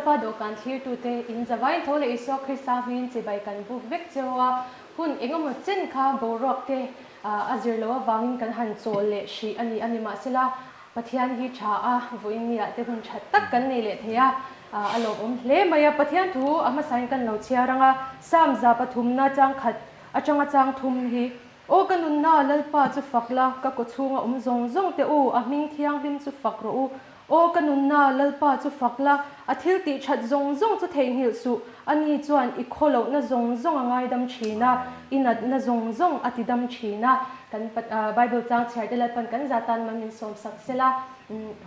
Lalpa dawhkan thlirtute in zavaiin tho leh Isua Krista hmingin chibai kan buk vek cheu a, hun engemaw chen kha boruak te a zir loh avangin kan han chawl leh hrih a ni a ni. Mahsela, Pathian hi tha a, vawiin ni ah te hun tha tak kan nei leh thei a, a lawmawm hle mai a. Pathian thu a hmasain kan lo chhiar ang a, Psalm 103 chang khat atanga chang thum hi, Aw ka nunna, Lalpa chu fak la, ka kawchhunga awm zawng zawng te u, a hming thianghlim chu fak rawh u. Aw ka nunna, Lalpa chu fak la, a thil tih that zawng zawng chu theihnghilh suh, ani chuan i khawlohna zawng zawng a ngaidam thin a, i natna zawng zawng a tidam thin a. Kan Bible chang chhiar te Lalpan kan za tan man min sawm sak sela,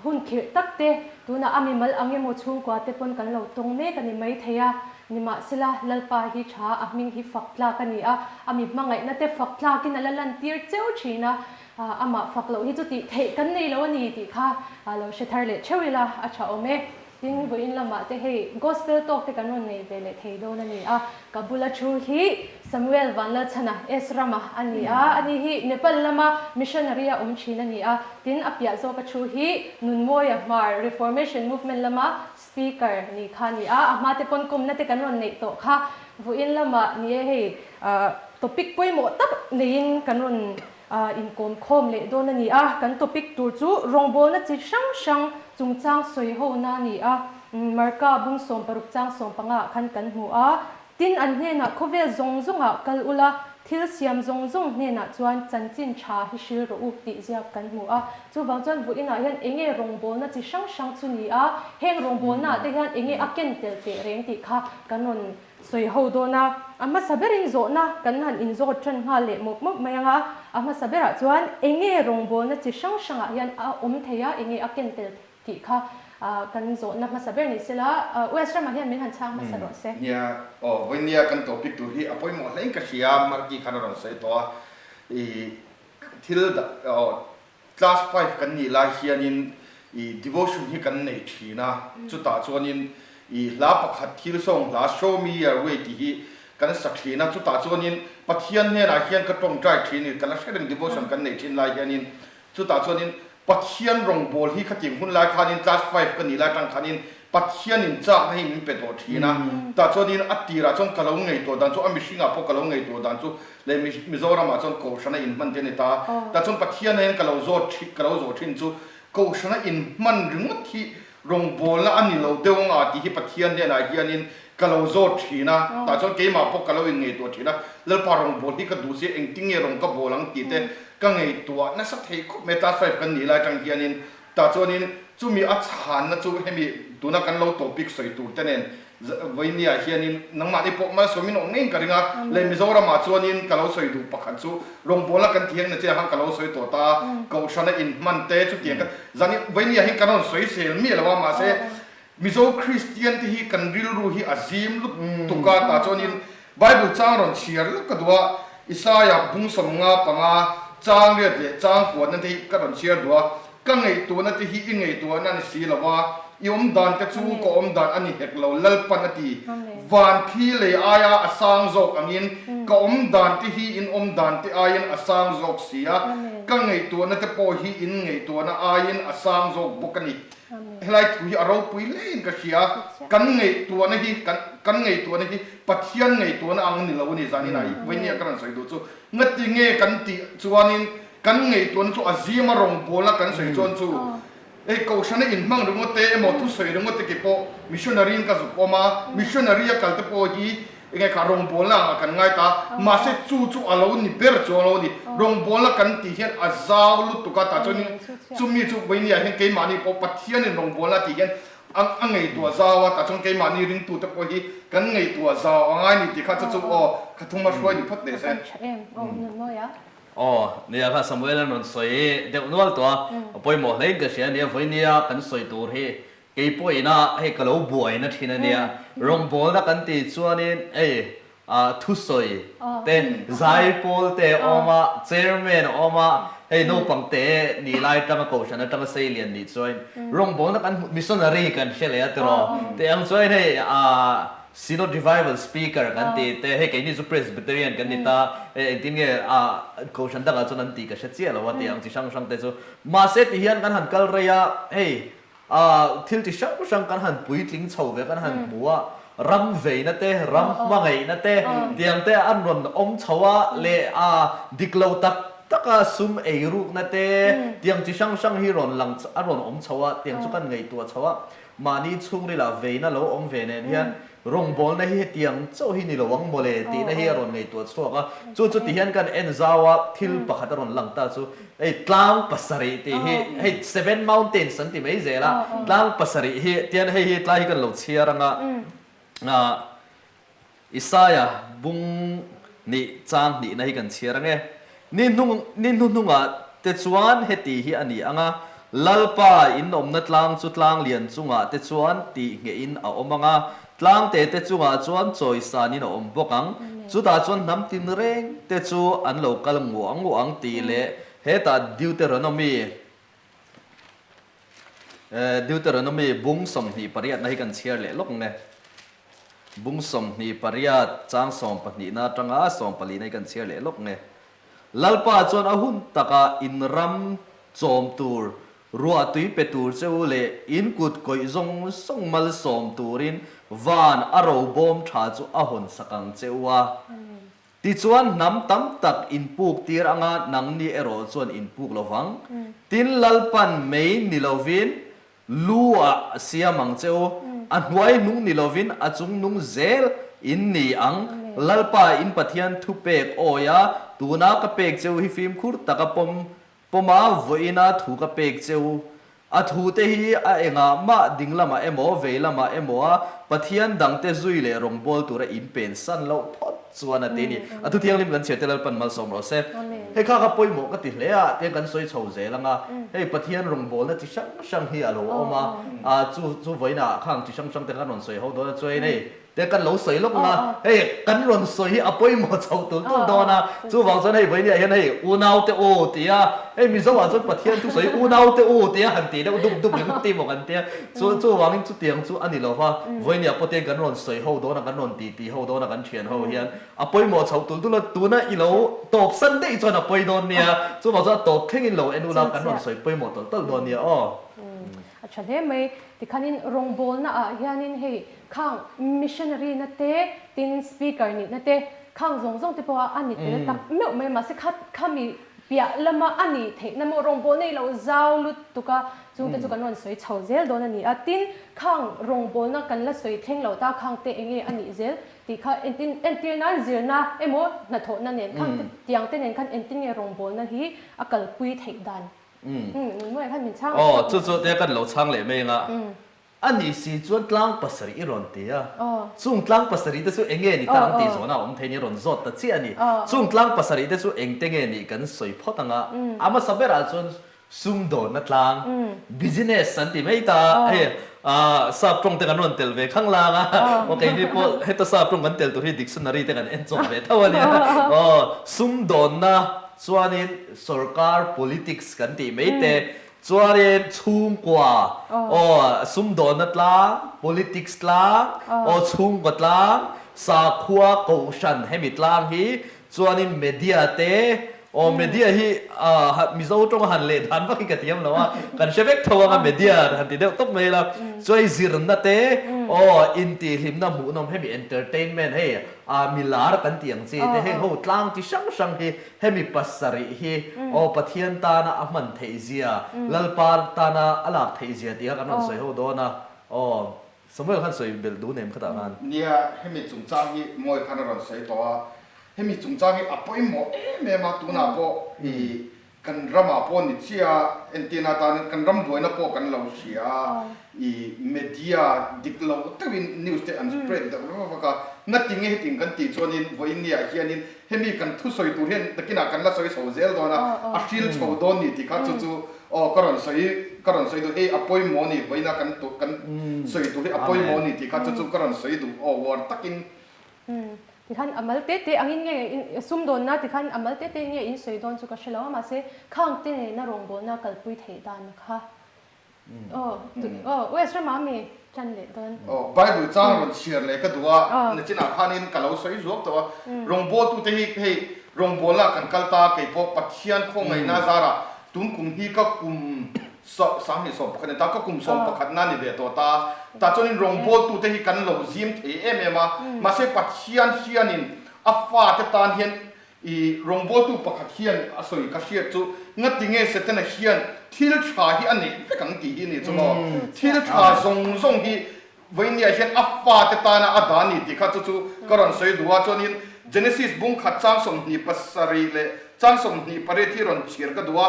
hun khirh tak te, tunah a mimal ang emaw chhungkua te pawn kan lo tawng mek a ni maithei a, nimahsela Lalpa hi tha, a hming hi fak tlak a ni a, a mi hmangaihna te fak tlakin a la lantir cheu thin a, amah fak loh hi chu tih theih kan nei lo a ni tih kha lo hre thar leh theuh ila a tha awm e. Tin, vawiin lamah te hei Gospel talk te kan rawn nei ve leh thei dawn a ni a, ka bula thu hi Samuel Vanlalchhana, Esrama a ni a, ani hi Nepal lama missionary a awm thin a ni a, tin a piah zawka thu hi Nunmawia Hmar Reformation Movement lama speaker ni kha a ni a, a hma te pawn kawmna te kan rawn neih tawh kha vawiin lamah ni e hei topic pawimawh tak neiin kan rawn Inkawm khawm leh dawn a ni a, kan topic tur chu rawngbawlna chi hrang hrang chungchang sawi hona a ni a, Marka bung 16 chang 15 ah khan kan hmu a, tin an hnenah khawvel zawng zawngah kal ula, thil siam zawng zawng hnenah chuan chanchin tha hi hril rawh u tih ziak kan hmu a, chuvang chuan vawiinah hian enge rawngbawlna chi hrang hrang chu ni a, heng rawngbawlna ah te hian enge a ken tel teh reng tih kha kan rawn Sawi ho dawn a, a hmasa berin zawhna kan han inzawt tan nghal leh mawp mawp mai ang a, a hmasa berah chuan enge rawngbawlna chi hrang hrangah hian a awm thei a, enge a ken tel tih kha kan zawhna hmasa ber ni sela, West ramah hian min han chhang hmasa rawh se. Nia, aw vawinia kan topic tur hi a pawimawh hlein ka hria, Marky khan a rawn sawi tawh a, i thil aw Class five kan nih lai hianin i devotion hi kan nei thin a, chutah chuanin i hla pakhat thil sawng hla Show me your way tih hi kan sa thin a, chutah chuanin Pathian hnenah hian ka tawngtai thin i ka la hre reng devotion kan neih thin lai hianin chutah chuanin Pathian rawngbawl hi khating hun lai khanin class five ka nih lai tang khanin Pathianin chakna hi min pe tawh thin a, tah chuanin a tirah chuan ka lo ngaihtuah dan chu a mihringah pawh ka lo ngaihtuah dan chu Leh Mizoram ah chuan Kohhrana inhman te a ni ta. Tah chuan Pathian hian ka lo zawt thin, ka lo zawh thin chu Kohhrana inhman ringawt hi rawngbawlna a ni lo deuh anga tih hi Pathian hnenah hianin ka lo zawt thin a. Tah chuan keimah pawh ka lo inngaihtuah thin a, Lalpa rawngbâwl hi ka duh si, engtin nge rawng ka bawl ang tih te ka ngaihtuah nasa thei khawp mai. Class five kan nih lai atang hianin Tah chuanin chumi a chhanna chu hemi tuna kan lo topic sawi tur te nen vawinia hianin nangmahni pawh malsawmin awm ngeiin ka ring a, leh Mizoramah chuanin ka lo sawi duh pakhat chu rawngbawlna kan ti hian nachina khan ka lo sawi tawh ta a, Kohhrana inhman te chutiang kha zan vawinia hian kan rawn sawi sel miah lo a, mahse Mizo Kristian te hi kan rilru hi a zim lutuk a, tah chuanin Bible chang rawn chhiar lawk ka duh a, Isaia bung 55 chang riat leh chang kuatna te hi ka rawn chhiar duh a, ka ngaihtuahna te hi i ngaihtuahna a ni si lo a, i awm dan te chu ka awm dan a ni hek lo, Lalpan a ti. Van thi lei aia a sang zawk angin ka awm dan te hi in awm dan te aiin a sang zawk si a, ka ngaihtuahna te pawh hi in ngaihtuahna aiin a sang zawk bawk a ni. Helai thu hi a ropui hlein ka hria, kan ngaihtuahna hi, kan kan ngaihtuahna hi Pathian ngaihtuahna ang ni lo a ni zanin ah vawinia ka rawn sawi duh chu ngati nge kan tih chuanin kan ngaihtuahna chu a zima rawngbawlna kan sawi chuan chu hei kohhrana inhmang ringawt te emaw thusawi ringawt te ki pawh missionary in ka zuk awm a, missionary a kal te pawh hi Enge kha rawngbawlna angah kan ngai ta, mahse chu chu a lo ni ber chuang lo a ni. Rawngbawlna kan tih hian a zau lutuk a, tah chuanin chumi chu vawinia hian keimahni pawh Pathianin rawngbawlna a tih hian a ngaihtuah zau a, tah chuan keimahni ringtute pawh hi kan ngaihtuah zau a ngai ni tih kha chu chu aw kha thuma hruai ni phawt teh se. Aw, nia kha Samuel an rawn sawi deuh nual tawh a, a pawimawh hlein ka hria ania vawinia kan sawi tur hi Kei pawhina hei ka lo buaina thin a nia, rawngbawlna kan tih chuanin hei thusawi te, zaipawl te a awm a, chairman a awm a, hei naupang te nih lai atanga kohhran atanga sei lian nih chuan rawngbawlna kan hmuh missionary kan hre leh a tiraw tih ang chuan hei Synod Revival Speaker kan tih te, hei keini chu Presbyterian kan ni ta, hei engtin nge kohhran dangah chuan an tih ka hre chiah lo a tih ang chi hrang hrang te chu. Mahse ti hian kan han kal rei a, hei. Thil chi hrang hrang kan han puitling chho ve kan han hmu a, ram veina te, ram hmangaihna te tiang te an rawn awm chho a leh dik lo tak taka sum ei rukna te tiang chi hrang hrang hi rawn lang a rawn awm chho a, tiang chu kan ngaihtuah chho a, mahni chhungrilah veina lo awm ve nen hian Rawngbawlna hi hetiang chauh hi ni lo ang mawle tihna hi a rawn ngaihtuah chhuak a, chu chu tihian kan en zau a, thil pakhat a rawn lang ta chu hei tlang pasarih tih hi hei seven mountains an ti mai zel a, tlang pasarih hi tian hei hi tlai hi kan lo chhiar ang a, Isaiah bung nih chang hnihna hi kan chhiar ang e. Ni hnung ni hnuhnungah te chuan heti hi a ni ang a, Lalpa in awmna tlang chu tlang lian chungah te chuan tih nghehin a awm ang a, tlang te te chungah chuan chawisanin a awm bawk ang. Chutah chuan hnam tin reng te chu an lo kal nguah nguah ang tih leh hetah Deuteronomy Deuteronomy bung 28 na hi kan chhiar leh lawk ang e. Bung 28 chang sawmpahnihna atanga sawmpalina hi kan chhiar leh lawk nge. Lalpa chuan a hun taka in ram chawm tur, ruahtui pe tur che u leh in kut kawih zawng zawng malsawm turin van a robawm tha chu a hawn sak ang che u a. Tichuan hnam tam tak in puk tir anga nangni erawh chuan in puk lo vang. Tin Lalpan mei ni lovin Lu ah siam ang che u, a hnuai nung ni lovin a chung nung zel in ni ang. Lalpa in Pathian thu pek awi a, tuna ka pek che u hi fimkhur taka pawm pawma vawiina thu ka pek che u. A thu te hi a engah mah ding lamah emaw vei lamah emaw a Pathian dangte zui leh rawngbâwl tura in pen san loh phawt chuan a ti a ni. A thu thianghlim kan chhiar te Lalpan malsawm rawh se. Hei kha kha pawimawh ka ti hle a, tiang kan sawi chho zel ang a, hei Pathian rawngbawlna chi hrang hrang hi a lo awm a, a chu chu vawiinah khang chi hrang hrang te khan rawn sawi ho dawn a, chuan hei te kan lo sawi lawk ang a, hei kan rawn sawi hi a pawimawh chho tul tul dawn a, chuvang chuan hei vawiinah hian hei unaute u ti a, hei Mizo ah chuan Pathian thu sawi unaute u ti a han ti deuh dup dup ringawt ti maw kan tia, chu chuvangin chutiang chu a ni lo va, vawiinah pawh tiang kan rawn sawi ho dawn a, kan rawn ti ti ho dawn a kan thian ho hian. A pawimawh chhoh tul tul a, tuna i lo tawp san daih chuan a pawi dawn nia, chuvang chuan a tawp thlengin lo en ula kan rawn sawi pawimawh tawlh tawlh dawn nia aw. A tha hle mai, tikhanin rawngbawlna ah hianin hei khang missionary na te tin speaker nihna te khang zawng zawng te pawh a ni tel tak meuh mai mahse kha khami piah lama a nih theihna maw rawngbawlna i lo zau lutuk a chungte chu kan rawn sawi chho zel dawn a ni a, tin khang rawngbawlna kan la sawi thleng loh ta khang te enge a nih zel Tih kha entin entir nan zirna emaw hnathawhna nen khang te tiang te nen khan entin nge rawngbawlna hi a kalpui theih dan. Nungmuah khan min chhang Aw chu chu te kan lo chhang leh mai anga. A nih si chuan tlang pasarih i rawn ti a. Chung tlang pasarih te chu eng nge ni ta ang tih zawhna a awm thei ni rawn zawt ta chiah a ni. Chung tlang pasarih te chu eng te nge nih kan sawi phawt anga. A hmasa berah chuan Sumdawnna tlang, business an ti mai ta, hei sap tawng te kan rawn tel ve khang lang a, aw keini pawh heta sap tawng kan tel tur hi dictionary te kan en chawp ve tho a nia, aw sumdawnna chuanin sorkar politics kan tih mai te, chuanin chhungkua, aw sumdawnna tlang, politics tlang, aw chhungkua tlang, sakhua kohhran hemi tlang hi Chuanin media te, aw media hi Mizo tawnga han leh dan vak hi ka thiam lo a, kan hre vek tho anga media han ti deuh tawp mai ila, chuan i zirna te, aw intihhlimna hmuhnawm hemi entertainment hei milar kan tih ang chi te heng ho tlang chi hrang hrang hi hemi pasarih hi aw Pathian tana a hman theih zia, Lalpa tana a lak theih zia tih kha kan rawn sawi ho dawn a, aw. Samuel khan sawi belh duh nem khatah khan. Nia, hemi chungchang hi Mawi khan a rawn sawi tawh a, hemi chungchang hi a pawimawh em em a, tunah pawh i kan ramah pawh ni chiah a, entirna atan kan ram buaina pawh kan lo hria a, i media dik lo deuhin news te an spread deuh vak vak a, ngatinge hetiang kan tih chuanin vawiin niah hianin hemi kan thusawi tur hian nakinah kan la sawi chho zel dawn a, a hril chho dawn ni tih kha chu chu Aw ka rawn sawi ka rawn sawi duh hei a pawimawh ni vawiina kan tu kan sawi tur hi a pawimawh ni tih kha chu chu ka rawn sawi duh aw uar takin. Umm tikhan a mal te te angin nge in sumdawnna tikhan a mal te te nge in sawi dawn chu ka hre lo a mahse khang te nena rawngbawlna kalpui theih dan kha aw aw West ramah mi tan leh dawn. Aw Bible chang rawn chhiar leh ka duh a nachinah khanin ka lo sawi zuak tawh a rawngbawltute hi hei rawngbawlna kan kal ta keipawh Pathian khawngaihna zarah Tun kum hi ka kum 21 a ni ta, ka kum sawmpakhatna a ni ve tawh ta. Tah chuanin rawngbawltute hi kan lo zim thei em em a, mahse Pathian hianin a fate tan hian i rawngbawltu pakhat hian a sawi ka hriat chu ngatinge Setana hian thil tha hi a neih vek ang tih hi a ni chu maw? Thil tha zawng zawng hi Vawinia hian a fate tana a dah a ni tih kha chu chu ka rawn sawi duh a, chuanin Genesis bung khat chang 27 leh chang 28 hi rawn chhiar ka duh a.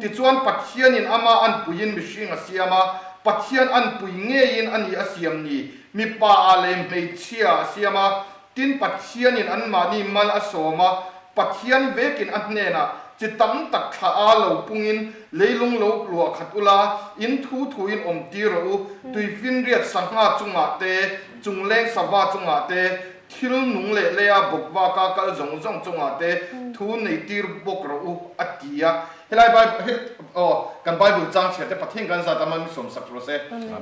Tichuan Pathianin ama anpuiin mihring a siam a, Pathian anpui ngeiin a ni a siam ni, mipa ah leh hmeichhia a siam a, Tin, Pathianin anmahni mal a sawm a, Pathian vekin a hnenah chi tam tak thla a lo pungin leilung lo luah khat ula, in thu thuin awm tir rawh u, tuifinriat sangha chungah te, chungleng sava chungah te, thil nung leh leia bawkvaka kal zawng zawng chungah te thu nei tir bawk rawh u, a ti a. Helai Bible, he, aw, kan Bible chang chhiar te Pathian kan zat a mal mi sawmsak rawh se.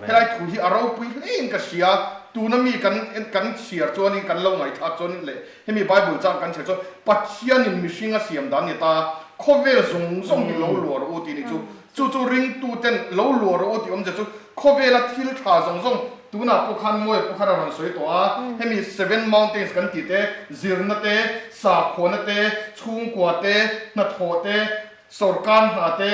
Helai thu hi a ropui hlein ka hria, tuna mi kan kan chhiar chuanin kan lo ngaihthlak chuanin leh hemi Bible chang kan chhiar chuan Pathianin mihring a siam dan ni ta, khawvel zawng zawng hi lo luah rawh u tih ni chu. Chu chu ringtuten lo luah rawh u tih awmzia chu khawvela thil tha zawng zawng tunah pawh khan Mawia pawh khan a rawn sawi tawh a, hemi Seven Mountains kan tih te, zirna te, sakhuana te, chhungkua te, hnathawh te, sawrkar hna te,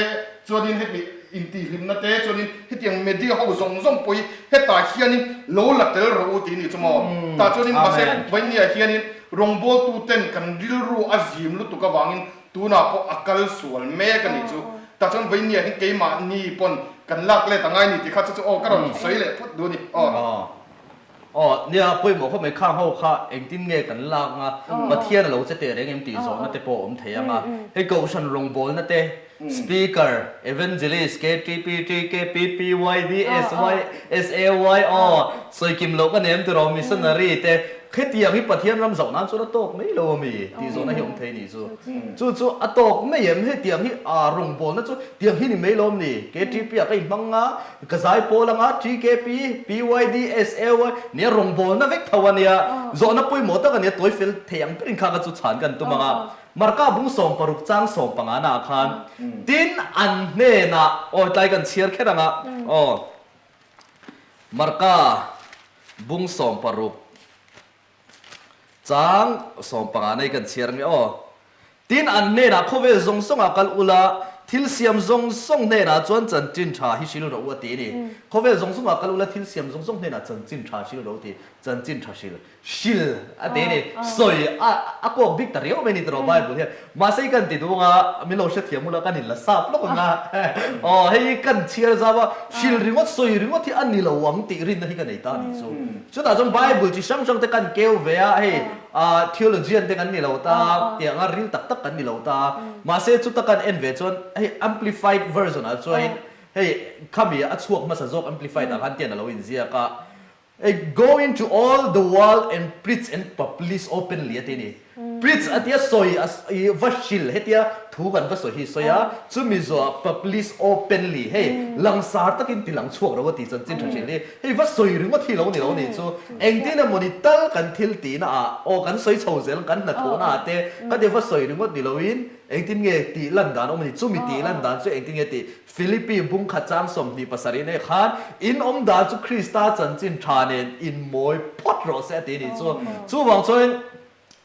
chuanin heti intihhlimna te, chuanin hetiang media ho zawng zawng pawh hi hetah hianin lo la tel rawh u tih a nih chu maw? Tah chuanin mahse Vainia hianin rawngbawltuten kan rilru a zim lutuk avangin Tunah pawh a kal sual mek a nih chu. Tah chuan Vainia hi keimahni pawn kan lak let a ngai ni tih kha chu chu aw ka rawn sawi leh phawt duh a ni. Aw. Aw nia pawimawh khawp mai khang ho kha engtin nge kan lak anga Pathian a lo che teh reng em tih zawhna te pawh a awm thei ang a. Hei Kohhran rawngbawlna te Speaker, Evangelist, KTPT, KPPYD, SY, SAY aw sawi kim loh ka nem tiraw Missionary te Khetiang hi Pathian ram zoh nan chuan a tawk mai lo a mi tih zawhna hi awm thei nih chu. Chu chu a tawk mai em? Hetiang hi aa rawngbawlna chu tiang hi ni mai lo mi? KTP ah ka inhmang a, ka zai pawl ang a, TKP, PYD, SAY nia rawngbawlna vek tho a nia. Zawhna pawimawh tak a nia, tawi fel thei ang berin kha ka chu chhan kan tum ang a. Marka bung 16 chang 15 naah khan tin an hnenah aw tlai kan chhiar kher ang a, aw. Marka bung 16 chang 15 nei kan chhiar nge aw. Tin, an hnenah khawvel zawng zawngah kal ula, thil siam zawng zawng hnenah chuan chanchin tha hi hril rawh u a ti a ni. Khawvel zawng zawngah kal ula, thil siam zawng zawng hnenah chanchin tha hril rawh u ti. Chanchin tha hril. Hril a ti a ni. Sawi a a kawk bik ta riau mai a ni tawh Bible hian. Mahse kan ti dung a, min lo hrethiam ula kan inla sap lawk ang a. Aw hei kan chhiar zau a, hril ringawt sawi ringawt hi a ni lo ang tih rinna hi ka nei ta a nih chu. Chutah chuan Bible chi hrang hrang te kan keu ve a, hei theologian te kan ni lo ta, tiang a ril tak tak kan ni lo ta. Mahse chuta kan en ve chuan hei amplified version ah chuan hei khami a chhuak hmasa zawk amplified ah khan tian a lo inziak a. Go into all the world and preach and publish openly a ti a ni. Preach a tia sawi a i va hril hetia thu kan va sawi hi sawi a, chumi zawhah publish openly hei langsar takin ti lang chhuak ro a ti chanchin tha hril hi hei va sawi ringawt hi lo ni lo ni chu engtin emawni tal kan thil tihna ah aw kan sawi chho zel kan hnathawhna ah te ka ti va sawi ringawt ni loin engtin nge tih lan dan awm a ni chumi tih lan dan chu engtin nge tih Philippi bung khat chang 27 nei khan in awm dan chu Krista chanchin tha nen in mawi phawt rawh se a ti a nih chu. Chuvang chuan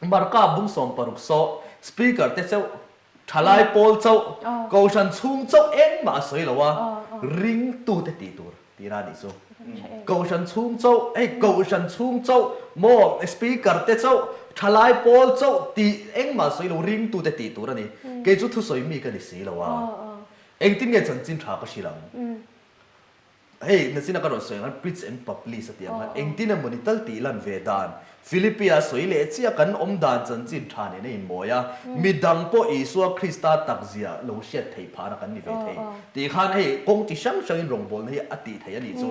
Marka bung 60 saw speaker te chauh, thalai pawl chauh, kohhran chhung chauh engmah a sawi lo a, ringtute tih tur tih na a nih chu. Kohhran chhung chauh, hei kohhran chhung chauh maw speaker te chauh, thalai pawl chauh tih engmah a sawi lo, ringtute tih tur a ni. Kei chu thusawi mi ka ni si lo a. Engtin nge chanchin tha ka hrilh ang? Hei, nachina ka rawn sawi ang khan preach and publish a tih ang khan engtin emaw ni tal tih lan ve dan, Philippia sawi leh chiah kan awm dan chanchin tha nen a inmawi a, midang pawh Isua Krista takzia lo hriat theih phahna kan ni ve thei tih khan hei kawng chi hrang hrangin rawngbawlna hi a tih theih a nih chu.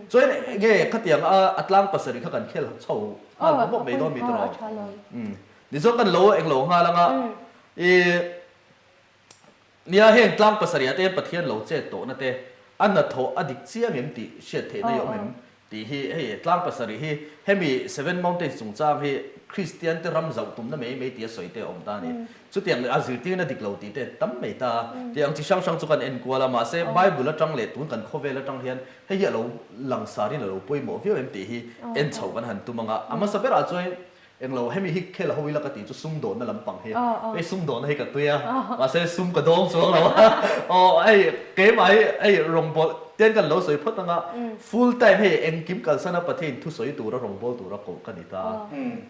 Chuan enge khatiang a a tlang pasarih kha kan khel chho nghal mawp mawp mai dawn mi tawh rawh. Tichuan kan lo englo nghal anga i. Nia, heng tlang pasarihah te hian Pathian lo chet tawhna te, a hnathawh a dik chiang em tih hriat theihna i awm em? Tih hi hei tlang pasarih hi hemi Seven Mountains chungchang hi Kristian te ram zauh tumna mai mai tia sawi te a awm ta a ni. Chutiang leh a zirtirna dik lo tih te tam mai ta a. Tih ang chi hrang hrang chu kan en kual a, mahse Bible atang leh tun kan khawvel atang hian hei hi a lo langsarin a lo pawimawh viau em tih hi en chhoh kan han tum ang a. A hmasa berah chuan Englo, hemi hi khel ho ila ka tih chu sumdawnna lampang hi. Hei sumdawnna hi ka tui a, mahse sum ka dawng chuang lo a. Aw hei keimah hi hei rawngbawlh ten kan lo sawi phawt ang a, full time hei engkim kalsana Pathian thusawi tura rawngbâwl tura koh ka ni ta a.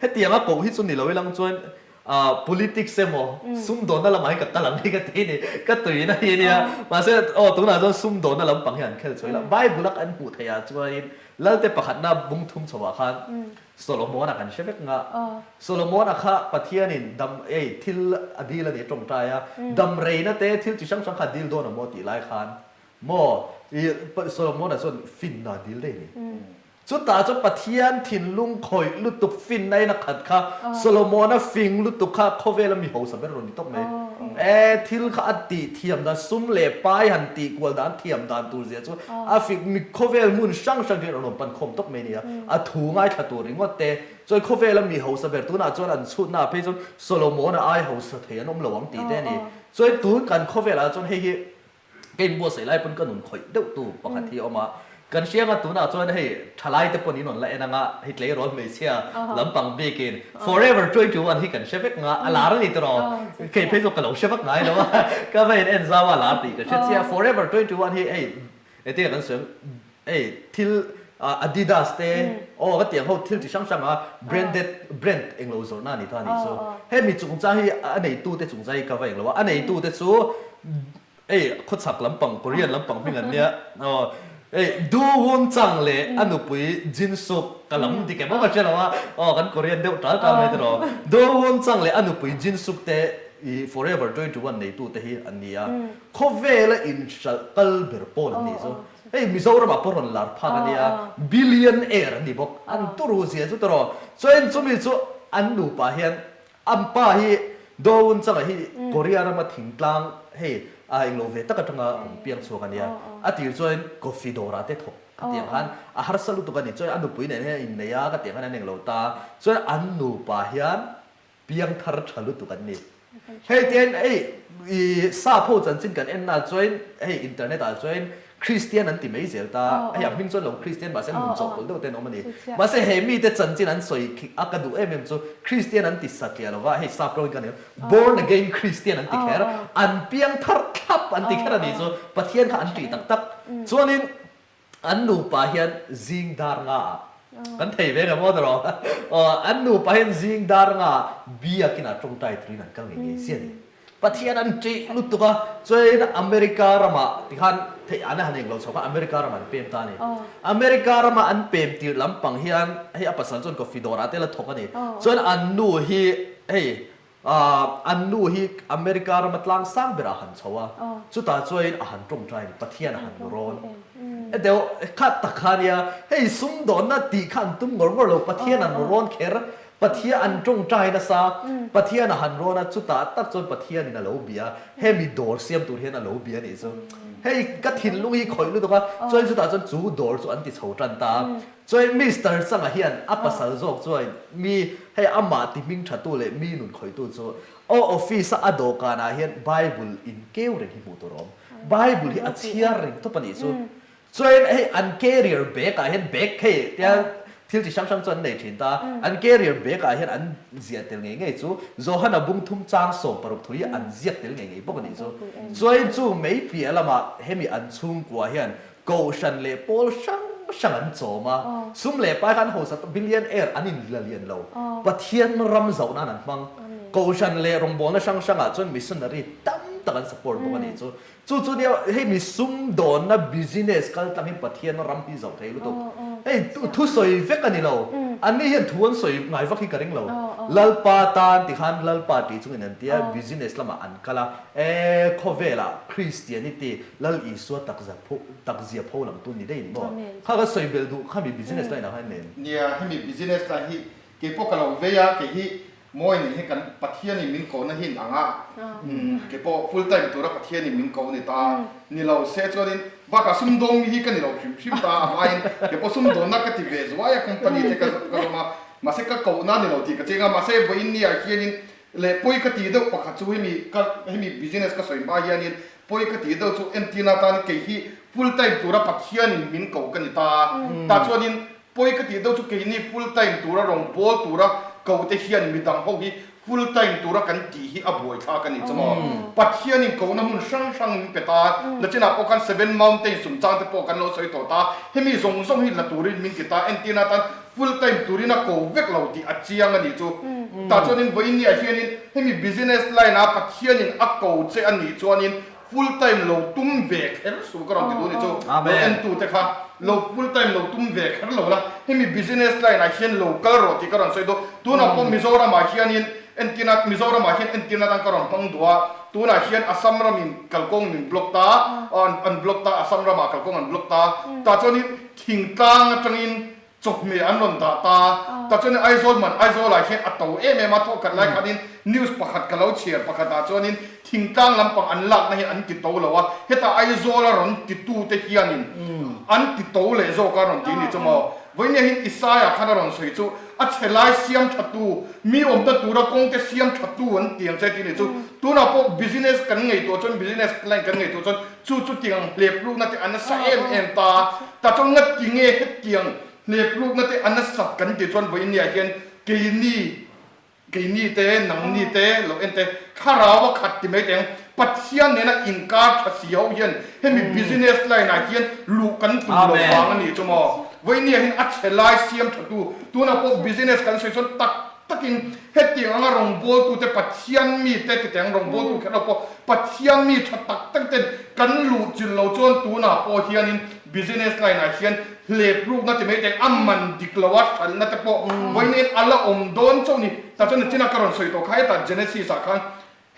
Hetianga koh hi chu ni lo ilang chuan politics emaw sumdawnna lamah hi ka kal ang hi ka ti a ni, ka tuina hi a nia. Mahse aw tunah chuan sumdawnna lampang hi an khel chhuah ila, Bible a kan hmuh theih ah chuanin Lalte pakhatna bung thum chhoah khan Solomon-a kan hre vek nga. Solomon-a kha Pathianin dam ei thil a dil a ni a tawngtai a, dam reina te thil chi hrang hrang kha a dil dawn a maw tih lai khan maw i Solomon-a chuan finna a dil daih a ni. Chutah chuan Pathian thinlung khawih lutuk finna in a khat kha Solomon-a fing lutuk kha khawvela mi hausa ber rawn ni tawp mai. E thil kha a tih thiam dan sum leh pai han tih kual dan thiam dan tur zia chu a fing mi khawvel hmun hrang hrang hian a rawn pan khawm tawp mai a ni a, a thu ngaithla tur ringawt te chuan khawvela mi hausa ber tunah chuan an chhutna ah phei chuan Solomon-a ai hausa thei an awm lo ang tih te a ni. Chuan tun kan khawvelah chuan hei hi Ka inbuatsaih lai pawn ka nun khawih deuh tu pakhat hi a awm a, kan hriang a tunah chuan hei thalai te pawn in rawn la en ang a, hei tleirawl hmeichhia lampang bikin Forever 21 hi kan hre vek nga, a lar a ni tiraw? Kei phei chu ka lo hre vak ngai lo a, ka va in en zau a lar tih ka hre chiah. Forever 21 hi hei engtin nge kan sawi ang, hei thil Adidas te aw ka tiang ho thil chi hrang hrang a branded brand englo zawrhna a ni ta a nih chu. Hemi chungchang hi a neitute chungchang hi ka va englo a, a neitute chu Hei khawchhak lampang Korean lampang hming an nia aw hei Du Woon Chang leh a nupui Jin Suk ka lam dik em awm a hre lo a aw kan Korean deuh tal tal mai tiraw Du Woon Chang leh a nupui Jin Suk te i Forever 21 neitu te hi an ni a khawvela inhralh kal ber pawl an nih chu hei Mizoramah pawh rawn lar phak a nia billionaire an ni bawk an turu zia chu tiraw chuan chumi chu an nupa hian An pa hi Dawun changa hi Korea rama thingtlang hei a englo ve tak atanga rawn piang chhuak a nia. A tir chuan coffee dawrah te thawk ka tih ang khan a harsa lutuk a ni. Chuan a nupui nen hian a innei a ka tih ang khan an englo ta. Chuan an nupa hian piang thar tha lutuk an ni. Hei tian hei i sap ho chanchin kan en na chuan hei internet ah chuan Kristian an ti mai zel ta, hei a hming chuan lo Kristian mahse an nun chawhpawlh deuh ten awm a ni. Mahse he mite chanchin an sawi khi a ka duh em em chu Kristian an ti satliah lo va, hei sap rawngin ka nei lo, born again Kristian an ti kher, an piang thar thlap an ti kher a nih chu, Pathian kha an tih tak tak. Chuanin an nupa hian zing dar nga ah kan thei ve ngam aw tawh aw, an nupa hian zing dar nga ah biakin ah tawngtai turin an kal ngei ngei si a ni. Pathian an ṭih lutuk a, chuan America ramah tikhan theih an han englo chho kha America ramah an pem ta a ni. America rama an pem tirh lampang hian hei a pasal chuan coffee dawrah te la thawk a ni. Chuan an nu hi hei an nu hi America rama tlang sang berah a han chho a, chutah chuan a han tawngtai a ni, Pathian a han rawn deuh kha tak kha a nia. Hei sumdawnna tih kha an tum ngawr ngawr lo, Pathian an rawn kher Pathian an tawngtai nasa, Pathian a han rawn a, chutah tak chuan Pathianin a lo bia a, hemi dawr siam tur hian a lo bia a nih chu. Hei ka thinlung hi khawih lutuk a, chuan chutah chuan chu dawr chu an ti chho tan ta a. Chuan Mister Changa hian a pasal zawk chuan mi hei amah ti hming thatu leh mi nun khawihtu chu aw office a a dawhkanah hian Bible in keu reng hi hmuh tur a awm. Bible hi a chhiar reng tawp a nih chu. Chuan hei an carrier bag ah hian bag hei tia thil chi hrang hrang chu an nei thin ta a, an carrier bag ah hian an ziah tel ngei ngei chu Johana bung thum chang 16 thu hi an ziak tel ngei ngei bawk a nih chu. Chuan chu mei piah lamah hemi an chhungkua hian kohhran leh pawl hrang hrang an chawm a, sum leh pai kha an hausa billionaire an in la lian lo, Pathian ram zoh nan an hmang, kohhran leh rawngbawlna hrang hrangah chuan missionary tam tak an support bawk a nih chu. Chu chu nia hei mi sumdawnna business kal tlang hi Pathian ram hi zoh thei lutuk. Hei thu sawi vek a ni lo. Anni hian thu an sawi ngai vak hi ka ring lo. Lalpa tan ti khan Lalpa tih chungin an tia business lamah an kal a, e khawvelah Christianity Lal Isua takza pho takzia pho lang tu ni daih ni maw? Kha ka sawi belh duh kha mi business line ah khan nen. Nia hemi business line hi keipawh ka lo vei a, kei hi. Mawi nen hi kan Pathianin min kohna hi in ang a, kei pawh full time tura Pathianin min koh ni ta ni lo se chuanin bakah sumdawng mi hi ka ni lo hrim hrim ta a hmain kei pawh sumdawnna ka ti ve zuai a company te ka zawm a mahse ka kohna ni lo tih ka cheng a mahse vawiin ni ah hianin leh pawi ka tih deuh pakhat chu hemi ka hemi business ka sawi hma hianin pawi ka tih deuh chu entirna atan kei hi full time tura Pathianin min koh ka ni ta tah chuanin Pawi ka tih deuh chu keini full time tura rawn bawl tura ko te hian midang ho hi full time tura kan tih hi a buaithlak a ni chu maw. Pathianin kohna hmun hrang hrang min pe ta, nachinah pawh khan Seven Mountains chungchang te pawh kan lo sawi tawh ta, hemi zawng zawng hi la turin min ti ta, entirna atan full time turin a ko vek lo tih a chiang a ni chu. Tah chuanin vawiin niah hianin hemi business line a Pathianin a ko che a nih chuanin Full time lo tum ve kher suh ka rawn ti duh ni chu. Lo entu te kha lo full time lo tum ve kher lo la, hemi business line ah hian lo kal rawh tih ka rawn sawi duh. Tunah pawh Mizoram ah hianin entirna Mizoram ah hian entirna dang ka rawn hmang duh a, tunah hian Assam ramin kalkawng min block ta, an block ta, Assam ramah kalkawng an block ta, tah chuanin thingtlang atangin Chawhmeh an rawn dah ta. Tah chuanin Aizawl man Aizawlah hian a to em em a, thawhkhat lai khanin news pakhat ka lo chhiar pakhatah chuanin thingtlang lampang an lakna hi an ti to lo a, hetah Aizawla rawn titute hianin an ti to leh zawk a rawn ti ni chu maw. Vawinia hian Isaiah khan a rawn sawi chu a chhe lai siam thatu, mi awmna tura kawngte siam thatu an ti ang che ti ni chu. Tunah pawh business kan ngaihtuah chuan business plan kan ngaihtuah chuan Chu chutiang hleplukna te a nasa em em ta. Ta chuan ngati nge hetiang hleplukna te a nasat kan tih chuan vawinia hian keini, keini te, nangni te, lo en te, thlarau a khat ti mai teng Pathian nena inkar tha si ho hian hemi business line ah hian luh kan tum lo vang a nih chu maw. Vawinia hian a chhe lai siam tha tu, tunah pawh business kan sawi chuan tak takin Hetiang anga rawngbawltute Pathian mite titeng rawngbawltu kher lo pawh Pathian mi tha tak tak ten kan luh chilh lo chuan tunah pawh hianin business line ah hian hlep rukna ti mai teng a man dik lo a hralhna te pawh vawiin a la awm dawn chauh ni. Tah chuan nichina ka rawn sawi tawh kha hetah Genesis ah khan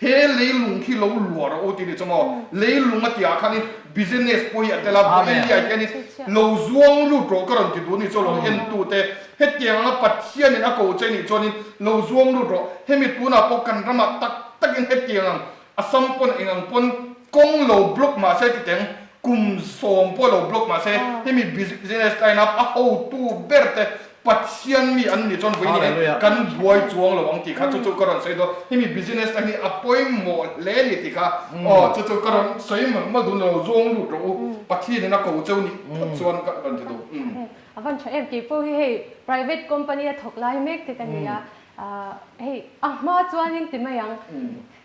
He leilung khi lo luah rawh u ti ni chu maw? Leilung a tihah khanin business pawh hi a tel a, Vawilia hianin lo zuang lut rawh ka rawn ti duh ni chu lo entute hetiang anga Pathianin a ko che nih chuanin lo zuang lut rawh. Hemi tunah pawh kan ramah tak takin hetiang ang Assam pawn eng ang pawn kawng lo block mahse ti teng kum sawm pawh lo block mahse hemi business line up a hotu ber te Pathian mi an nih chuan vawiin hi kan buai chuang lo ang tih kha chu chu ka rawn sawi dawn. Hemi business te hi a pawimawh hle a ni tih kha aw chu chu ka rawn sawi mawlh mawlh duh lo zawng lut rawh u Pathian in a ko cheu nih phawt chuan ka rawn ti duh. A van tha em kei pawh hi hei private company a thawk lai mek te ka ni a hei a hma chuanin ti mai ang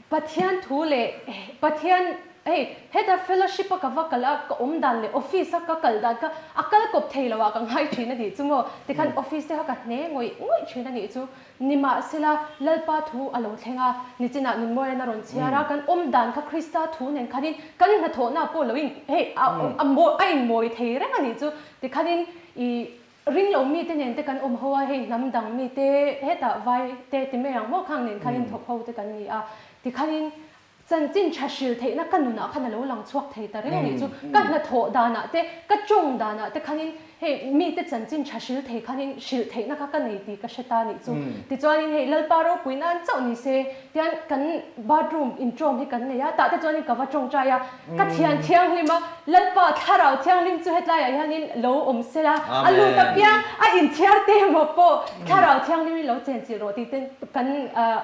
Pathian thu leh Pathian hei heta fellowship a ka va kal a ka awm dan leh office a ka kal dan kha a kal kawp thei lo ah ka ngai thin a nih chu maw tikhan office te kha ka hne ngawih ngawih thin a nih chu nimahsela Lalpa thu a lo thleng a nichinah Nunmawian a rawn chhiar a kan awm dan kha Krista thu nen khanin kan hnathawhna pawh lo in hei a a inmawi thei reng a nih chu tikhanin ih Ring lo mite nen te kan awm ho a, hei hnam dang mite hetah vai te ti mai ang maw khang nen khan in thawk ho te kan ni a, tikhanin chanchin tha hril theihna ka nunah khan a lo lang chhuak thei ta reng a nih chu, ka hnathawh danah te, ka tawng danah te khanin hei mite chanchin tha hril thei khanin hrilh theihna kha ka nei tih ka hre ta a nih chu. Tichuanin hei Lalpa ropui nan chauh ni se tian kan bathroom intawm hi kan nei a, tah te chuanin ka va tawngtai a, Ka thian thianghlim a, Lalpa Thlarau Thianghlim chu hetlaiah hianin lo awm sela, a lut apiang a inthiar te emaw pawh Thlarau Thianghlim hi lo chenchilh rawh tih ten kan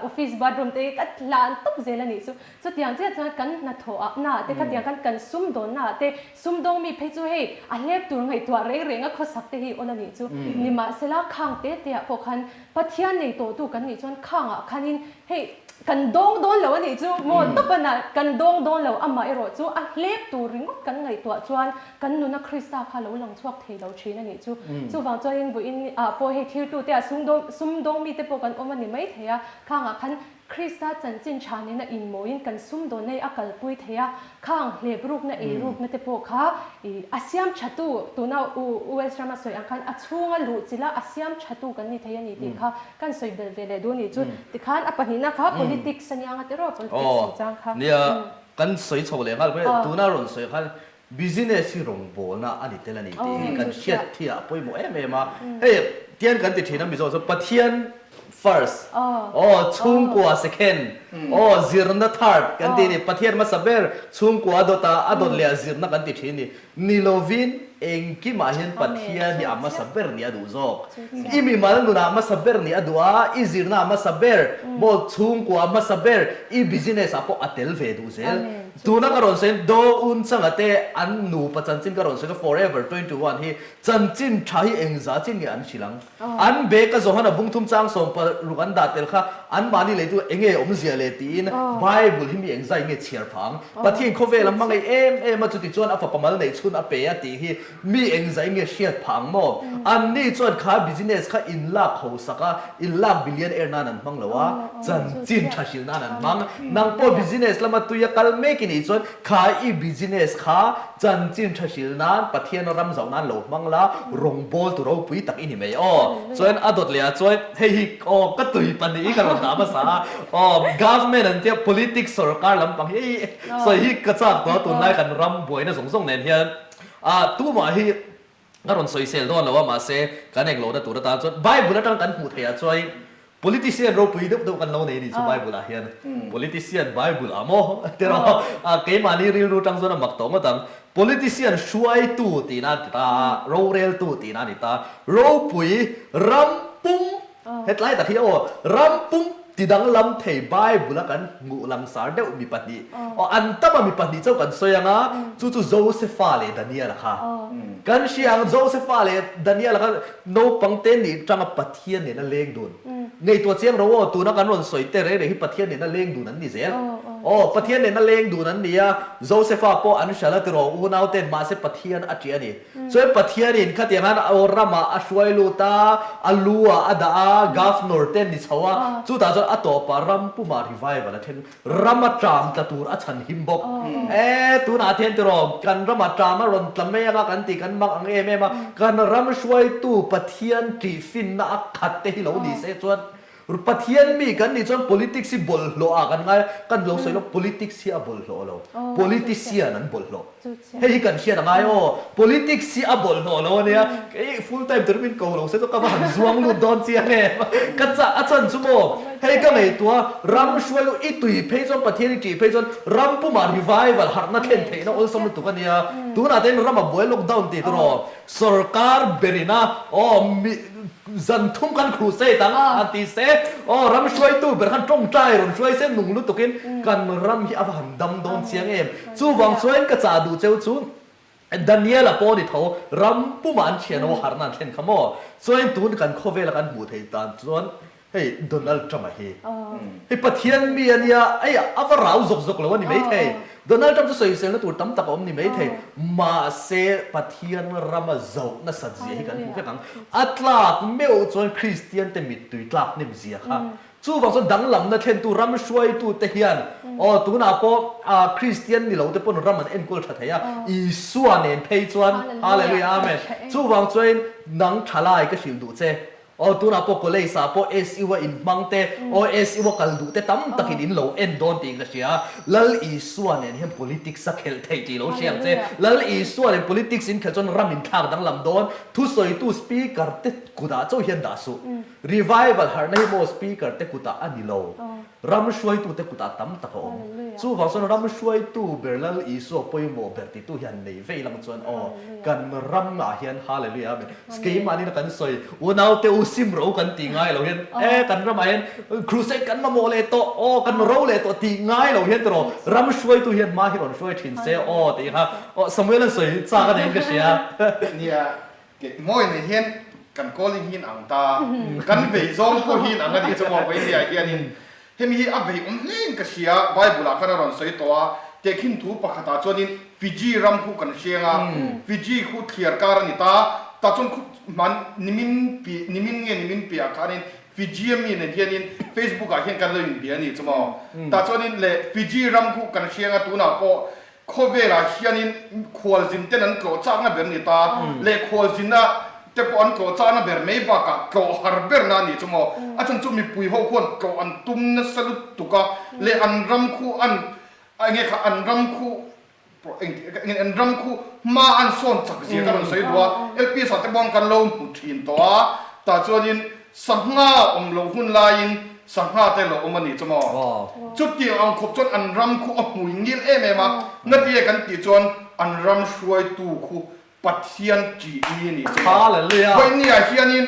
office bathroom te hi ka hlan tawp zel a nih chu. Chutiang chiah chuan kan hnathawh ah naah te khatiang khan kan sumdawn naah te sumdawng mi phei chu hei a hlep tur ngaihtuah reng reng a khawsak te hi awn a nih chu. Nimahsela khang te te ah pawh khan Pathian nei tawhtu kan nih chuan khangah khanin hei kan dawng dawn lo a nih chu maw tawpana kan dawng dawn lo amah erawh chu a hlep tur ringawt kan ngaihtuah chuan kan nuna Krista kha lo lang chhuak thei lo thin a nih chu. Chuvang chuanin vawiin ah pawh hei thirtute ah sumdawng sumdawng mite pawh kan awm a ni mai thei a, khangah khan Krista chanchin tha nena inmawiin kan sumdawnna hi a kalpui thei a, khang hlep rukna ei rukna te pawh kha a siam thatu tuna US rama sawi ang khan a chhunga luh chila a siam thatu kan ni thei a ni tih kha kan sawi belh ve leh duh a nih chu. Tikhan a pahnihna kha politics a nia nga tiraw politics chungchang kha. Nia, kan sawi chho leh nghal tuna rawn sawi khan Business hi rawngbawlna a ni tel a ni tih hi kan hriat thiah a pawimawh em em a. Hei tian kan ti thin a Mizo chu Pathian First, aw chhungkua second, aw zirna third kan ti a ni. Pathian hmasa ber chhungkua a dawt a, a dawt leh a zirna kan ti thin a ni. Ni lovin engkimah hian Pathian hi a hmasa ber nih a duh zawk. I mimal nunah hmasa ber nih a duh a, i zirnaah hmasa ber, maw chhungkua hmasa ber, i business ah pawh a tel ve duh zel. Tuna ka rawn sawi Do Un Changa te an nupa chanchin ka rawn sawi kha Forever 21 hi chanchin tha hi engzah chin nge an hrilh ang? An bag a Johana bungthum chang 16 an dah tel kha anmahni leitu enge awmzia le tiin Bible hi mi engzai nge chhiar phah ang? Pathian khawvel a hmangaih em em a chuti chuan a fapa mal neih chhun a pe a tih hi mi engzai nge hriat phah ang maw? Anni chuan kha business kha in lak ho sak a, in lak billion air nan an hmang lo a, chanchin tha hrilh nan an hmang. Nang pawh business lama tui a kal mek i nih chuan kha i business kha Chanchin tha hrilh nan Pathian ram zauh nan lo hmang la, rawngbawl tu ropui tak i ni mai aw. Chuan a dawt leh ah chuan hei hi aw ka tui pahnih ka rawn dah hmasa a, aw government an tia politics sorkar lampang hi hei sawi hi ka chak tawh a tunlai kan ram buaina zawng zawng nen hian ah tumah hi ka rawn sawisel dawn lo a mahse kan englohna tur atan chuan Bible atang kan hmuh theih ah chuan Politician ropui deuh deuh kan lo nei a nih chu Bible ah hian. Politician Bible ah maw ti rawh. Keimahni rilru tang chuan a mak tawh ngawt ang. Politician hruaitu tihna a ti ta a, roreltu tihna a ni ta. Ropui ram pum, hetlai tak hi aw, ram pum ti danglam thei Bible a kan hmuh langsar deuh mi pahnih. Aw an tam a mi pahnih chauh kan sawi ang a, chu chu Josepha leh Daniela kha. Kan hria ang Josepha leh Daniela kha naupang te nih tanga Pathian nena leng dun. Ngaihtuah chiang ro aw, tuna kan rawn sawi te reng reng hi Pathian nena leng dun an ni zel. Aw, Pathian nena leng dun an ni a, Josepha pawh an hral a ti rawh unau ten, mahse Pathian a ṭih a ni. Chuan Pathianin khatiang khan aw ramah a hruai lut a, a lu ah a dah a, governor te an ni chho a, chutah chuan a tawpah ram pumah revival a thleng. Rama ṭam tla tur a chhan him bawk. E, tunah thian tiraw, kan rama ṭam a rawn tla mai anga kan tih kan mak ang em em a, kan ram hruaitu Pathian ṭihfinna a khat te hi lo ni se chuan Pathian mi kan nih chuan politics hi bawlhhlawh ah kan ngai a, kan lo sawi lawk politics hi a bawlhhlawh lo, politician an bawlhhlawh. Hei hi kan hriat a ngai aw, politics hi a bawlhhlawh lo a nia, kei full time tur min ko lo se chu ka va han zuang lut dawn chiang em, ka chah a chan chu maw, hei ka ngaihtuah ram hruai u i tui phei chuan Pathian i ṭih phei chuan ram pumah revival harhna thlen theihna awlsam lutuk a nia, tunah te hian ram a buai lockdown tih tur aw, sorkar berin a aw mi Zan thum kan crusade ang a ti se, aw ram hruaitu ber khan tawngtai rawn hruai se nung lutukin kan ram hi a va han dam dawn chiang em. Chuvang chuan ka chah duh cheu chu Daniel-a pawh ni tho ram pumah an thian ho harhna an thlen kha maw. Chuan tun kan khawvela kan hmuh theih dan chuan hei Donald Trump-a hi hei Pathian mi a nia, hei a va rau zawk zawk lo a ni maithei. Donald Trump chu sawiselna tur tam tak a awm ni maithei, mahse Pathian rama zoh nasat zia hi kan hmu vek ang. A tlak meuh chuan Kristian te mittui tlak hnem zia kha. Chuvang chuan danglamna thlentu ram hruaitu te hian aw tunah pawh Kristian ni lo te pawn ram an enkawl tha thei a, Isua nen phei chuan Hallelujah Amen. Chuvang chuan nang thalai ka hrilh duh che, Aw tunah pawh college ah pawh SU a inhmang te, aw SU a kal duh te tam takin in lo en dawn tih ka hria. Lal Isua nen hian politics a khelh theih tih lo hria ang che. Lal Isua nen politics in khelh chuan ram in thlak danglam dawn. Thusawitu speaker te kutah chauh hian dah suh. Revival harhna hi maw speaker te kutah a ni lo. Ram hruaitute kutah tam tak a awm. Chuvang chuan ram hruaitu ber Lal Isua pawimawh ber titu hian nei vei lang chuan aw kan ram ah hian Hallelujah Amen keimahni na kan sawi unaute u sim ro kan tih ngai lo hian e kan ramah hian crusade kan mamawh leh tawh aw kan ro leh tawh tih ngai lo hian tiraw ram hruaitu hian hma hi rawn hruai thin se aw tih kha aw Samuel an sawi chak a neiin ka hria. Nia Mawi nei hian kan calling hi in ang ta, kan vei zawng pawh hi in ang a nih chu maw Vainia hianin hemi hi a vei awm hlein ka hria, Bible ah khan a rawn sawi tawh a, tehkhin thu pakhatah chuanin Fiji ram khu kan hreng a, Fiji khu thliar kar a ni ta, tah chuan khu hman nimin pi nimin nge nimin piah khanin Fiji a mi nen hianin Facebook ah hian kan lo inbia a nih chu maw, tah chuanin leh Fiji ram khu kan hreng a tunah pawh Khawvelah hianin khualzin ten an tlawh chakna ber ni ta leh khualzina te pawh an tlawh chakna ber mai bakah tlawh har berna a nih chu maw? A chhan chu mipui ho khuan tlawh an tum nasa lutuk a leh an ram khu an enge kha an ram khu an ram khu hma an sawn chak zia ka rawn sawi duh a, LPS ah te pawh kan lo hmu thin tawh a, tah chuanin. Sangha awm lo hun laiin sangha te lo awm a nih chu maw? Chutiang ang khawp chuan an ram khu a hmui ngil em em a, ngatinge kan tih chuan an ram hruaitu khu Pathian ṭih mi a nih chu maw? Vawinia hianin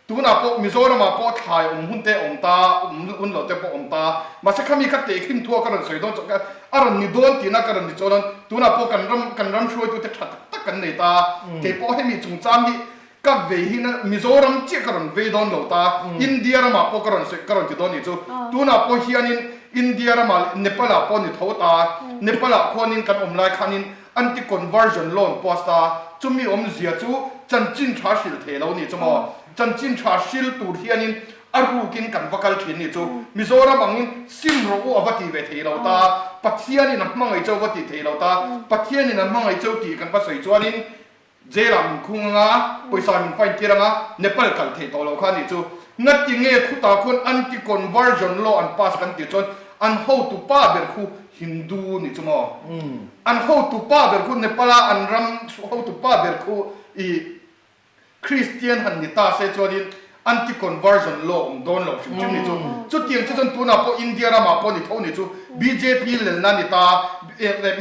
tunah pawh Mizoramah pawh thlai awm hun te awm ta, awm hun lo te pawh awm ta, mahse khami kha tehkhin thua ka rawn sawi dawn chuan a rawn ni dawn tihna ka rawn ni chuan tunah pawh kan ram kan ram hruaitute ṭha tak tak kan nei ta, keipawh hemi chungchang hi Ka vei hi na Mizoram chiah ka rawn vei dawn lo ta, India ramah pawh ka rawn sawi ka rawn ti dawn nih chu. Tunah pawh hianin India ramah leh Nepal ah pawh ni tho ta, Nepal ah khuanin kan awm lai khanin anti conversion loan post a, chumi awmzia chu chanchin tha hril thei lo nih chu maw? Chanchin tha hril tur hianin a rukin kan va kal thin nih chu. Mizoram angin sim rawh u a va ti ve thei lo ta, Pathianin a hmangaih cheu va ti thei lo ta, Pathianin a hmangaih cheu tih kan va sawi chuanin Jail ah min khung anga, pawisa min fine tir anga, Nepal kal thei tawh lo kha anih chu. Ngati nge khutah khuan anti conversion law an pass kan tih chuan an hotu pa ber khu Hindu nih chu maw? An hotu pa ber khu Nepal a an ram hotu pa ber khu i Christian han ni ta se chuanin anti conversion law awm dawn lo hrim hrim nih chu. Chutiang chu chuan tunah pawh India ramah pawh ni tho nih chu bjp lelna ni ta,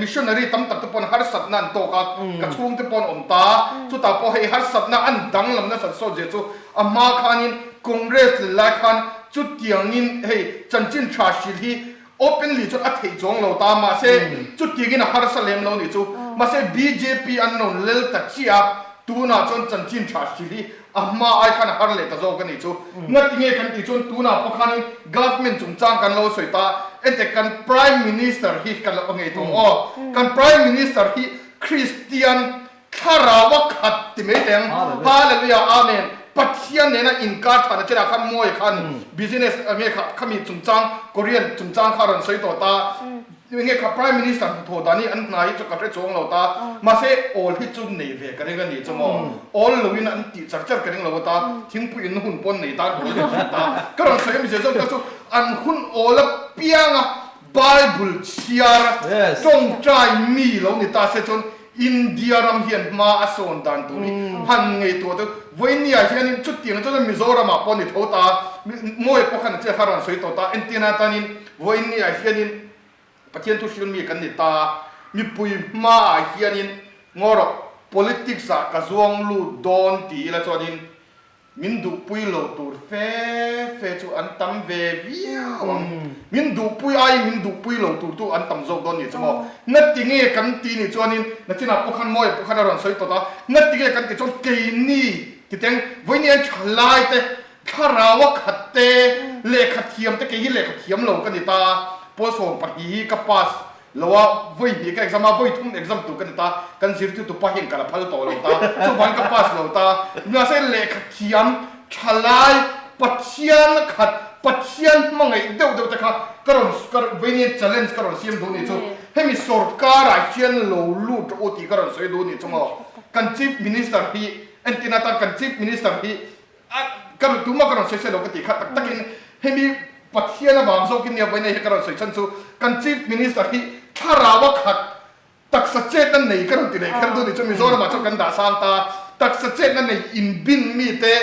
missionary tam tak te pawn harsatna an tawk a, ka chhungte pawn awm ta, chutah pawh hei harsatna an danglam nasat sawt zia chu a hma khanin Congress lel lai khan chutiangin hei chanchin tha hril hi openly chuan a theih chuang lo ta, mahse chutiangin a harsa lem lo nih chu. Mahse bjp an rawn lel ta chiah a, tunah chuan chanchin tha hril hi A hma ai khan a har leh ta zawk a nih chu. Ngati nge kan tih chuan tunah pawh khanin government chungchang kan lo sawi ta, enteh kan Prime Minister hi kan lo ngei tawh aw. Kan Prime Minister hi Kristian thlarau a khat ti mai teh ang. Hallelujah Amen. Pathian nena inkar than a chenah khan mawi khan business nge kha khami chungchang Korean chungchang kha rawn sawi tawh ta. Enge kha Prime Minister hnathawh dan hi an hna hi chu ka hre chuang lo ta, mahse awl hi chu nei ve ka ring a nih chu maw? Awl loin an tih char char ka ring lo ta, thingpui in hun pawn nei tan awl hi hriat ta. Ka rawn sawi awmzia zawk ta chu an hun awl apianga Bible chhiar tawngtai mi lo ni ta se chuan India ram hian hma a sawn dan tur hi han ngaihtuah deuh. Vawinia hianin chutiang chuan Mizoramah pawh ni tho ta, Mawia pawh khan a chiah kha rawn sawi tawh ta, entirna atanin Vawinia hianin Pathian thu hrilh mi kan ni ta, mipui hmaah hianin ngaw rawh, politics ah ka zuang lut dawn ti ila chuanin min duhpui lo tur fe fe chu an tam ve viau ang. Min duhpui aiin min duhpui lo tur tu an tam zawk dawn nih chu maw? Ngati nge kan ti nih chuanin nachinah pawh khan Mawia pawh khan a rawn sawi tawt a, ngati nge kan ti chuan keini titeng vawinia thalai te Thlarau a khat te, lehkha thiam te, kei hi lehkha thiam lo ka ni ta, pawl 12 hi ka pass lo a, vawi hnih ka exam a, vawi thum exam tur ka ni ta, kan zirtirtu pa hian ka la phal tawh lo ta, chuvangin ka pass lo ta, mahse lehkha thiam thalai Pathian khat, Pathian hmangaih deuh deuh te kha ka rawn ka vawiin challenge ka rawn siam duh nih chu, hemi sorkarah hian lo lut rawh u tih ka rawn sawi duh nih chu maw, kan Chief Minister hi entirna atan kan Chief Minister hi A, ka rawn tumah ka rawn sawi sawi lo ka tih kha tak takin hemi Pathian avang zawkin nia vawiin hei ka rawn sawi chhan chu kan Chief Minister hi thlarau a khat taksa chetna nei ka rawn ti leh kher duh ni chu Mizoramah chuan kan dah sang ta taksa chetna nei inbin mite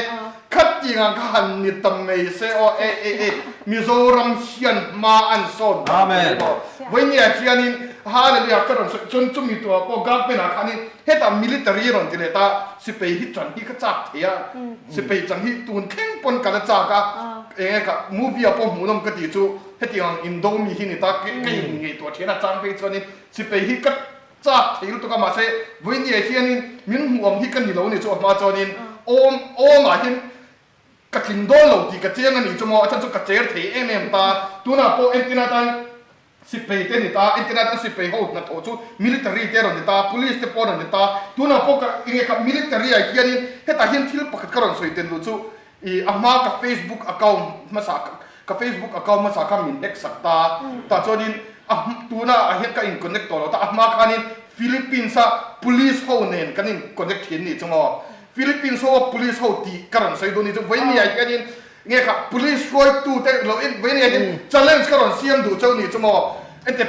khat tih ang kha han ni ta mai se aw e e e Mizoram hian hma an sawn dan tur hi maw vawiin hianin Hallelujah ka rawn sawi chuan chumi tuah pawh government ah khanin Hetah military rawn ti leh ta, sipei hi chan hi ka chak thei a, sipei chan hi tun thleng pawn ka la chak a, eng nge ka movie ah pawh hmuhnawm ka tih chu hetiang ang indo mi hi ni ta, ka in ngaihtuah thian a chang phei chuanin sipei hi ka chak thei lutuk a, mahse vawinia hianin min hmuh ang hi ka ni lo ni chu a hma chuanin awm awmah hian ka tling dawn lo tih ka chiang a ni chu maw, a chhan chu ka cher thei em em ta, tunah pawh entirna tan Sipei te ni ta, entirna tan sipei ho hnathawh chu military te rawn ni ta, police te pawh rawn ni ta. Tunah pawh ka enge ka military ah hianin hetah hian thil pakhat ka rawn sawi tel luh chu ih a hma ka facebook account hmasa ka facebook account hmasa kha min hack sak ta. Tah chuanin a tunah ah hian ka in connect tawh lo ta, a hma khanin Philippines a police ho nen kan in connect thin nih chu maw. Philippines ho a police ho tih ka rawn sawi duh ni chu vawiin ah hianin Nge kha police hruaitu te lo en vei nia hian challenge ka rawn siam duh cheu nih chu maw? Ente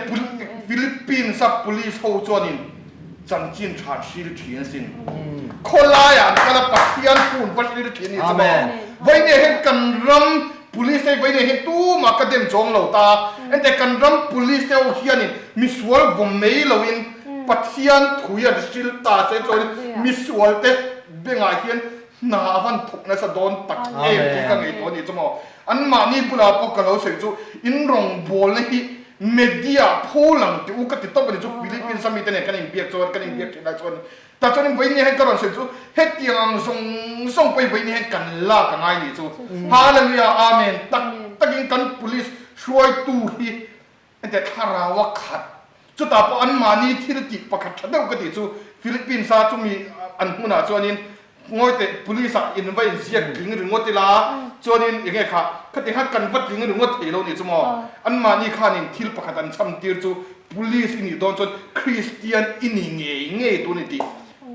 Philippines a police ho chuanin chanchin tha hril thin asin. Khawlaiah an kal a Pathian phun va hril thin nih chu maw? Vawinia hian kan ram police te hi vawinia hian tumah ka dem chawng lo ta. Enteh kan ram police te ho hianin misual vawm mai loin Pathian thui an hril ta se chuanin misual te bengah hian hna a van thawk nasa dawn tak em tih ka ngaihtuah a nih chu maw. Anmahni bulah pawh ka lo sawi chu in rawngbawlna hi media pho lang tih u ka ti tawp a ni chu Philippines a mite nen kan inbiak chuan kan inbiak thin lai chuan tah chuan vawiin hian ka rawn sawi chu hetiang ang zawng zawng pawhin vawiin hian kan lak a ngai nih chu Hallelujah Amen tak takin kan police hruaitu hi Hetiang thlarau a khat. Chutah pawh anmahni thil tih pakhat tha deuh ka tih chu Philippines a chumi an hmunah chuanin ngawi teh police ah in va inziak tling ringawt ila chuanin enge kha khati khan kan va tling ringawt thei lo nih chu maw? Anmahni khanin thil pakhat an chham tir chu police i nih dawn chuan Christian i ni ngei ngei tur a ni tih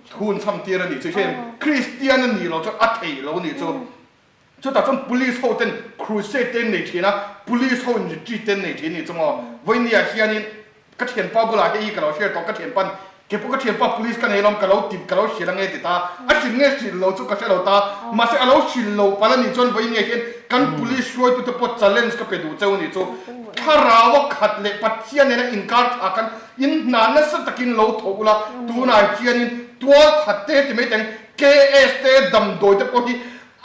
thu an chham tir a nih chu hian Christian a nih loh chuan a thei lo nih chu. Chutah chuan police ho ten crusade te an nei thin a, police ho in retreat te an nei thin a nih chu maw. Vawinia hianin ka thianpa bulah hei hi ka lo share tawh, ka thianpa'n kei pawh ka thianpa police ka nei alawm ka lo ti ka lo hrilh ange ti ta, a hrilh nge hrilh lo chu ka hre lo ta, mahse a lo hrilh lo palh a nih chuan vawinia hian kan police hruaitute pawh challenge ka pe duh cheu a nih chu. Thlarau a khat leh Pathian nena inkar tha khan in hna nasa takin lo tho ula, tunah hianin tualthat te ti mai teng KS te damdawi te pawh hi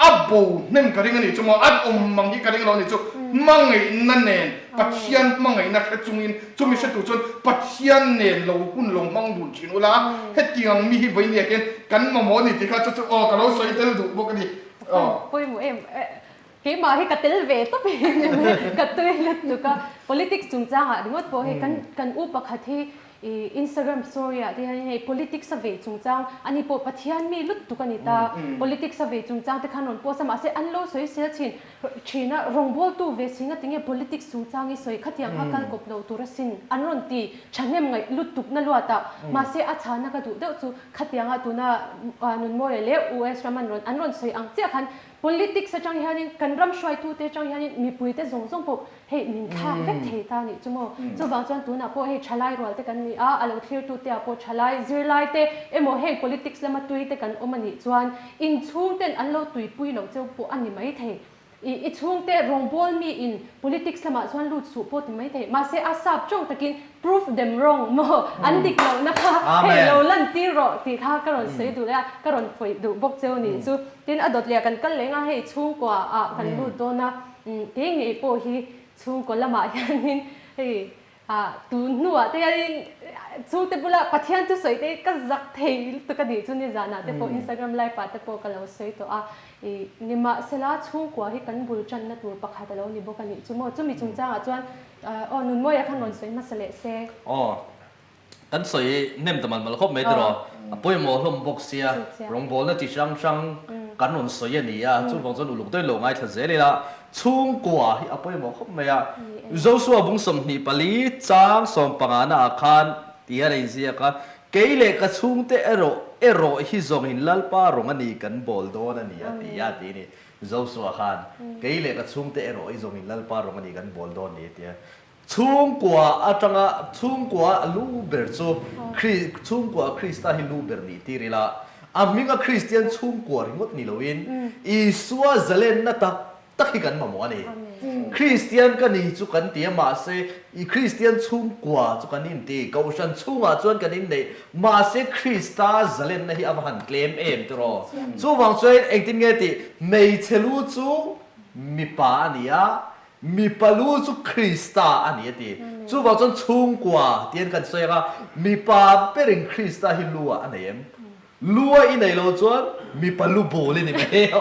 A bo hnem ka ring a nih chu maw? An awm mang hi ka ring lo a nih chu. Hmangaihna nen, Pathian hmangaihna hre chungin chumi hre tur chuan Pathian nen lo hun lo hmang dun thin ula, hetiang ang mi hi vawinia hian kan mamawh a ni tih kha chu chu aw ka lo sawi tel duh bawk a ni. Aw. Pawimawh em? Keimah hi ka tel ve tawp in ka tui lutuk a. Politics chungchangah ringawt pawh hei kan kan u pakhat hi I Instagram story ah te hian hei politics a vei chungchang ani pawh Pathian mi lutuk a ni ta, politics a vei chungchang te khan rawn post a mahse an lo sawi sel thin thin a, rawngbawltu ve si nga tinge politics chungchang i sawi khatiang kha kal kawp lo tur asin an rawn ti thahnem ngaih lutuk na luat a, mahse a chhana ka duh deuh chu khatianga tuna Nunmawia leh US ram an rawn an rawn sawi ang chiah khan politics atang hianin kan ram hruaitute atang hianin mipuite zawng zawng pawh Hei min thlak vek thei ta nih chu maw? Chuvang chuan tunah pawh hei thalai rual te kan ni a, a lo thlirtu te ah pawh thalai zirlai te emaw heng politics lama tui te kan awm a nih chuan inchhung ten an lo tuipui loh cheu pawh a ni mai thei. I i chhungte rawngbawl mi in politics lamah chuan lut suh pawh ti mai thei. Mahse a sap tawng takin prove them wrong maw? An dik lohna kha hei lo lan tir rawh tih kha ka rawn sawi duh leh a, ka rawn fawih duh bawk cheu nih chu. Tin a dawt leh ah kan kal leng a, hei chhungkua ah kan lut dawn a. Kei ngei pawh hi chhungkaw lamah hianin hei tun hnuah te hianin chhungte bula Pathian thusawi te hi ka zak thei lutuk a nih chu nizanah te pawh Instagram live ah te pawh ka lo sawi tawh a. Nimahsela chhungkua hi kan bul tanna tur pakhat a lo ni bawk a nih chu maw. Chumi chungchangah chuan aw Nunmawia khan rawn sawi hmasa leh se. Aw. Kan sawi hnem ta mal mal khawp mai tiraw, a pawimawh hlawm bawk sia, rawngbawlna chi hrang hrang kan rawn sawi a ni a, chuvang chuan uluk deuhin lo ngaithla zel ila, chhungkua hi a pawimawh khawp mai a, Joshua bung 24 chang sawmpangana ah khan ti hian a inziak a, Kei leh ka chhungte erawh erawh hi zawngin Lalpa rawng a ni kan bawl dawn a ni a ti a ti a ni. Joshua khan, Kei leh ka chhungte erawh hi zawngin Lalpa rawng a ni kan bawl dawn a ni a ti a. Chhungkua atanga chhungkua a lu ber chu Kri chhungkua Krista hi lu ber nih tir ila, a hminga Kristian chhungkua ringawt ni loin Isua zalenna tak tak hi kan mamawh a ni. Kristian ka ni chu kan ti a, mahse i Kristian chhungkua chu kan inti, Kohhran chhungah chuan kan inneih, mahse Krista zalenna hi a va han tlem em tiraw? Chuvang chuan engtin nge tih, hmeichhe lu chu mipa a ni a, Mipa lu chu Krista a ni a ti. Chuvang chuan chhungkua tiin kan sawi ang a, mipa berin Krista hi lu ah a nei em? Lu a i nei lo chuan mipa lu bul i ni mai.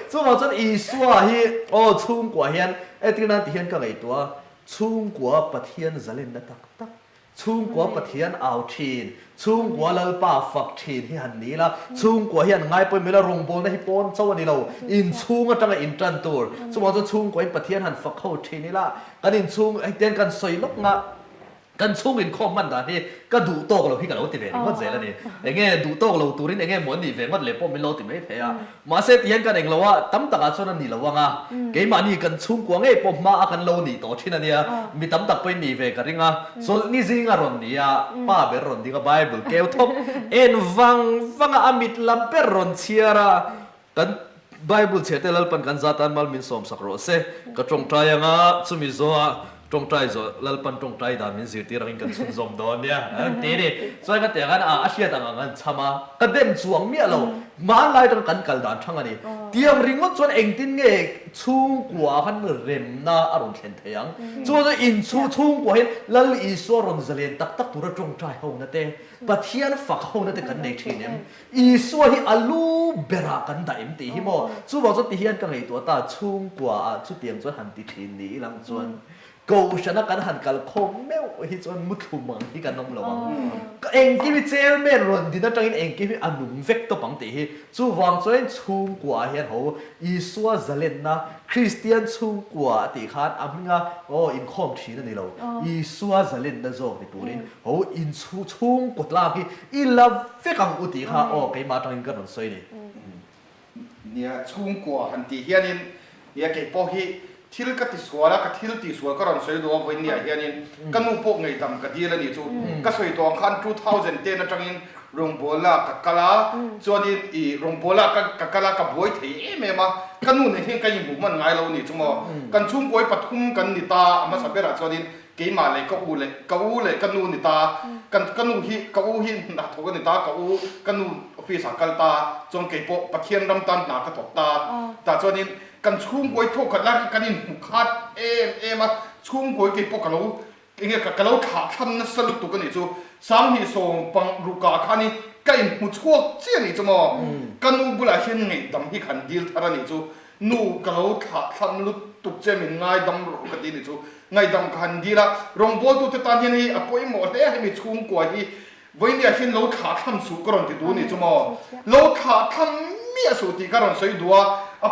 Chuvang chuan Isua hi aw chhungkua hian entir nan ti hian ka ngaihtuah a, chhungkua Pathian zalenna tak tak Chhungkua Pathian au thin, chhungkua Lalpa fak thin hi han ni ila, chhungkua hi an ngaipawimawh ila, rawngbawlna hi pawn cho a ni lo, inchhung atanga intan tur. Chuvang chuan chhungkuain Pathian han fak ho thin ila, kan inchhung hetiang kan sawi lawk nga, kan chhung inkhawm hman dan hi ka duh tawk lo hi ka lo ti ve ringawt zel a ni. Enge duh tawk lo turin enge maw an nih ve ngawt leh pawh min lo ti mai thei a. Mahse tihian kan englo a, tam takah chuan a ni lo ang a, keimahni kan chhungkua ngei pawh hma a kan lo nih tawh thin a nia, mi tam tak pawhin nih ve ka ring a, chawlhni zinga rawn ni a, pa ber rawn ding a, Bible keu thawk en vang vang a, a mit la ber rawn chhiar a, kan Bible chhiarte Lalpan kan zatan mal min sawmsak rawh se. Ka tawngtai anga chumi zawha tawngtai zawh Lalpan tawngtai dan min zirtir angin kan chhunzawm dawn nia an ti a ni. Chuan ka tiang khan a hriat ang ang an cham a, ka dem chuang miah lo. Hmanlai atanga kan kal dan thang a ni. Tiang ringawt chuan engtin nge chhungkua khan remna a rawn thlen thei ang? Chuan chuan inchhung chhungkua hian Lal Isua rawn zalen tak tak tura tawngtai hona te, Pathian fak hona te kan nei thin em? Isua hi a lu berah kan dah em tih hi maw? Chuvang chuan tihian ka ngaihtuah ta, chhungkua ah chutiang chuan han ti thin ni ilang chuan Kohhrana kan han kal khawm meuh hi chuan muthlum ang hi kan awm lo ang. Engkim hi chairman rawn din atangin engkim hi a nung vek tawp ang tih hi. Chuvang chuan chhungkua ah hian ho Isua zalenna Kristian chhungkua a tih khan a hminga aw inkhawm thin a ni lo. Isua zalenna zawk ni turin ho inchhung chhungkaw tlak hi i la vek ang u tih kha aw keimah atangin ka rawn sawi ni. Nia, chhungkua han tih hianin nia kei pawh hi thil ka ti sual a, ka thil tih sual ka rawn sawi duh a vawinia hianin ka nu pawh ngaihdam ka dil a nih chu. Ka sawi tawh ang khan 2010 atangin rawngbawla ka kal a, chuanin i rawngbawla ka ka kal a, ka buai thei em em a, ka nu nen hian ka inhmuh hman ngai lo a nih chu maw. Kan chhungkuai pathum kan ni ta a hmasa berah chuanin Keimah leh ka u leh ka u leh ka nu ni ta, kan ka nu hi ka u hi hna thawk a ni ta, ka u ka nu office ah kal ta, chuan kei pawh Pathian ram tan hna ka thawk ta, tah chuanin kan chhungkawi thawk khat lai kha kan inhmu khat em em a, chhungkawi kei pawh ka lo enge ka lo thlah thlam nasa lutuk a nih chu, 20 pang rukah khanin ka inhmu chhuak chiah a nih chu maw, ka nu bulah hian ngaihdam hi khan dil thar a nih chu, Nu, ka lo thlah thlam lutuk che min ngaidam rawh ka ti ni chu. Ngaidam ka han dil a, rawngbawltute tan hian hei a pawimawh hle a, hemi chhungkua hi vawinia hian lo thlah thlam suh ka rawn ti duh ni chu maw. Lo thlah thlam miah suh tih ka rawn sawi duh a,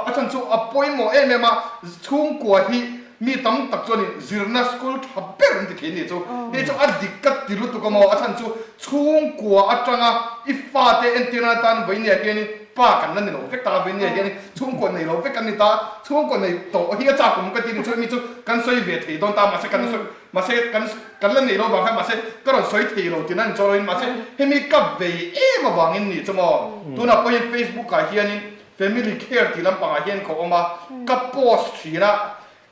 a chhan chu a pawimawh em em a, chhungkua hi mi tam tak chuanin zirna school tha ber an ti thin ni chu. Hei chu a dik ka ti lutuk a maw, a chhan chu chhungkua atanga i fate entirna atan vawinia hianin Pa kan la ni lo vek ta a, Venia hian chhungkaw nei lo vek kan ni ta, chhungkaw nei tawh hi a chak awm ka ti ni chu mi chu kan sawi ve thei dawn ta mahse kan sawi mahse kan kan la nei lo vang khan mahse ka rawn sawi thei lo tina ni chuan mahse hemi ka vei em avangin ni chu maw tunah pawh hian Facebook ah hianin family care tih lampangah hian ka awm a ka post thin a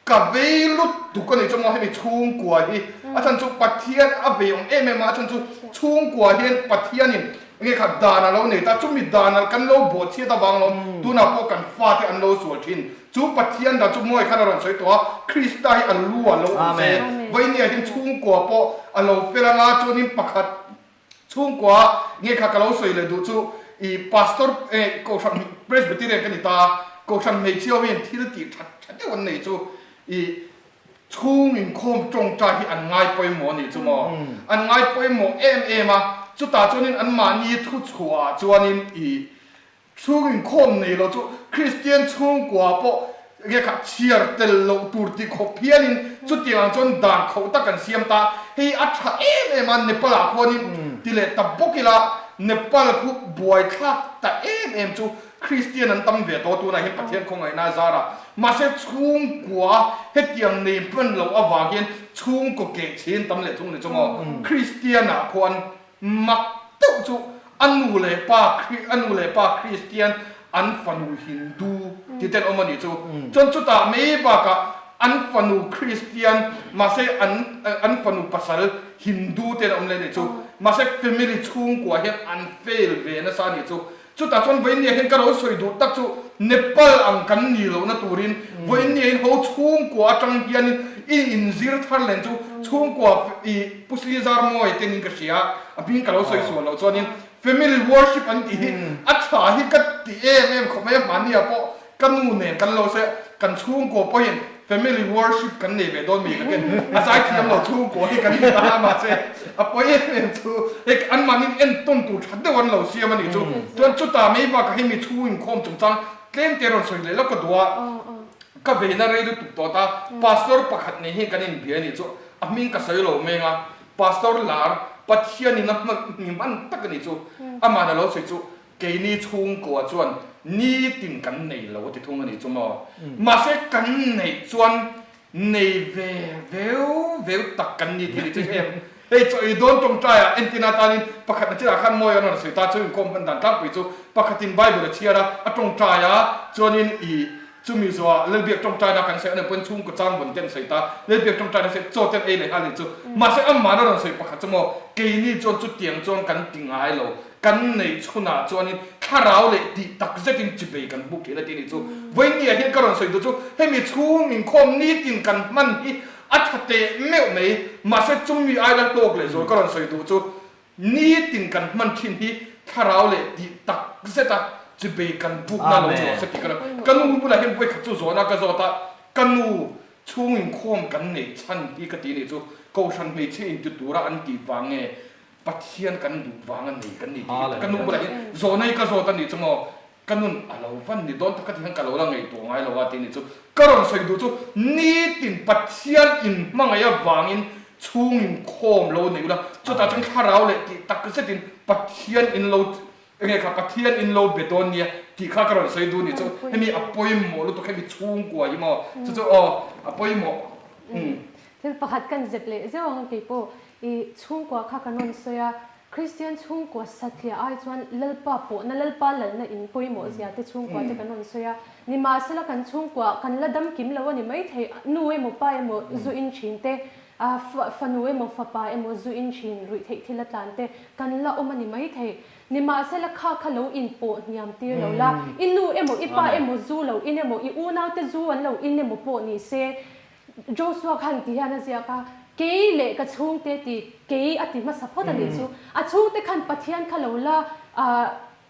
Ka vei lutuk a ni chu maw hemi chhungkua hi a chhan chu Pathian a vei awm em em a, a chhan chu chhungkua hian Pathianin enge kha dan a lo nei ta, chumi dan a kan lo bawhchhiat avang lo tunah pawh kan fate an lo sual thin, chu Pathian dan chu mawi khan a rawn sawi tawh a, Krista hi a lu a lo awm se, Vainia hian chhungkua pawh a lo fel anga chuanin pakhat Chhungkua nge kha ka lo sawi leh duh chu i Pastor eh Kohhran Presbyterian ka ni ta, Kohhran hmeichhia ho hian thil tih that tha deuh an nei chu i chhung inkhawm tawngtai hi an ngai pawimawh a nih chu maw? An ngai pawimawh em em a, chutah chuanin anmahni thuchhuah ah chuanin i Chhung inkhawm nei lo chu Kristian chhungkua pawh nge kha chhiar tel loh tur ti khawp hianin chutiang ang chuan dan khauh tak an siam ta. Hei a tha em em a, Nepal ah khuanin ti leh ta bawk ila, Nepal khu buaithlak ta em em chu Kristian an tam ve tawh tunah hian Pathian khawngaihna a zar a. Mahse chhungkua hetiang nei hman loh avang hian chhungkaw keh chhin tam leh thung ni chu maw? Kristian ah khuan Mak deuh chu a nu leh pa a nu leh pa Kristian an fanu Hindu ti ten awm a nih chu. Chuan chutah mai bakah an fanu Kristian mahse an an fanu pasal Hindu ten awm leh a nih chu. Mahse family chhungkua hian an fail ve nasa a nih chu. Chutah chuan Vawinia hian ka lo sawi duh tak chu Nepal ang kan nih lohna turin Vawinia hian ho chhungkua atang hianin i inzir thar len chu chhungkua i Pu Sri Zarmawi te niin ka hria a hming ka lo sawi sual loh chuanin family worship an tih hi a tha hi ka ti em em khawp mai a hmahnia pawh Ka nu nen kan lo se kan chhungkaw pawhin family worship kan nei ve dawn mi ka ken a zaithiam lo chhungkaw hi kan ni ta a mahse a pawi em em chu hei anmahniin entawn tur tha deuh an lo siam a nih chu chuan chutah mai bakah hei mi chhung inkhawm chungchang tlem te rawn sawi leh lawk ka duh a ka veina rei lutuk tawh ta pastor pakhat nei hi kan inbia a nih chu a hming ka sawi lo meng a pastor lar Pathianin a hman tak a nih chu amah a lo sawi chu Keini chhungkua chuan nitin kan nei lo a ti thung a nih chu maw? Mahse kan neih chuan Nei ve veu veu tak kan ni tih ni chu em. Hei chaw ei dawn tawngtai ah entin atanin pakhatna chiah khan mawi an rawn sawi ta chu inkhawm hman dan tlangpui chu pakhatin Bible a chhiar a, a tawngtai a, chuanin i chumi zawhah Lalbiak tawngtaina kan sawi a nih pawhin chhungkaw chang vawn te an sawi ta, Lalbiak tawngtaina sawi chaw te an ei leh nghal nih chu. Mahse amah a rawn sawi pakhat chu maw keini chuan chutiang chuan kan ti ngai lo. Kan neih chhunah chuanin thlarau leh tih tak zetin chibei kan buk thin a tih nih chu. Vawinia hian ka rawn sawi duh chu hemi chhung inkhawm nitin kan hman hi a tha teh meuh mai, mahse chumi aila hlawk leh zual ka rawn sawi duh chu nitin kan hman thin hi thlarau leh tih tak zeta chibei kan bukna lo ni rawh se tih ka rawn ka nu bulah hian vawikhat chu zawhna ka zawt a, ka nu chhung inkhawm kan neih chhan hi ka tih nih chu Kohhran hmeichhe inti tura an tih vang nge Pathian kan duh vang a nei kan ni tih hi ka nu bulah hian zawhna hi ka zawt a nih chu maw ka nun a lo van ni dawn tak ka ti hian ka lo la ngaihtuah ngai lo a tih a nih chu ka rawn sawi duh chu nitin Pathian in hmangaih avangin chhung in khawm lo nei ula chutah chuan thlarau leh tih tak zetin Pathian in lo enge kha Pathian in lo be dawn nia tih kha ka rawn sawi duh a nih chu hemi a pawimawh lutuk hemi chhungkua hi maw chu chu aw a pawimawh umm. Thil pakhat kan zep leh zeuh ang keipawh I chhungkua kha kan rawn sawi a, Kristian chhungkua satliah ai chuan Lalpa pawhna, Lalpa lalna in pawimawh zia te chhungkua te kan rawn sawi a. Nimahsela kan chhungkua kan la dam kim lo a ni maithei, nu emaw pa emaw zu in thin te, fanu emaw fapa emaw zu in thin ruih theih thil a tlan te kan la awm a ni maithei. Nimahsela kha kha lo in pawh hniam tir lo la, i nu emaw i pa emaw zu lo in emaw, i unaute zu an lo in emaw pawh ni se, Joshua khan ti hian a ziak a, Kei leh ka chhungte ti kei a ti hmasa phawt a nih chu. A chhungte khan Pathian kha lo la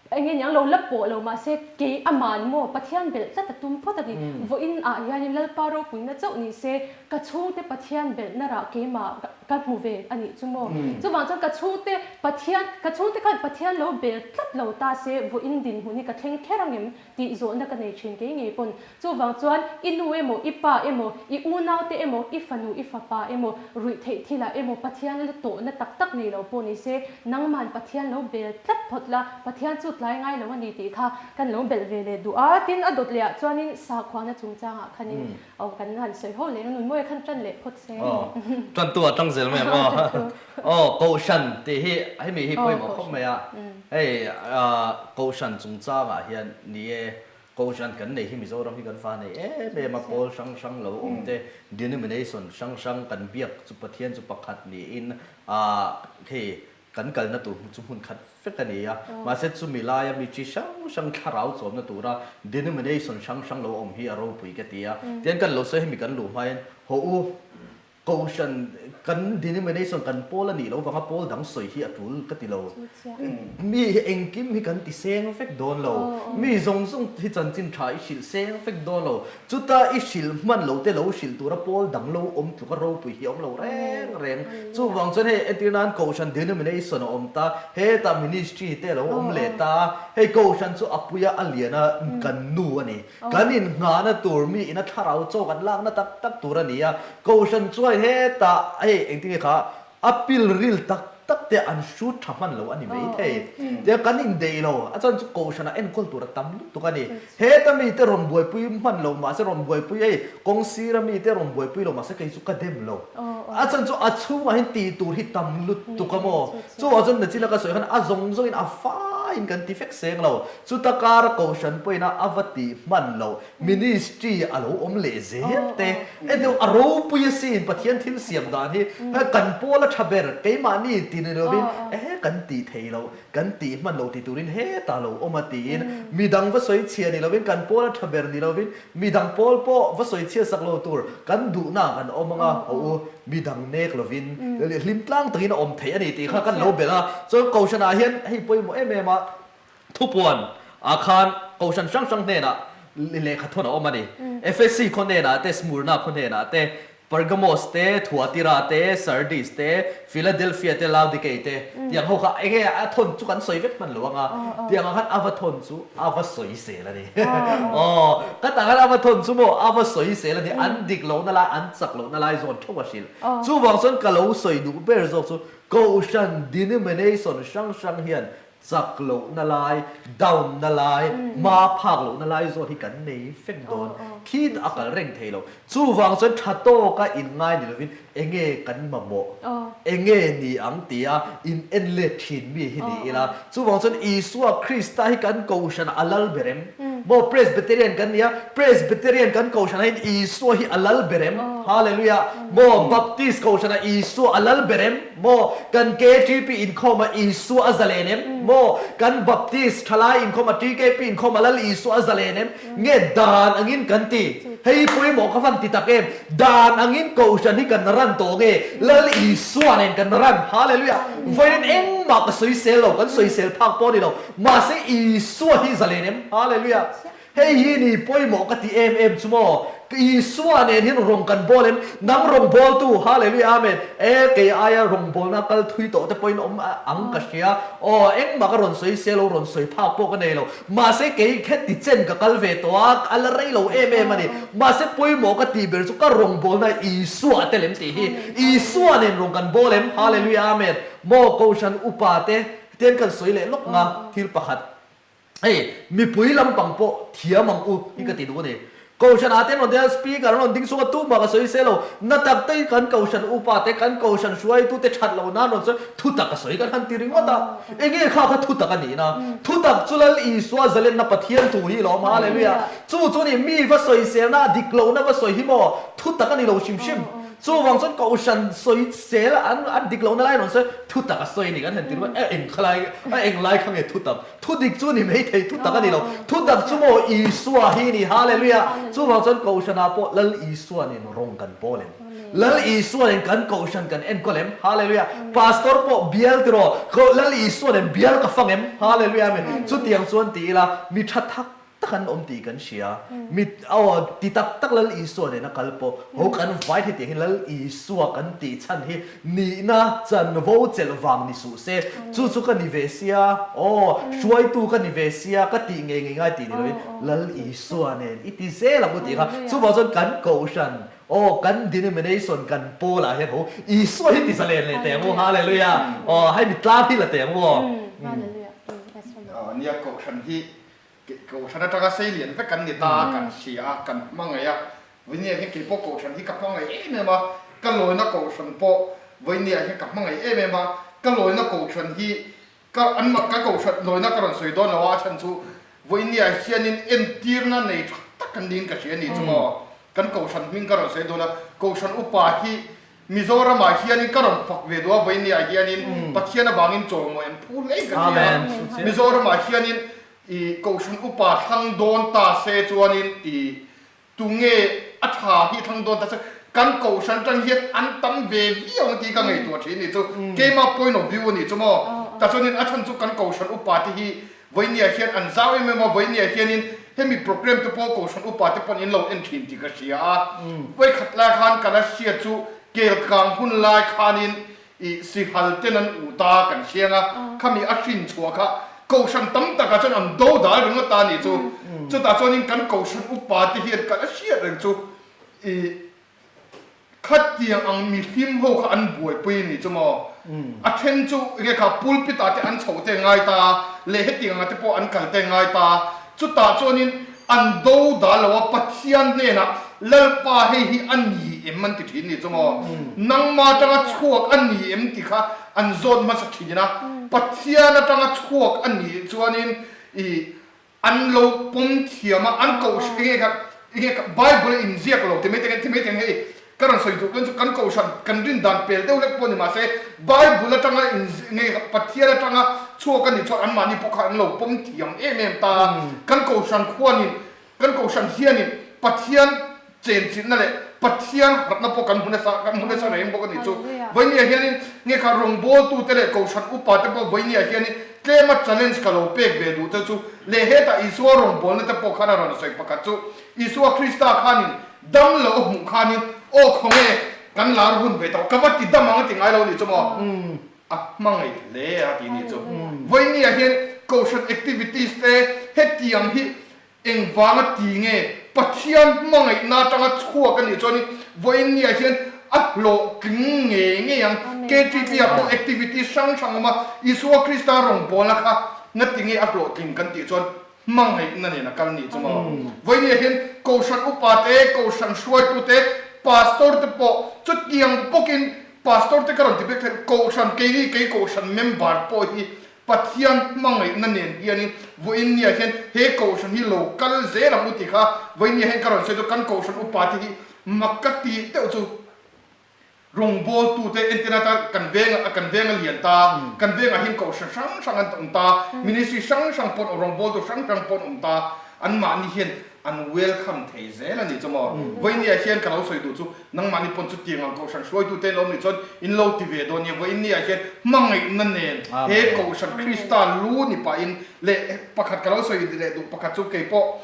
eng nge niang lo la pawh lo mahse kei aman maw Pathian belh tlat a tum phawt a ni. Vawiin ah hianin Lalpa ropuina chauh ni se ka chhungte Pathian belhna rah keimah ka hmu ve a nih chu maw. Chuvang chuan ka chhungte Pathian ka chhungte khan Pathian lo bel tlat lo ta se vawiin dinhmun hi ka thleng kher angem Tih zawhna ka nei thin kei ngei pawn. Chuvang chuan i nu emaw, i pa emaw, i unaute emaw, i fanu, i fapa emaw, ruih theih thilah emaw Pathian la tawhna tak tak nei lo pawh ni se, nangman Pathian lo bel tlat phawt la, Pathian chu tlai ngai lo a ni tih kha kan lo belh ve leh duh a. Tin, a dawt lehah chuanin sakhuana chungchangah khanin aw kan han sawi ho leh ang, Nunmawia khan tan leh phawt se. Aw, tantu a tang zel mai ang aw. Aw, Kohhran tih hi hemi hi pawimawh khawp mai a. Hei Kohhran chungchangah hian ni e, Kohhran kan nei hi Mizoram hi kan fa nei em em a, pawl hrang hrang lo awm te, denomination hrang hrang kan biak chu Pathian chu pakhat niin hei kan kalna tur chu hmun khat vek a ni a, mahse chumi laia mi chi hrang hrang thlarau chawmna tura denomination hrang hrang lo awm hi a ropui ka ti a, tihian kan lo sawi hemi kan luh hmain haw u. Kohhran kan denomination kan pawl a nih loh vanga pawl dang sawi hi a tul ka ti lo. Mi hi engkim hi kan ti seng vek dawn lo. Mi zawng zawng hi chanchin tha i hrilh seng vek dawn lo. Chuta i hrilh hman lo te lo hrilh tura pawl dang lo awm tluka ropui hi a awm lo reng reng. Chuvang chuan hei entir nan Kohhran denomination a awm ta, hetah ministry te a lo awm leh ta. Hei Kohhran chu a puia a lian a kan nu a ni. Kan inngahna tur mi ina thlarau chaw kan lakna tak tak tur a ni a, Kohhran chuan hetah hei engtin nge kha a pil ril tak tak te an hrut tha hman lo a ni mai thei. Tia kan indeih lo, a chuan chu Kohhranah enkawl tur a tam lutuk a ni. Heta mite rawn buaipui hman lo mahse rawn buaipui hei kawng sira mite rawn buaipui lo mahse kei chu ka dem lo. A chuan chu a chhungah hian tih tur hi tam lutuk a maw? Chuvang chuan Nachila ka sawi khan a zawng zawngin a faiin kan ti fek seng lo. Chuta kara Kohhran pawhin a va tih hman loh ministry a lo awm leh zel te e deuh a ropui asin Pathian thil siam dan hi kan pawl a tha ber keimahni ti ni lovin e kan tih thei loh kan tih hman loh ti turin hetah lo awm a tiin midang va sawi chhia ni lovin kan pawl a tha ber ni lovin midang pawl pawh va sawi chhia sak lo tur kan duhna kan awm anga haw u midang nek lovin hlim tlang takin a awm theih a ni tih kha kan lo belh a chuan Kohhranah hian hei pawimawh em em a Thupuan ah khan Kohhran hrang hrang hnenah lehkha thawn a awm a ni. Efesi khaw hnenah te, Smurna khaw hnenah te, Pergamos te, Thuatira te, Sardis te, Philadelphia te, Laodikei te tiang ho kha enge a thawn chu kan sawi vek hman lo ang a, tiang ah khan a va thawn chu a va sawi sel a ni. Aw, ka tah khan a va thawn chu maw a va sawi sel a ni, an dik lohna lai, an chak lohna lai zawn theuh a hrilh. Chuvang chuan ka lo sawi duh ber zawk chu Kohhran denomination hrang hrang hian. Chak lohna lai, down na lai, hma phak lohna lai zawt hi kan nei vek dawn. Khi a kal reng thei lo. Chuvang chuan tha tawka inngai ni lovin enge kan mamawh, enge ni ang tia in en let thin mi hi ni ila. Chuvang chuan Isua Krista hi kan Kohhran a lal ber em? Maw Presbyterian kan nia, Presbyterian kan Kohhranah hian Isua hi a lal ber em? Hallelujah! Maw Baptist Kohhranah Isua a lal ber em? Maw kan KTP inkhawmah Isua a zalen em? Maw kan Baptist thalai inkhawmah TKP inkhawmah Lal Isua a zalen em? Nge dan angin kan ti? Hei pawimawh ka van ti tak em? Dan angin Kohhran hi kan ran tawh nge? Lal Isua nen kan ran. Hallelujah! Vawiin engmah ka sawisel lo, kan sawisel phak pawh a ni lo. Mahse Isua hi zalen em? Hallelujah! Hei hi ni pawimawh ka ti em em chu maw? Isua nen hian rawng kan bawl em? Nang rawngbawltu, Hallelujah Amen, e kei aia rawngbawlna kal thui tawh te pawhin awm ang ka hria. Aw, engmah ka rawn sawi se lo, rawn sawi phak pawh ka nei lo. Mahse kei heti chen ka kal ve tawh a, a la rei lo em em a ni. Mahse pawimawh ka tih ber chu ka rawngbawlna Isua tel em tih hi. Isua nen rawng kan bawl em? Hallelujah Amen. Maw Kohhran upa te, hetiang kan sawi leh lawk nga thil pakhat. Hei, mipui lampang pawh thiam ang u hi ka ti duh a ni. Kohhran ah te an rawn ding a, speaker an rawn ding chhung a, tumah ka sawi se lo. Na tak te kan kohhran upa te, kan kohhran hruaitu te that loh nan rawn sawi, thutak a sawi kan han ti ringawt a. Enge kha kha thutak a nihna? Thutak chu Lal Isua zalenna Pathian thu hi lawm, Hallelujah! Chu chu ni, mi va sawiselna, a dik lohna va sawi hi maw thutak a ni lo hrim hrim. Chuvang chuan kohhran sawi sel an an dik lohna lai an rawn sawi, thutak a sawi a ni kan han ti ringawt a, eng khalai a eng lai kha nge thutak? Thu dik chu ni mai thei, thutak a ni lo. Thutak chu maw Isua hi ni, Hallelujah! Chuvang chuan Kohhranah pawh Lal Isua nen rawng kan pawl em? Lal Isua nen kan Kohhran kan enkawl em? Hallelujah! Pastor pawh bial tiraw, Lal Isua nen bial ka fang em? Hallelujah! Amen! Chutiang chuan ti ila, mi tha thak tak an awm tih kan hria. Mi aw ti tak tak Lal Isua nena kal pawh ho kan vai thei tih hi Lal Isua kan tih chhan hi nihna chanvo chelh vang ni suh se. Chu chu ka ni ve sia, aw hruaitu ka ni ve sia ka tih ngei ngei ngai tih ni loin Lal Isua nen i ti zel ang u tih kha. Chuvang chuan kan kohhran aw kan denomination kan pawl ah hian ho Isua hi ti zalen leh teh ang u. Hallelujah! Aw hei mi tlang hi la teh ang u aw. Nia kohhran hi Kohhran atanga sei lian vek kan ni ta a, kan hria a, kan hmangaih a. Vawinia hian keipawh kohhran hi ka hmangaih em em a, ka lawina kohhran pawh vawinia hian ka hmangaih em em a, ka lawina kohhran hi ka an ka kohhran lawina ka rawn sawi dawn lo a, a chhan chu vawinia hianin entirna nei tha tak kan niin ka hria a ni chu maw. Kan kohhran hming ka rawn sawi dawn a, kohhran upa hi Mizoramah hianin ka rawn fak ve duh a, vawinia hianin Pathian avangin chawimawi an phu hle ka hria a. Mizoramah hianin i Kohhran upa thlang dawn ta se chuanin i tunge a tha hi thlang dawn ta se kan Kohhran atang hian an tam ve viau ang tih ka ngaihtuah thin a nih chu. Keima point of view a nih chu maw. Tah chuanin a chhan chu kan Kohhran upa te hi Vawinia hian an zau em em a, vawinia hianin hemi programme te pawh Kohhran upa te pawn in lo en thin tih ka hria a. Vawikhat lai khan ka la hriat chu Kelkang hun lai khanin ih sihal ten an u ta kan hriang a, khami a hrin chhuah kha Kohhran tam takah chuan an do dal ringawt ta a nih chu. Chutah chuanin kan Kohhran upa te hian ka la hriat reng chu ih Khatiang ang mihlim ho kha an buaipui a nih chu maw? A then chu enge kha pulpit ah te an chhoh te ngai ta a, leh hetiang angah te pawh an kal te ngai ta a, chutah chuanin an do dal lo a, Pathian hnenah Lalpa hei hi a ni em an ti thin nih chu maw? Nangma atanga chhuak a ni em ti kha an zawt hmasa thin a, Pathian atanga chhuak a nih chuanin ih An lo pawm thiam a, an kohhran enge kha enge kha Bible a inziak lo ti mai teng ti mai teng hei ka rawn sawi duh dawn chu kan kohhran kan rin dan pel deuh hlek pawh ni mahse Bible atanga in enge kha Pathian atanga chhuak a nih chuan anmahni pawh kha an lo pawm thiam em em ta a, kan kohhran khuanin kan kohhran hianin Pathian Chenchilhna leh Pathian harhna pawh kan hmu nasa, kan hmu nasa reng bawk a nih chu. Vawinia hianin nge kha rawngbawltute leh Kohhran upate pawh vawinia hianin tlema challenge ka lo pek ve duh te chu leh hetah Isua rawngbawlna te pawh khan a rawn sawi pakhat chu Isua Krista khanin dam loh a hmuh khanin aw khawnge kan lar hun ve tawh ka va ti dam ang a ti ngai lo a nih chu maw a hmangaih hle a ti nih chu. Vawinia hian Kohhran activities te hetiang hi Engvanga ti nge Pathian hmangaihna atanga chhuak a nih chuanin vawiin niah hian a hlawhtling ngei ngei ang. KTP ah pawh activity hrang hrang awm a, Isua Krista rawngbawlna kha ngatinge a hlawhtling kan tih chuan hmangaihna nen a kal nih chu maw. Vawinia hian Kohhran upa te, Kohhran hruaitu te, Pastor te pawh chutiang bawkin Pastor te ka rawn ti bik thei, Kohhran keini kei Kohhran member pawh hi Pathian hmangaihna nen hianin vawiinniah hian he Kohhran hi lo kal zel ang u tih kha vawiinniah hian ka rawn sawi chu kan Kohhran upa te hi mak ka tih deuh chu rawngbawltute entirna atan kan veng kan veng a lian ta, kan vengah hian Kohhran hrang hrang an awm ta, ministry hrang hrang pawh an awm, rawngbawltu hrang hrang pawh an awm ta, anmahni hian an welcome thei zel a ni chu maw. Vawiinniah hian ka lo sawi duh chu nangmahni pawn chutiang ang Kohhran hruaitute an lo nih chuan in lo ti ve dawn nia. Vawiinniah hian hmangaihna nen he Kohhran Krista lu ni pahin leh pakhat ka lo sawi leh duh pakhat chu keipawh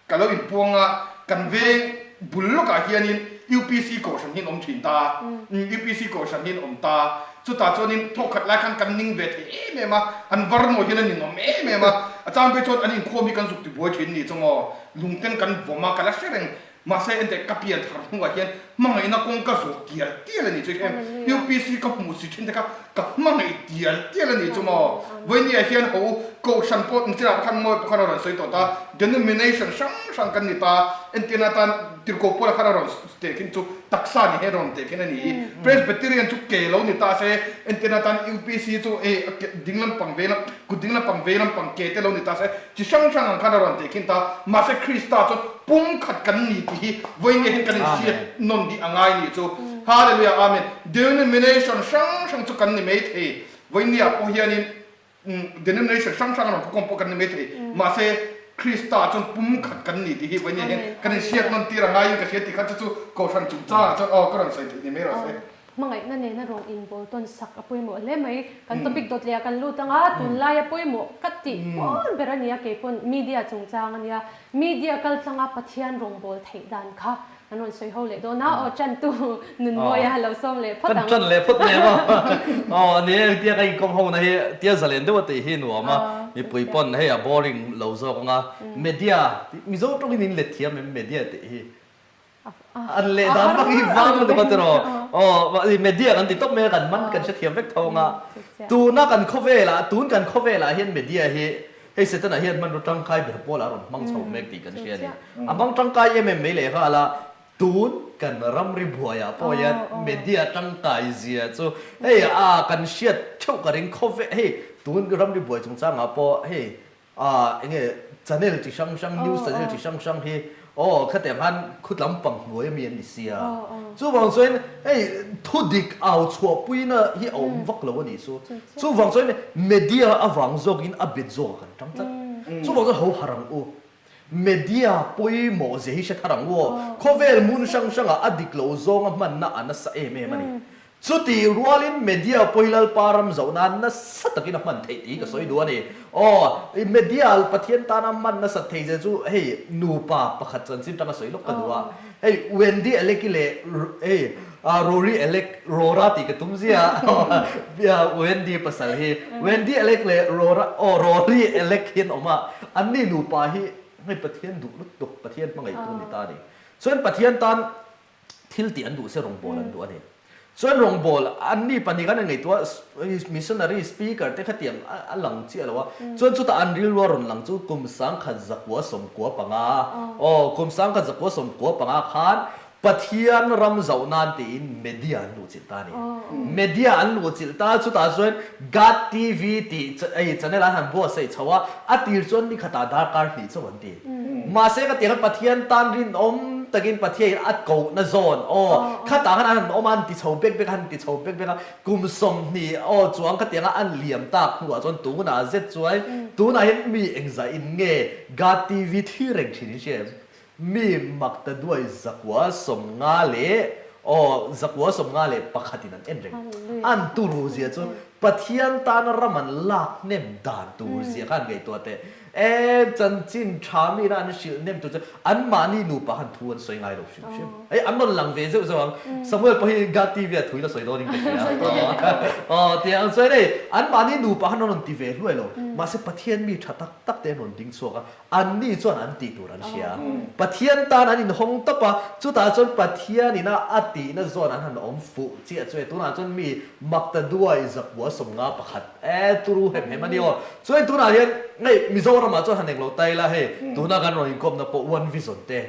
ka lo inpuang a, kan veng bul lawkah hianin UPC Kohhran hi an awm thin ta, UPC Kohhran hi an awm ta. Chutah chuanin thawkkhat lai khan kan ning ve thei em em a, an var maw hian a ninawm em em a, a chang phei chuan an inkhawm hi kan zuk tibuai thin ni chu maw, lungten kan vawm a, ka la hre reng. Mahse enteh ka pian thar hnuah hian hmangaihna kawng ka zawh tial tial a ni chu em, UPC ka hmuh si thin te kha ka hmangaih tial tial a ni chu maw. Vawinia hian ho Kohhran pawh nichinah khan mawi pawh khan a rawn sawi tawh ta, denomination hrang hrang kan ni ta, entirna atan Tirhkoh Paula khan a rawn teh khin chu taksa ni hian rawn teh khin a ni. Presbyterian chu ke lo ni ta se, entirna atan UPC chu hei a ke ding lampang vei lam, kut ding lampang vei lampang ke te lo ni ta se, chi hrang hrang ang khan a rawn teh khin ta. Mahse Krista chuan pumkhat kan ni tih hi vawiin hian kan inhriat nawn dih a ngai nih chu. Hallelujah Amen. Denomination hrang hrang chu kan ni mai thei. Vawiin pawh hianin Denomination hrang hrang a rawn khawkhawm pawh kan ni maithei. Mahse, Krista chuan pumkhat kan ni tih hi vawiin hian kan inhriat nawn tir a ngaiin ka hria tih kha chu chu Kohhran chungchangah chuan aw ka rawn sawi theih ni mai rawh se. Hmangaihna nena rawng inbawl tawn sak a pawimawh hle mai. Kan topic dawt leh ah kan lut ang a, tunlaia pawimawh ka tih pawn ber a nia keipawn media chungchang a nia. Media kaltlanga Pathian rawngbâwl theih dan kha An rawn sawi ho leh dawn a, aw ṭantu Nunmawia lo sawm leh phawt ang. Kan ṭan leh phawt mai ang aw. Aw a ni e, tia ka inkawm ho na hi tia zalen deuh a tih hi nuam a, mipui pawn hei a boring lo zawk ang a. Media, Mizo tawngin in let thiam em media tih hi? An leh dan vak hi vang lutuk a tiraw. Aw media kan ti tawp mai a, kan man kan hrethiam vek tho ang a. Tuna kan khawvelah, tun kan khawvelah hian media hi Hei Setana hian hmanraw tangkai ber pawl a rawn hmang chho mek tih kan hria a ni. A hmang tangkai em em mai leh nghal a, tun kan ramri buaiah pawh hian media tangkai zia chu hei a kan hriat theuh ka ring khawve hei tun ramri buai chungchangah pawh hei a enge channel chi hrang hrang news channel chi hrang hrang hi Aw, khatiang khan khut lampang hnuai ami an ni sia. Chuvang chuan hei thudik au chhuahpuina hi a awm vak lo a nih chu. Chuvang chuan media avang zawkin a bet zawk a kan tang tlat. Chuvang chuan ho har ang u. Media pawimawh zia hi hre thar ang u aw. Khawvel hmun hrang hrangah a dik lo zawnga hmanna a nasa em em a ni. Chutih rualin media pawh hi Lalpa ram zoh nan nasa takin a hman theih tih hi ka sawi duh a ni. Aw, media Pathian tana hman nasat thei zia chu hei nupa pakhat chanchin tanga sawi lawk ka duh a. Hei Wendy Alec-i leh hei Rory Alec, Rora tih ka tum zia a, Wendy pasal hi. Wendy Alec leh Rora, aw Rory Alec hi an awm a, anni nupa hi hei Pathian duh lutuk, Pathian hmangaihtu ni ta a ni. Chuan Pathian tan thil tih an duh se rawngbâwl an duh a ni. Chuan rawngbâwl anni pahnih khan an ngaihtuah a, missionary speaker te khatiang a lang chiah lo a, chuan chutah an rilru a rawn lang chu kum 1995, aw kum 1995 khan Pathian ram zoh nan tiin media an luhchilh ta a ni. Media an luhchilh ta, chutah chuan God TV tih channel an han buatsaih chho a, a tir chuan nikhatah darkar hnih chauh an ti. Mahse ka tiang Pathian tan rinawm takin Pathiain a kohna zawn aw khatah khan an han awm a, an ti chho bek bek a, an ti chho bek bek a, kum 20 aw chuang ka tianga an liam tak hnuah chuan tunah zet chuan tunah hian mi engzah in nge God TV thlir reng thin in hria em? Mi makta duai 150 leh aw 151 in an en reng. An turu zia chu Pathian tana ram an lak hnem dan tur zia kha an ngaihtuah teh. E chanchin tha mi na an hrilh nem tur chu anmahni nupa khan thu an sawi ngai lo hrim hrim. Hei an rawn lang ve zeuh zeuh ang. Samuel pawh hi God TV ah thuin a sawi dawn in ka hria. Aw tiang ang chuan hei anmahni nupa khan an rawn ti ve hluai lo. Mahse Pathian mi tha tak tak te an rawn ding chhuak a, anni chuan an tih tur an hria. Pathian tan an inhawng tawp a, chutah chuan Pathian ina a tihna zawn an han awm fuh chiah chu e. Tunah chuan mi makta duai zakua 51 E turu hem hem a ni aw. Chuan tunah hian hei Mizoramah chuan han englo ta ila hei tuna kan rawn inkawmna pawh One Vision te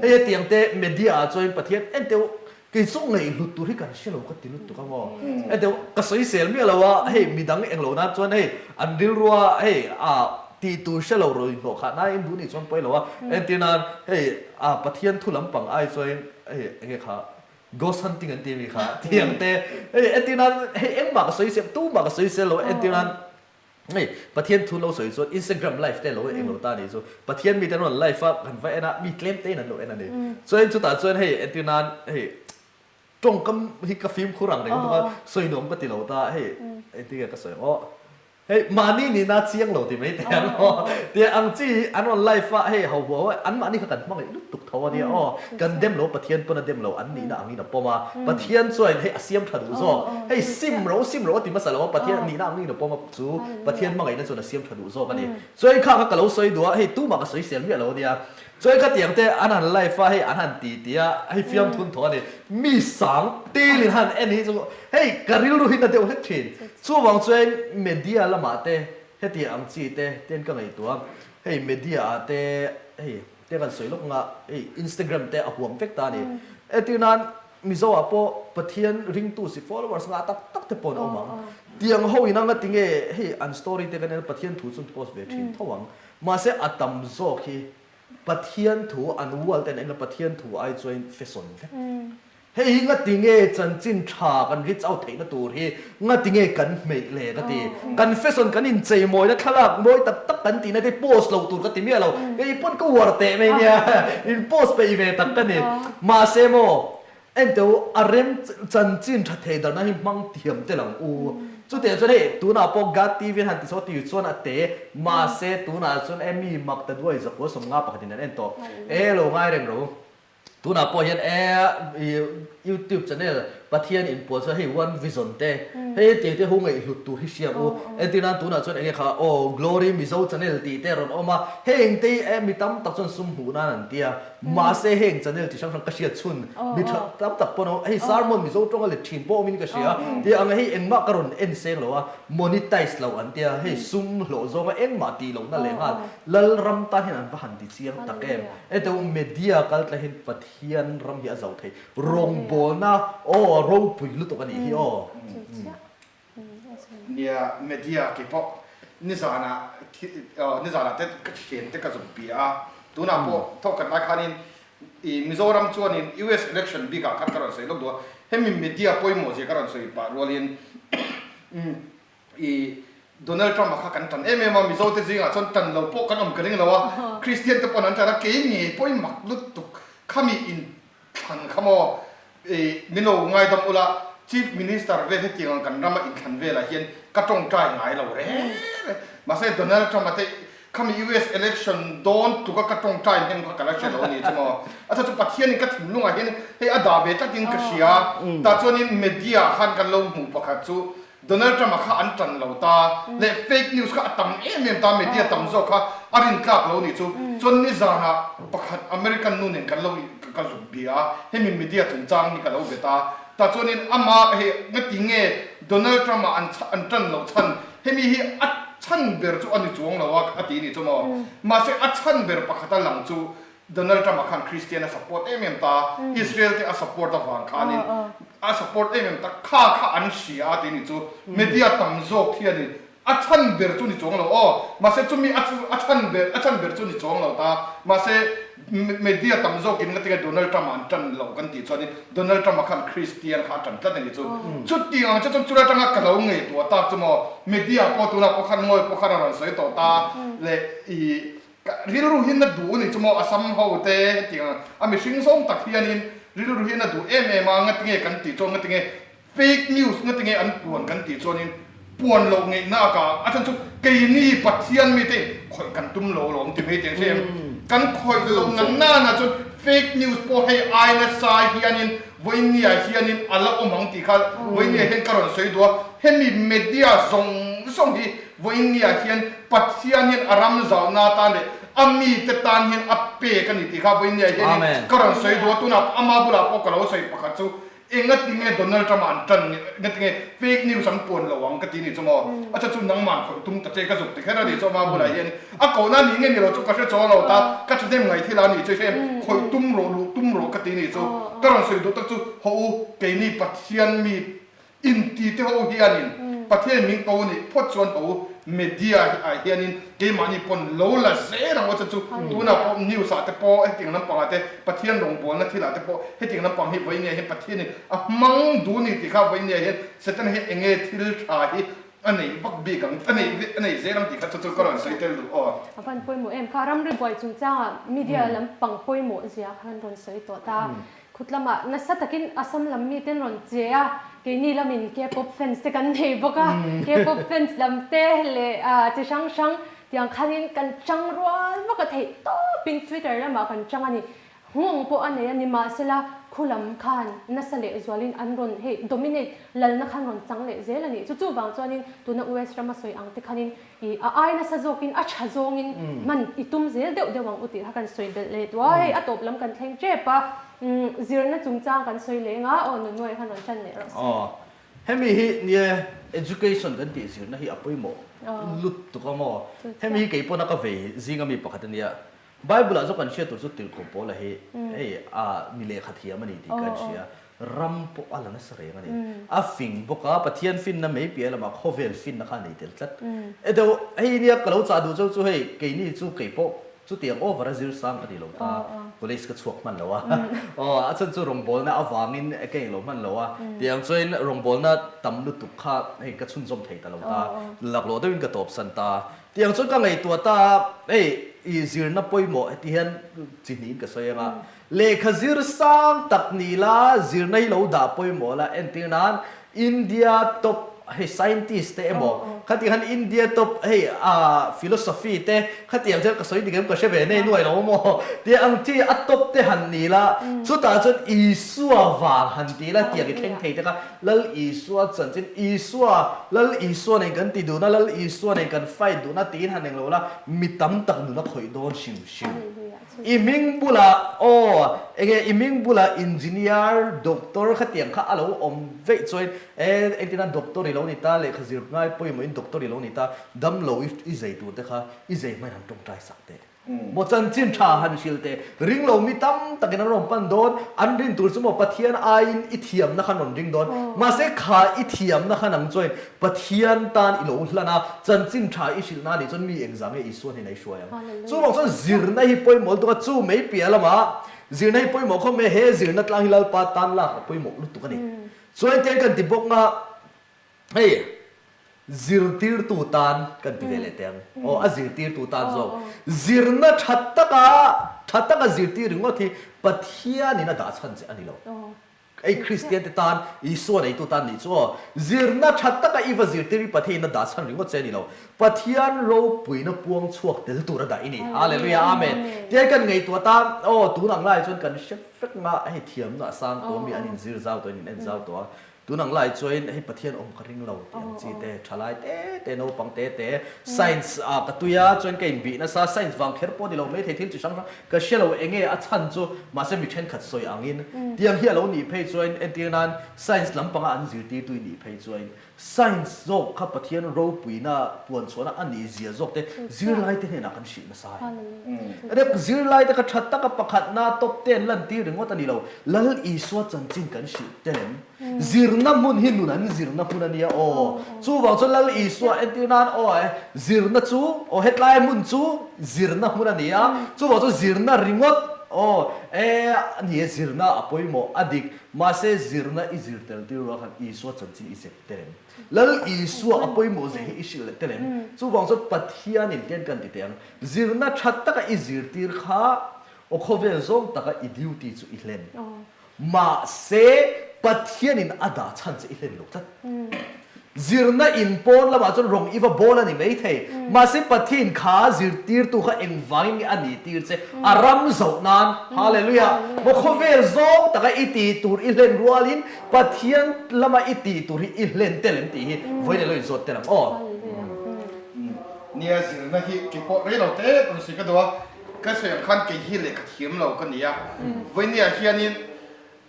hei hetiang te media ah chuan Pathian en teuh kei chu ngaihhlut tur hi kan hre lo ka ti lutuk ang aw. En teuh ka sawisel miah lo a hei midang englo nan chuan hei an rilrua hei a tih tur hre lo rawn inhlawh khah nai in duh nih chuan pawi lo a. Entir nan hei a Pathian thu lampang ai chuan hei enge kha Ghost hunting an ti mi kha tiang te hei entir nan hei engmah ka sawi sel tumah ka sawi sel lo entir nan hei Pathian thu lo sawi chuan Instagram live te lo eng lo ta ni chu Pathian mi te an rawn live a kan va en a mi tlem te in an lo en a ni chuan chutah chuan hei entir nan hei tawngkam hi ka fimkhur ang reng bawk a sawi nuam ka ti lo ta hei engtin nge ka sawi ang aw Hei mahni nihna chiang lo ti mai teh ang aw. Tia ang chi hi an rawn live a, hei ho huau an mahni kha kan hmangaih lutuk tho a nia aw. Kan dem lo Pathian pawn a dem lo an nihna angin a pawm a. Pathian chuan hei a siam tha duh zawk. Hei sim ro sim ro a ti hmasa lo a, Pathian nihna angin a pawm a chu Pathian hmangaihna chuan a siam tha duh zawk a ni. Chuan kha kha ka lo sawi duh a, hei tumah ka sawi sel miah lo a nia. Chuan khatiang te an han live a, hei an han ti ti a, hei fiamthun thaw a ni. Mi sang telin han en hi chu hei ka rilru hi na deuh hlek thin. Chuvang chuan media lamah te heti ang chi te ten ka ngaihtuah a, hei media ah te hei te kan sawi lawk nga hei Instagram te a huam vek ta a ni. Entir nan Mizo ah pawh Pathian ringtu si followers ngah tak tak te pawh an awm ang. Tiang ho in anga tinge hei an story te kan en a Pathian thu chu an post ve thin tho ang. Mahse a tam zawk hi Pathian thu an wall ten engla Pathian thu ai chuan fashion vek. Hei hi ngati nge chanchin tha kan reach out theihna tur hi ngati nge kan hmeih le ka ti. Kan fashion kan inchei mawina thlalak mawi tak tak kan tihna te post lo tur ka ti miah lo. Kei pawn ka uar teh mai nia in post peih ve tak ka ni. Mahse maw Enteh u, a rem chanchin tha thei darna hi hmang thiam tel ang u. Chutiang chuan hei tunah pawh God TV an han ti chho tir chuan a te, mahse tunah chuan e mi mak ta duai zakua 50 pakhatin an en tawh. E lo ngai reng ro. Tunah pawh hian e YouTube channel Pathian inpuan chuan hei One Vision te, hei hetiang te ho ngaihhlut tur hi hria ang u. Entir nan tunah chuan enge kha aw Glory Mizo channel tih te a rawn awm a, heng te hi e mi tam tak chuan sum hmuh nan an ti a. Mahse heng channel chi hrang hrang ka hriat chhun mi tha tam tak pawn a awm, hei sermon Mizo tawnga let thin pawh awmin ka hria tia ang hei engmah ka rawn en seng lo a, monetize lo an tia, hei sum hlawh zawnga engmah tih lohna leh nghal Lalram tan hian an va han ti chiang tak em. Heteu media kal tlahin Pathian ram hi a zo thei rawngbawlna aw ropui lutuk a nih hi aw. Nia, media ke pawh nizanah nizanah te ka thian te ka zuk bia a, tunah pawh thawk khat lai khanin i Mizoram chuanin US election bikah khan ka rawn sawi lawk duh a, hemi media pawimawh zia ka rawn sawi pah rualin i Donald Trump-a kha kan tan em em a, Mizo te zingah chuan tan lo pawh kan awm ka ring lo a, Christian te pawn an tan a, kei ngei pawhin mak lutuk khami in Thlan kha maw? I min lo ngaidam ula, Chief Minister vel hetiang ang kan rama inthlan velah hian ka tawngtai ngai lo reng reng. Mahse Donald Trump-a te khami US election dawn tluka ka tawngtai hnem kha ka la hre lo a ni chu maw? A chhan chu Pathianin ka thinlungah hian hei a dah ve tlatin ka hria. Tah chuanin media ah khan kan lo hmuh pakhat chu Donald Trump-a kha an ṭan lo ta leh fake news kha a tam em em ta, media tam zawk kha a rin tlak lo nih chu. Chuan nizanah pakhat American nu nen kan lo ka zuk bia a, hemi media chungchang hi ka lo bet a. Tah chuanin ama hei ngati nge Donald Trump-a an an ṭan loh chhan hemi hi a chhan ber chu a ni chuang lo a a ti nih chu maw. Mahse a chhan ber pakhata lang chu Donald Trump-a khan Christian a support em em ta, Israel te a support avang khanin a support em em ta, kha kha an hria a tih ni chu media tam zawk hianin a chhan ber chu ni chuang lo aw, mahse chumi a a chhan ber a chhan ber chu ni chuang lo ta, mahse media tam zawkin ngatinge Donald Trump-a an tan lo kan tih chuanin Donald Trump-a khan Christian kha a tan tlat a ni chu. Chutiang ang che chuan chulai atanga ka lo ngaihtuah tak chu maw media pawh tunah pawh khan ngawi pawh khan a rawn sawi tawh ta leh ih Ka rilru hi na duh ni chu maw Assam ho te hetiang a mihring zawng tak hianin rilru hi na duh em em a, ngatinge kan tih chuan ngatinge fake news ngatinge an puan kan tih chuanin Puan loh ngeihna a ka a chhan chu keini Pathian mite in khawih kan tum lo alawm ti mai teng hre em? Kan khawih loh na nana chuan fake news pawh hei ai nasa hianin vawinia hianin a la awm ang tih kha vawinia hian ka rawn sawi duh a, hemi media zawng zawng hi vawinia hian Pathian hian a ram zauhna atan leh a mite tan hian a pek a ni tih kha vawinia hianin ka rawn sawi duh a, tunah ama bulah pawh ka lo sawi pakhat chu Enga tinge Donald Trump a an tan nge, enga tinge fake news an puan lo ang ka ti ni chu maw? A cha chu nangman khawih tum ta che ka zuk ti kher a ni chu ama bulah hian a kohna ni nge ni lo chu ka hre chaw lo ta, ka thahnem ngai thil a ni chu hre khawih tum rawh luh tum rawh ka ti ni chu. Ka rawn sawi duh tak chu haw u keini Pathian mi inti te ho hianin Pathian min ko nih phawt chuan haw u Media ah hianin keimahni pawn lo la zel ang aw chu chu tunah pawh news ah te pawh hetiang lampang ah te Pathian rawngbawlna thil ah te pawh hetiang lampang hi vawinia hian Pathianin a hmang duh ni tih kha vawinia hian Setana hi enge thil tha hi a neih vak bik ang a neih a nei zel ang tih kha chu chu ka rawn sawi tel duh aw. A van pawimawh em kha ramri buai chungchangah media lampang pawimawh zia kha kan rawn sawi tawh ta. Khut lamah nasa takin Assam lam miten rawn che a, keini lamin K-pop fans te kan nei bawk a, K-pop fans lam te leh chi hrang hrang tiang khanin kan chang rual vak a theih tawpin Twitter lamah kan chang a ni. Nghawng pawh a nei a ni mahsela khu lam khan nasa leh zualin an rawn hei dominate lalna khan rawn chang leh zel a ni. Chu chuvang chuanin tuna US rama sawi ang te khanin I a ai nasa zawkin a tha zawngin hman i tum zel deuh deuh ang u tih kha kan sawi belh leh duh a, hei a tawp lam kan thleng tep a, zirna chungchang kan sawi leng a, aw Nunuai khan rawn tan leh rawh se. Aw, hemi hi nia education kan tih zirna hi a pawimawh lutuk a maw? Hemi hi kei pawna ka vei zinga mi pakhat a nia, Bible ah chu kan hriat tur chu tirhkoh Paula hi hei a mi lehkha thiam a ni tih kan hria, ram pawh a la nasa reng a ni. A fing bawk a, Pathian finna mai piah lamah khawvel finna kha a nei tel tlat. E deuh, hei nia ka lo chah duh cheu chu hei keini chu kei pawh chutiang over a zir sang ka ni lo ta, college ka chhuak hman lo a, aw a chhan chu rawngbawlna avangin ka englo hman lo a, tiang chuan rawngbawlna tam lutuk kha hei ka chhunzawm thei ta lo ta, laklawh deuhin ka tawpsan ta. Tiang chuan ka ngaihtuah ta a, hei i zirna pawimawh heti hian chi hnihin ka sawi ang a, lehkha zir sang tak ni la, zirna hi lo dah pawimawh la, entir nan India top hei scientist te emaw khatiang khan India top hei ah philosophy te khatiang chuan ka sawi dik em ka hre ve nei nuai lo maw tia ang chi a top te han ni la, chutah chuan Isua vang han ti la tiang i thleng thei te kha Lal Isua chanchin, Isua, Lal Isua nen kan ti duhna, Lal Isua nen kan fight duhna tiin han englo la, mi tam tak nun a khawih dawn hrim hrim. I hming bulah, aw, enge i hming bulah engineer, doctor khatiang kha a lo awm veih chuan, e, engtin a doctor i lo ni ta, lehkha zir ngai pawimawhin doctor i lo ni ta, damlo i zei tur te kha i zei hmain han tawngtai sak teh. Maw chanchin tha han hrilh teh. Ring lo mi tam takin an rawn pan dawn. An rin tur chu maw Pathian aiin i thiamna kha an rawn ring dawn. Mahse kha i thiamna kha nang chuan Pathian tan i lo hlan a, chanchin tha i hrilh na nih chuan mi engzah nge Isua hnenah i hruai ang. Chuvang chuan zirna hi pawimawh lutuk a, chu mai piah lamah zirna hi pawimawh khawp mai, he zirna tlang hi Lalpa tan lak a pawimawh lutuk a ni. Chuan tiang kan ti bawk nga Hei, zirtirtu tan kan ti ve leh teh ang. Aw, a zirtirtu tan zawk. Zirna tha taka, tha taka zirtir ringawt hi Pathianin a dah chhan che a ni lo. Hei Kristian te tan, Isua neitu tan nih chu aw. Zirna tha taka i va zirtir hi Pathianin a dah chhan ringawt che a ni lo. Pathian ropuina puang chhuak tel tur a dah i ni. Hallelujah, Amen. Tiang kan ngaihtuah ta, aw, tun ang lai chuan kan hre vek nga, hei thiamna a sang tawh mi an inzir zau tawh, an in en zau tawh a. Tun ang lai chuan hei Pathian awm ka ring lo tih ang chi te, thalai te te, naupang te te, science ah ka tui a, chuan ka inbih nasa, science vang kher pawh ni lo maithei thil chi hrang hrang ka hre lo enge a chhan chu, mahse mi thenkhat sawi angin tiang hi a lo nih phei chuan entir nan science lampanga an zirtirtu i nih phei chuan science zawk kha Pathian ropuina puan chhuahna a nih zia zawk te zirlai te hnenah kan hrilh nasa a ni. Zirlai te kha tha taka pakhatna top te an lantir ringawt a ni lo, Lal Isua chanchin kan hrilh tel em? Zirna hmun hi nun an zirna hmun a nia aw. Chuvang chuan Lal Isua entir nan aw e, zirna chu aw hetlai hmun chu zirna hmun a ni a, chuvang chuan zirna ringawt aw e ni e zirna a pawimawh a dik, mahse zirna i zir tel tir rual khan Isua chanchin i zep tel em? Lal Isua a pawimawh zia hi i hrilh leh tel em? Chuvang chuan Pathianin tian kan ti teh ang, zirna tha taka i zirtir kha Aw khawvel zawng taka i duty chu i hlen. Mahse, Pathianin a dah chhan che i hlen lo tlat. Zirna in pawn lamah chuan rawng i va bawl a ni maithei. Mahse Pathian kha zirtirtu kha engvangin nge a nih tir che? A ram zoh nan. Hallelujah! Maw khawvel zawng taka i tih tur i hlen rualin Pathian lama i tih tur hi i hlen tel em tih hi vawiin ilo inzawt tel ang aw. Nia zirna hi kei pawh rei lo te rawn sawi ka duh a, ka sawi ang khan kei hi lehkha thiam lo ka ni a, vawinia hianin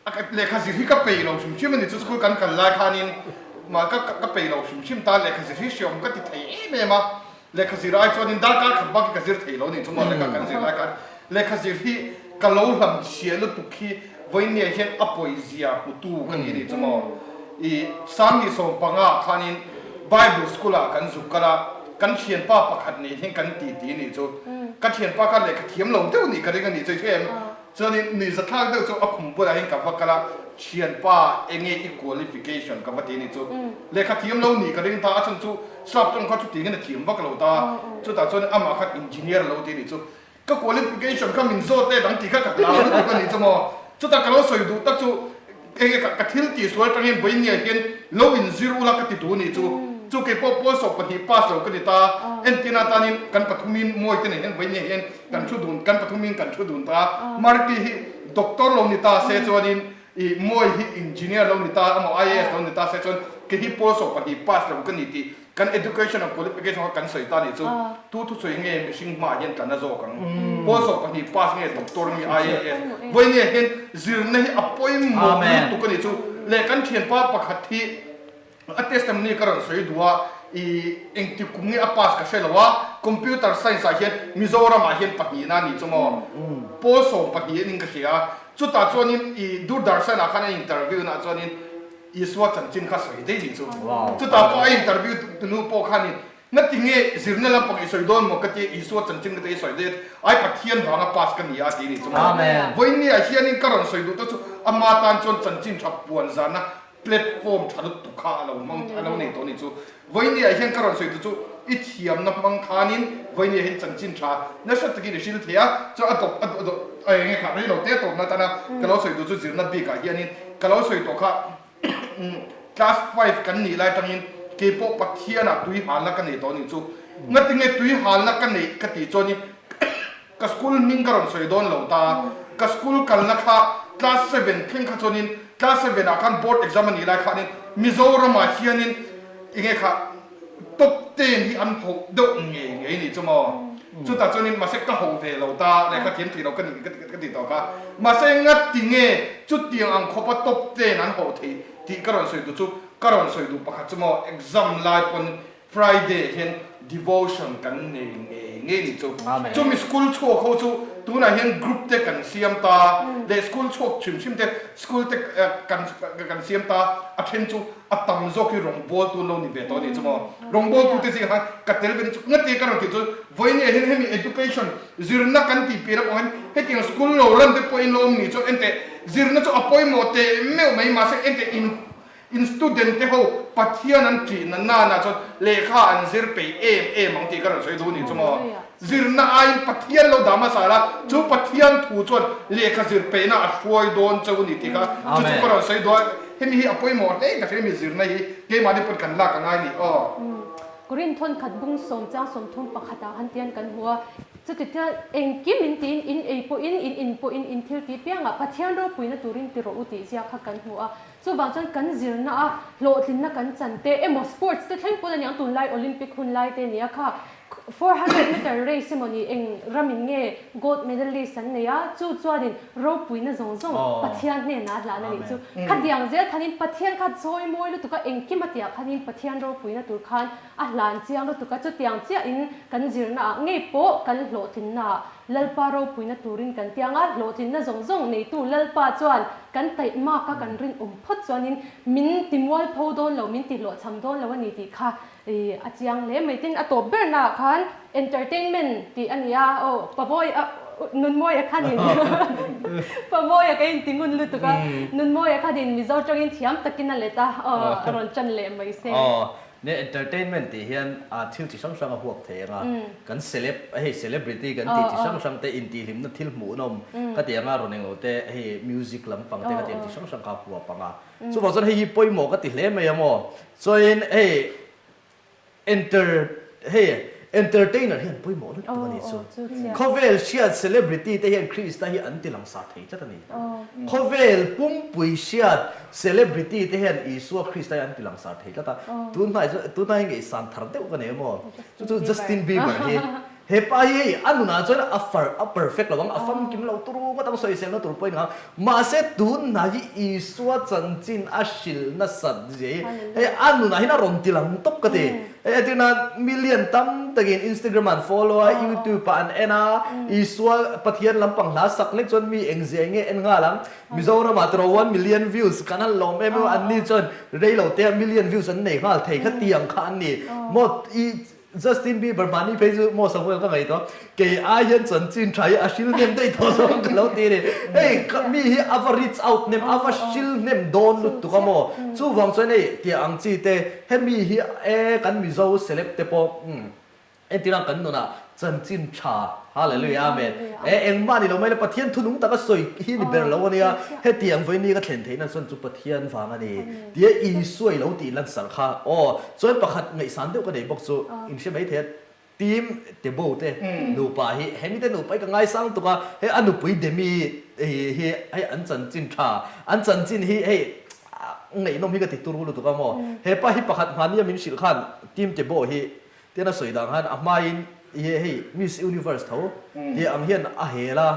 A lehkha zir hi ka peih lo hrim hrim a ni chu school kan kal lai khanin mah ka ka peih lo hrim hrim ta lehkha zir hi hreawm ka ti thei em em a, lehkha zir ai chuanin darkar khat bak hi ka zir thei lo ni chu maw lehkha kan zir lai khan lehkha zir hi ka lo hlam chhia lutuk hi vawinia hian a pawi zia hmutu ka ni a ni chu maw i 2015 ah khanin Bible school ah kan zuk kal a kan thianpa pakhat nen hian kan ti ti a ni chu ka thianpa kha lehkha thiam lo deuh nih ka ring a ni chu i hre em Chuanin nuihzathlak deuh chu a khum bulah hian ka va kal a, Thianpa, enge i qualification ka va ti a ni chu. Lehkha thiam lo nih ka ring ta, a chhan chu sap tawng kha chuti hian a thiam vak lo ta. Chutah chuan amah khan engineer lo ti a ni chu. Ka qualification kha min zawt let ang tih kha ka hlau lutuk a ni chu maw. Chutah ka lo sawi duh tak chu enge ka thil tihsual atang hian vawinia hian lo inzir ula ka ti duh a ni chu. Chu kei pawh pawl sawk pahnih pass lo ka ni ta. Entirna atanin kan pathumin Mawite nen hian vawinia hian Kan thu dun, kan pathumin kan thu dun ta. Marty hi doctor lo ni ta se chuanin i Mawi hi engineer lo ni ta emaw IAS lo ni ta se chuan kei hi pawl sawm pahnih pass lo ka ni tih kan education and qualification kha kan sawi ta nih chu tu thusawi nge mihring hmaah hian tla na zawk ang. Pawl sawm pahnih pass nge doctor nge IAS. Vawinia hian zirna hi a pawimawh lutuk a nih chu leh kan thianpa pakhat hi A testimony ka rawn sawi duh a, i engti kum nge a pass ka hre lo a, computer science ah hian Mizoram ah hian pahnihna a nih chu maw, pawl 12 anin ka hria a, chutah chuanin i Doordarshan ah khan a interview na ah chuanin Isua chanchin kha sawi daih nih chu, chutah pawh a interview tunu pawh khanin Ngati nge zirna lampang i sawi dawn maw ka tia Isua chanchin ka te i sawi daih a, ai Pathian vanga pass ka ni a ti nih chu maw. Vawinia hianin ka rawn sawi duh te chu ama tan chuan chanchin tha puan zana platform tha lutuk kha a lo hmang a lo nei tawh a nih chu. Vawinia hian ka rawn sawi duh chu i thiamna hmang khanin vawinia hian chanchin tha nasa takin i hril thei a, chuan a tawp a eng nge kha rei lo te a tawpna atana ka lo sawi duh chu zirna bikah hianin ka lo sawi tawh kha Class five kan nih lai tangin keipawh Pathianah tui halna ka nei tawh anih chu. Ngatinge tui halna ka neih ka tih chuanin ka school hming ka rawn sawi dawn lo ta. Ka school kalna kha class seven thleng kha chuanin class seven ah khan board exam anih lai khanin Mizoramah hianin enge kha top ten hi an hoh deuh ngei ngei anih chu maw. Chutah chuanin mahse ka hoh ve lo ta, lehkha thiam thei lo ka nih ka ti tawh kha. Mahse ngatinge chutiang ang khawpa top ten an hoh thei tih ka rawn sawi duh chu, ka rawn sawi duh pakhat chu maw exam lai pawn Friday hian devotion kan nei ngei ngei nih chu. Chumi school chhuak ho chu tunah hian group te kan siam ta leh school chhuak hrim hrim te school te kan kan siam ta a then chu a tam zawk hi rawngbawltu an lo ni ve tawh a nih chu maw. Rawngbawltu te zingah khan ka tel ve ni chu ngati ka rawn tih chu vawinia hian hemi education zirna kan tih piah lamah hian hetiang school lo ran te pawhin lo awm nih chu enteh zirna chu a pawimawh teh meuh mai mahse enteh in in student te ho Pathian an tih na nana chuan lehkha an zir peih em em ang tih ka rawn sawi duh nih chu maw. Zirna aiin Pathian lo dah hmasa la, chu Pathian thu chuan lehkha zir peihna a hruai dawn cheu a ni tih kha chu chu ka rawn sawi duh a, hemi hi a pawimawh hle ka hria hemi zirna hi keimahni pawn kan lak a ngai ni aw. Korin thawnkhat bung sawm chang 31 ah han tian kan hmu a, chuti chuan engkim in tiin in ei pawhin in in pawhin in thil tih piangah Pathian ropuina turin ti rawh u tih zia kha kan hmu a, chuvang chuan kan zirna a hlawhtlinna kan chan te emaw sports te thleng pawn a niang tunlai Olympic hun lai te nia kha 400 meter race emaw ni eng ramin nge gold medalist an nei a, chu chuanin ropuina zawng zawng Pathian hnenah a hlan a nih chu. Khatiang zel khanin Pathian kha chawi mawi lutuk a, engkim a tiah khanin Pathian ropuina tur khan a hlan chiang lutuk a, chutiang chiahin kan zirnaah ngei pawh kan hlawhtlinnaah Lalpa ropuina turin kan tiang a, hlawhtlinna zawng zawng neitu Lalpa chuan kan taihmak a kan rinawm phawt chuanin min timualpho dawn lo, min tihlawhchham dawn lo a ni tih kha I a chiang hle mai. Tin, a tawp ber naah khan entertainment tih a ni a, aw Pamawia Nunmawia khanin Pamawia ka inti ngun lutuk a, Nunmawia khanin Mizo tangin thiam takin a let a, aw a rawn tan leh mai se. Aw. Nia entertainment tih hian thil chi hrang hrang a huap thei ang a, kan celeb hei celebrity kan tih chi hrang hrang te intihhlimna thil hmuhnawm ka ti ang a, rawn englo te hei music lampang te ka ti ang chi hrang hrang kha a huap ang a. Chuvang chuan hei hi pawimawh ka ti hle mai a maw. Chuanin hei Enter hei entertainer hi an pawimawh lutuk a ni chu. Khawvel hriat celebrity te hian Krista hi an ti langsar thei tlat a ni. Khawvel pumpui hriat celebrity te hian Isua Krista hi an ti langsar thei tlat a. Tunhnai chu tunhnai hi ngaihsan thar deuh ka nei maw? Chu chu Justin Bieber hi. He pa hi hei a nunah chuan a far a perfect lo ang, a famkim lo turu ngawt ang sawiselna tur pawh a ni ang. Mahse tunhnai hi Isua chanchin a hrilh nasat zia hi hei a nunah hian a rawn ti lang tawp ka ti. Hei entir nan million tam takin Instagram ah an follow a, YouTube ah an en a, Isua Pathian lampang hla sak lek chuan mi engzia enge en nghal ang. Mizoramah tiraw 1 million views kan han lawm em em a, anni chuan reilo te ah million views an nei nghal thei kha tiang kha an ni. Maw i Justin Bieber mahni phei chu maw Samuel ka ngaihtuah kei ai hian chanchin tha hi a hril hnem daih tawh zawng ka lo ti a ni. Hei mi hi a va reach out hnem a va hril hnem dawn lutuk a maw. Chuvang chuan hei tiah ang chi te hemi hi e kan Mizo celeb te pawh entir ang kan nunah chanchin tha Hallelujah Amen e engmah ni lo mai la Pathian thunung taka sawi hi ni ber lo a nia hetiang vawiin ka thlen theihna chuan chu Pathian vang a ni tia Isua i lo tih lansarh kha aw Chuan pakhat ngaihsan deuh ka nei bawk chu in hre mai thei a, Tim Tebow te nupa hi hemi te nupa hi ka ngaisang tuk a, hei a nupui Demi hi hei an chanchin tha, an chanchin hi hei ngaihnawm hi ka ti turu lutuk a maw. Hepa hi pakhat hmania min hrilh khan Tim Tebow hi tian a sawi dan khan a hmain hei Miss Universe tho tih ang hian a hel a,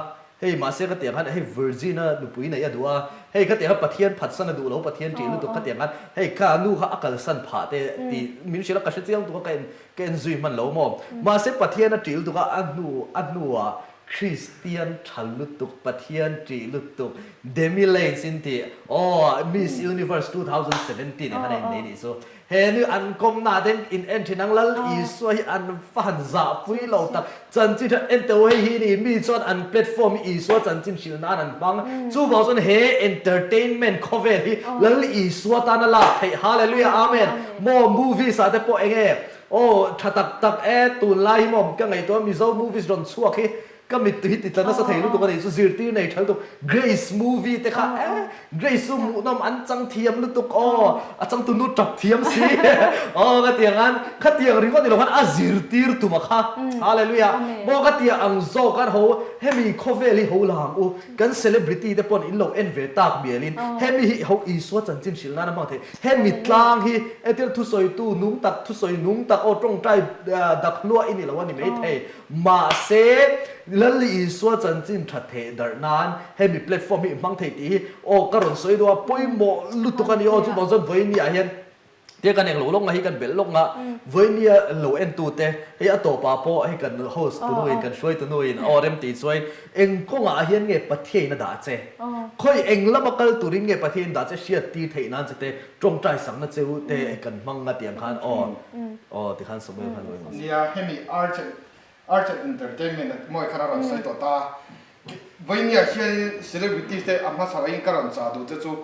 Hei mahse ka tiang khan hei virgin a nupui neih a duh a, hei ka tiang khan Pathian phatsan a duh lo, Pathian ṭih lutuk ka tiang khan hei ka nu kha a kalsan phah te tih min hrilh a, ka hre chiang tuk a ka en ka en zui hman lo maw. Mahse Pathian a ṭih lutuk a, a hnu a hnuah Kristian ṭha lutuk, Pathian ṭih lutuk Demi Lanes in tih aw Miss Universe 2017 ah khan a innei nih chu. He ni an kawmna ten in en thin ang Lal Isua hi an va han zahpui lo tak. Chanchin hran en teh u hei hi ni mi chuan an platform hi Isua chanchin hrilh nan an hmang. Chuvang chuan he entertainment khawvel hi Lal Isua tan a lak theih. Hallelujah Amen. Maw movies ah te pawh enge aw tha tak tak e tunlai hi maw ka ngaihtuah Mizo movies rawn chhuak hi Ka mittui hi titla nasa thei lutuk a nih chu, zirtir nei tha lutuk, Grace movie te kha eh Grace chu hmuhnawm an chang thiam lutuk aw, a changtu nu tap thiam si aw ka ti ang an, khatiang ringawt ni lo khan a zirtir tum a kha, Hallelujah, maw ka ti ang zawk an ho hemi khawvel hi ho la ang u, kan celebrity te pawn in lo en ve tak mial in hemi hi ho Isua chanchin hrilh nan a hmang thei, hemi tlang hi entir thusawitu nung tak thusawi nung tak aw tawngtai dak hluah i ni lo a ni maithei. Mahse, Lal Isua chanchin tha theh darh nan hemi platform hi i hmang thei tih hi aw ka rawn sawi duh a, pawimawh lutuk a ni aw. Chuvang chuan vawinia hian tia kan englo lawk nga hi kan belh lawk nga, vawinia lo entu te hei a tawpah pawh hei kan host tunuin kan hruai tunuin aw rem tih chuan eng kawngah hian nge Pathiain a dah che, khawi eng lama kal turin nge Pathiain dah che hriat tir theih nan che te tawngtai sakna cheu te kan hmang nga tiang khan aw. Aw tikhan Samuel khan lo Nia hemi Arts and Arts and Entertainment a mawi khan a rawn sawi tawh ta. Vawinia hianin celebrities te a hmasa in ka rawn chah duh che chu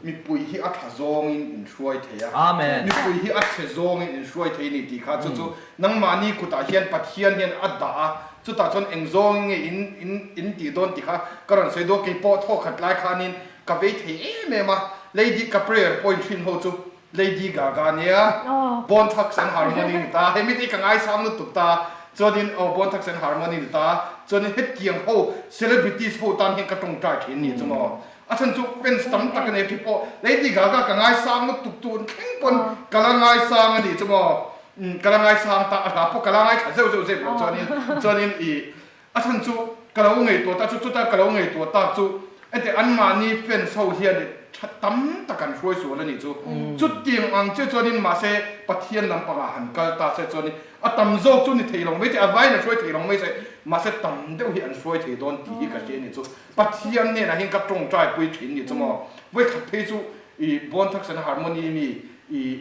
mipui hi a tha zawngin in hruai thei a. Amen. Mipui hi a chhe zawngin in hruai thei ni tih kha chu chu nangmahni kutah hian Pathian hian a dah a, chutah chuan eng zawngin nge in in in tih dawn tih kha ka rawn sawi dawn. Keipawh thawkhat lai khanin ka vei thei em em a, Lady ka prayer point thin ho chu Lady Gaga nia Bone Thugs and Harmony ni ta, hemi te hi ka ngaisang lutuk ta, chuanin aw Bone Thugs and Harmony ni ta, chuanin hetiang ho celebrities ho tan hian ka tawngtai thin ni chu maw, a chhan chu fans tam tak a nei thi pawh Lady Gaga ka ngaisang lutuk tun thleng pawn ka la ngaisang a ni chu maw, ka la ngaisang ta, a hla pawh ka la ngaithla zeuh zeuh zeuh lo chuanin chuanin ih a chhan chu ka lo ngaihtuah ta chu chuta ka lo ngaihtuah tak chu heti anmahni fans ho hian tha tam tak an hruai sual a nih chu. Chutiang ang che chuanin mahse Pathian lampangah han kal ta se chuanin a tam zawk chu ni thei lo mai thei, a vaiin an hruai thei lo mai se, mahse tam deuh hi an hruai thei dawn tih hi ka hria a nih chu. Pathian hnenah hian ka tawngtai pui thin nih chu maw. Vawikhat phei chu i Bone Thugs and Harmony mi i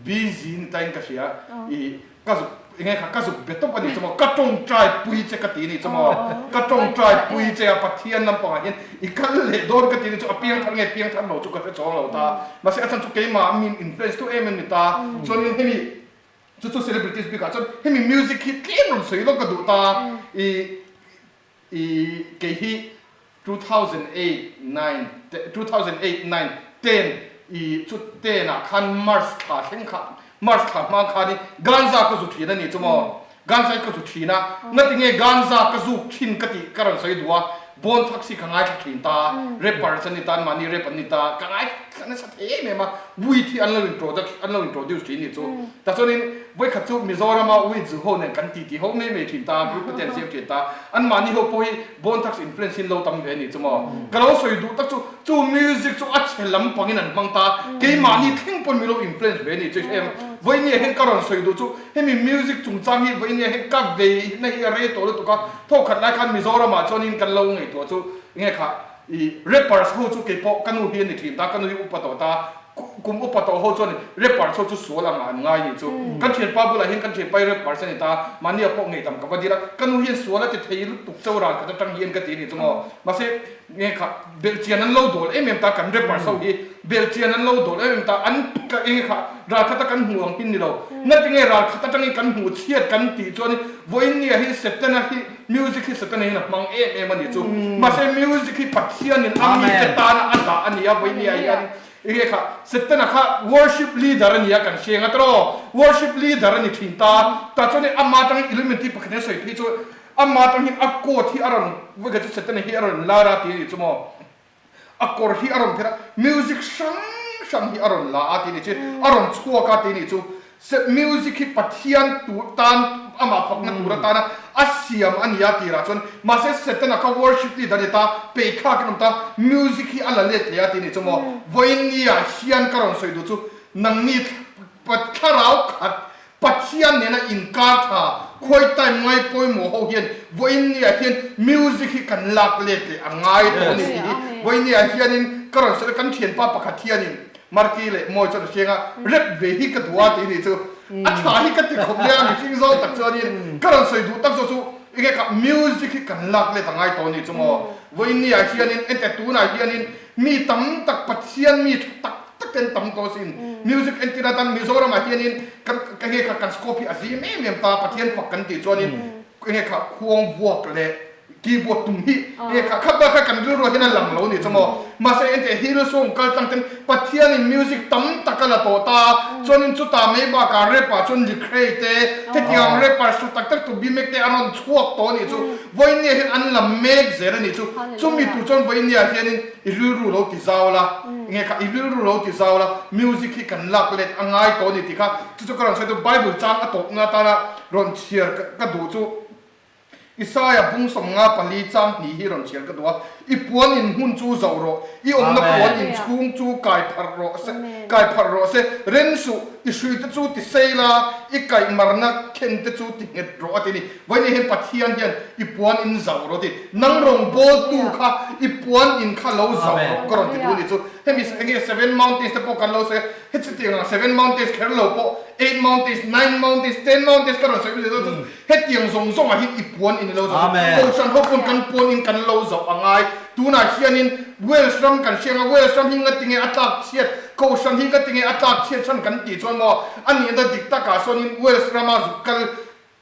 busy ni tain ka hria i. Ka zuk enge kha ka zuk be tawp a nih chu maw, ka tawngtai pui che ka ti nih chu maw, ka tawngtai pui che a Pathian lampangah hian i kal leh dawn ka ti nih chu a piangthar nge piangthar lo chu ka hre chawng lo ta, mahse a chhan chu keimah min influence tu em em ni ta, chuanin hemi chu chu celebrities bikah chuan hemi music hi tlem rawn sawi lawk ka duh ta i I kei hi 2008, 9, 2008, 9, 10 i chu 10 ah khan March thla thleng kha March thla hma khanin Ganza ka zu thin a ni chu maw? Ganza hi ka zu thin a, ngatinge Ganza ka zuk thin ka tih ka rawn sawi duh a, Bon Taxi ka ngaithla thin ta, rappers an ni ta, anmahni rap an ni ta, ka ngaithla nasa thei em em a, weed hi an lo introduction an lo introduce thin ni chu. Tah chuanin vawikhat chu Mizorama weed zu ho nen kan titi ho mai mai thin ta, group te an siam thin ta, anmahni ho pawh hi Bone Thugs influence in lo tam ve a ni chu maw. Ka lo sawi duh tak chu chu music chu a chhe lampangin an hmang ta, keimahni thleng pawn min lo influence ve a ni chu em. Vawinia hian ka rawn sawi duh chu hemi music chungchang hi vawinia hian ka vei na hi a rei tawh lutuk a, thawkhat lai khan Mizoramah chuanin kan lo ngaihtuah chu enge kha i rappers ho chu keipawh ka nu hi a ni thin ta, ka nu hi upa tawh ta, Kum upa tawh ho chuan rappers ho chu sual ang ah an ngai nih chu. Kan thianpa bulah hian kan thianpa hi rappers a ni ta, mahni ah pawh ngeihdam ka va dil a, ka nu hian sual a ti thei lutuk chau ral khat atang hian ka ti nih chu maw. Mahse nge kha belhchian an lo dawl em em ta kan rappers ho hi belhchian an lo dawl em em ta an ka enge kha ral khat a kan hmuh ang hi ni lo. Ngatinge ral khat atangin kan hmuh chhiat kan tih chuan vawiin ni ah hi Setana hi music hi Setana hian a hmang em em a nih chu. Mahse music hi Pathianin a mite tana a dah a ni a vawiin ni ah hian Enge kha Setana kha worship leader a nia kan hre nga tawh worship leader a ni thin ta tah chuan ama atangin Illuminati pakhat hian sawi phei chu ama atangin a coat hi a rawn vawikhat chu Setana hi a rawn lar a ti a nih chu maw a kawr hi a rawn phelh a music hrang hrang hi a rawn la a ti a nih chu a rawn chhuak a ti a nih chu Music hi Pathian tur tan amah fakna tur atana a siam a ni a tirah chuan mahse Setana kha worship leader a ni ta, peithlak in awm ta, music hi a la let leh a ti a ni chu maw. Vawiin nia hian ka rawn sawi duh chu nangni thlarau khat Pathian nena inkar tha khawi time ngai pawimawh ho hian vawiin nia hian music hi kan lak let leh a ngai tawh a ni tih hi vawiin nia hianin ka rawn sawi a, kan thianpa pakhat hianin Marki leh Mawi chuan a hriang a, rep ve hi ka duh a tih nih chu a tha hi ka ti khawp nia mihring zawng tak chuanin ka rawn sawi duh tak zawk chu enge kha music hi kan lak let a ngai tawh nih chu maw vawiin ni ah hianin ente tunah hianin mi tam tak Pathian mi tha tak tak te an tam tawh asin music entir atan Mizoram ah hianin kan enge kha kan scope hi a zim em em ta Pathian fak kan tih chuanin enge kha khuang vuak leh Keyboard tum hi e kha kha bak kha kan rilru ah hian a lang lo a ni chu maw. Mahse enteh Hillsong kal tlang ten Pathianin music tam tak a la tawh ta a, chuanin chutah mai bakah rap ah chuan Lecrae te, hetiang rappers chu tak tak tu Bimek te a rawn chhuak tawh a nih chu. Vawinia hian an la mek zel a nih chu. Chumi tur chuan vawinia hianin i rilru lo ti zau la, enge kha i rilru lo ti zau la, music hi kan lak let a ngai tawh a ni tih kha chu chu ka rawn sawi chu Bible chang a tawpna atana rawn chhiar ka duh chu. Isaia bung 54 chang hnih hi rawn chhiar ka duh a, I puan in hmun chu zoh rawh, i awmna puan in chhung chu kai pharh rawh se, kai pharh rawh se, rem suh, i hrui te chu ti sei la, i kaih marna khen te chu ti nghet rawh a ti a ni. Vawiin hian Pathian hian i puan in zoh rawh a ti. Nang rawngbawltu kha i puan in kha lo zoh rawh ka rawn ti duh a ni chu. Hemi enge Seven Mountains te pawh kan lo sawi a, hetiang ang Seven Mountains kher lo pawh Eight Mountains, Nine Mountains, Ten Mountains ka rawn sawi mai zawk chu Hetiang zawng zawngah hian i puan in i lo zoh a, Kohhran ho pawn kan puan in kan lo zoh a ngai. Tunah hianin Wales ram kan hriang a, Wales ram hi ngatinge a tlak chhiat, Kohhran hi ngatinge a tlak chhiat chhan kan tih chuan maw a nihna dik takah sawnin Wales rama zuk kal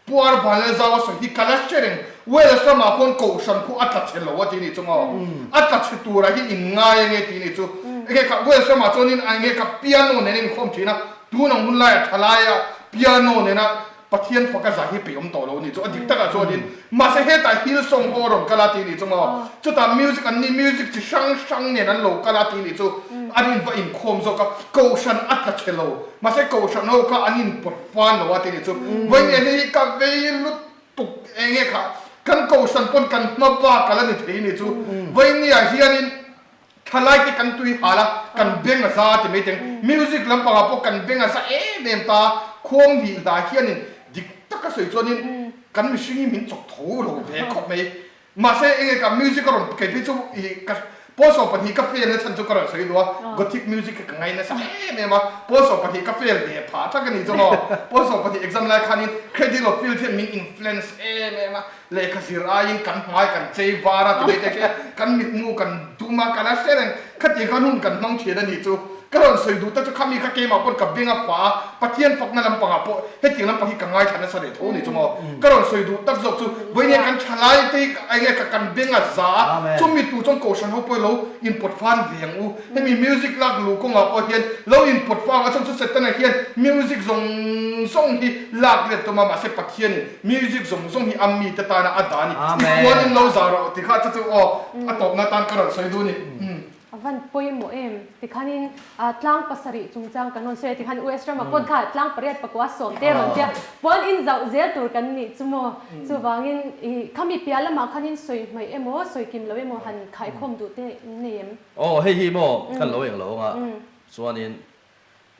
puar Vanlalzau a sawi hi ka la hre reng. Wales ramah khawn Kohhran khu a tla chhe lo a ti nih chu maw, a tla chhe turah hi in ngai ange ti nih chu. Enge kha Wales ramah chuanin enge kha piano nen a inkhawm thin a, tun ang hun laiah thalaia piano nena Pathian faka zai hi peih awm tawh lo a nih chu, a dik takah chuanin mahse hetah Hillsong ho a rawn kal a tih nih chu maw, chutah music an ni music chi hrang hrang nen an lo kal a tih nih chu an in va inkhawm zawk a, Kohhran a tla chhe lo, mahse Kohhran ho kha an in pawt fan lo a tih nih chu, vawiin hei hi ka vei lutuk eng nge kha kan Kohhran pawn kan hma bak a la ni thei nih chu, vawiin ah hianin. Thalai te kan tui hal a, kan beng a za ti mai teng. Music lampangah pawh kan beng a za em em ta. Khuang hnih hla hianin dik taka sawi chuanin kan mihring hi min chawk tho lo ve khawp mai. Mahse enge ka music a rawn kei phei chu i ka. Pawl 12 ka fail na chhan chu ka rawn sawi duh a, Gothic music kha ka ngai nasa em em a, pawl 12 ka fail ve phah thak a ni chu maw. Pawl 12 exam lai khanin Cradle of Filth hian min influence em em a, lehkha zir aiin kan hmai kan chei var a ti mai te khi kan mitmu kan dum a, ka la hre reng. Khatiang khan hun kan hmang thin a nih chu. Ka rawn sawi duh ta chu khami kha keimah pawn ka beng a fa a, Pathian fakna lampangah pawh hetiang lampang hi ka ngaithla nasa leh tho a ni chu maw. Ka rawn sawi duh tak zawk chu vawiin hian kan thalai te hi eng nge ka kan beng a za a, chumi tur chuan Kohhran ho pawh hi lo inpawt fan ve ang u. Hemi music lak luh kawngah pawh hian lo inpawt fang a chhan chu Setana hian music zawng zawng hi lak let tum a, mahse Pathianin music zawng zawng hi a mite tana a dah a ni. I puanin lo za rawh ti kha chu chu aw a tawpna atan ka rawn sawi duh a ni. A van pawimawh em? Tikhanin tlang pasarih chungchang kan rawn sawi a, tikhan US rama pawn kha tlang pariat pakua sawm te rawn tia puan in zauh zel tur kan nih chu maw? Chuvangin i khami piah lamah khanin sawi hmaih emaw sawi kim lo emaw han khaikhawm duh te in nei em? Aw hei hi maw kan lo eng lo anga chuanin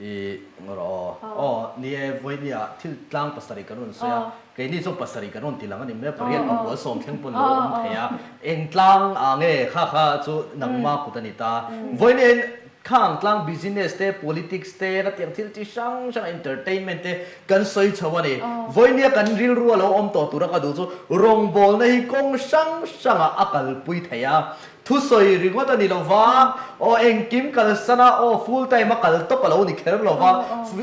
I rawh aw. Aw, ni e, vawinia thil tlang pasarih kan rawn sawi a, keini chuan pasarih kan rawn ti lang a ni mai a, pariat pakua sawm thleng pawn lo awm thei a, eng tlang ah nge kha kha chu nangma kut a ni ta. Vawinia in khang tlang business te, politics te, khatiang thil chi hrang hrang entertainment te kan sawi chho a ni. Vawinia kan rilru a lo awm tawh tura ka duh chu rawngbawlna hi kawng hrang hrangah a kalpui thei a, Thusawi ringawt a ni lo va, aw engkim kalsan a, aw full time a kal tawp a lo ni kher lo va,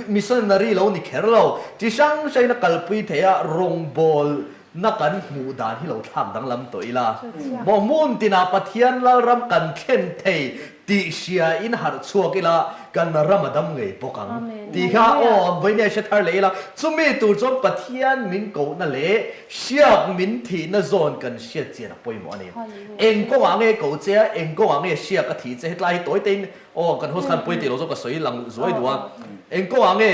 missionary lo ni kher lo, chi hrang hrangin a kalpui thei a, rawngbawlna kan hmuh dan hi lo thlak danglam tawh ila. Maw hmun tinah Pathian Lalram kan thlen thei tih hriain harh chhuak ila, kan ram a dam ngei bawk ang tih kha aw vawinia hre thar leh ila, chumi tur chuan Pathian min kohna leh hriak min thihna zawn kan hriat chian a pawimawh a ni. Eng kawngah nge ko che a, eng kawngah nge hriak a thih che, hetlai hi tawi tein aw kan host khan pawi tih lo zawk ka sawi lang zuai duh a. Eng kawngah nge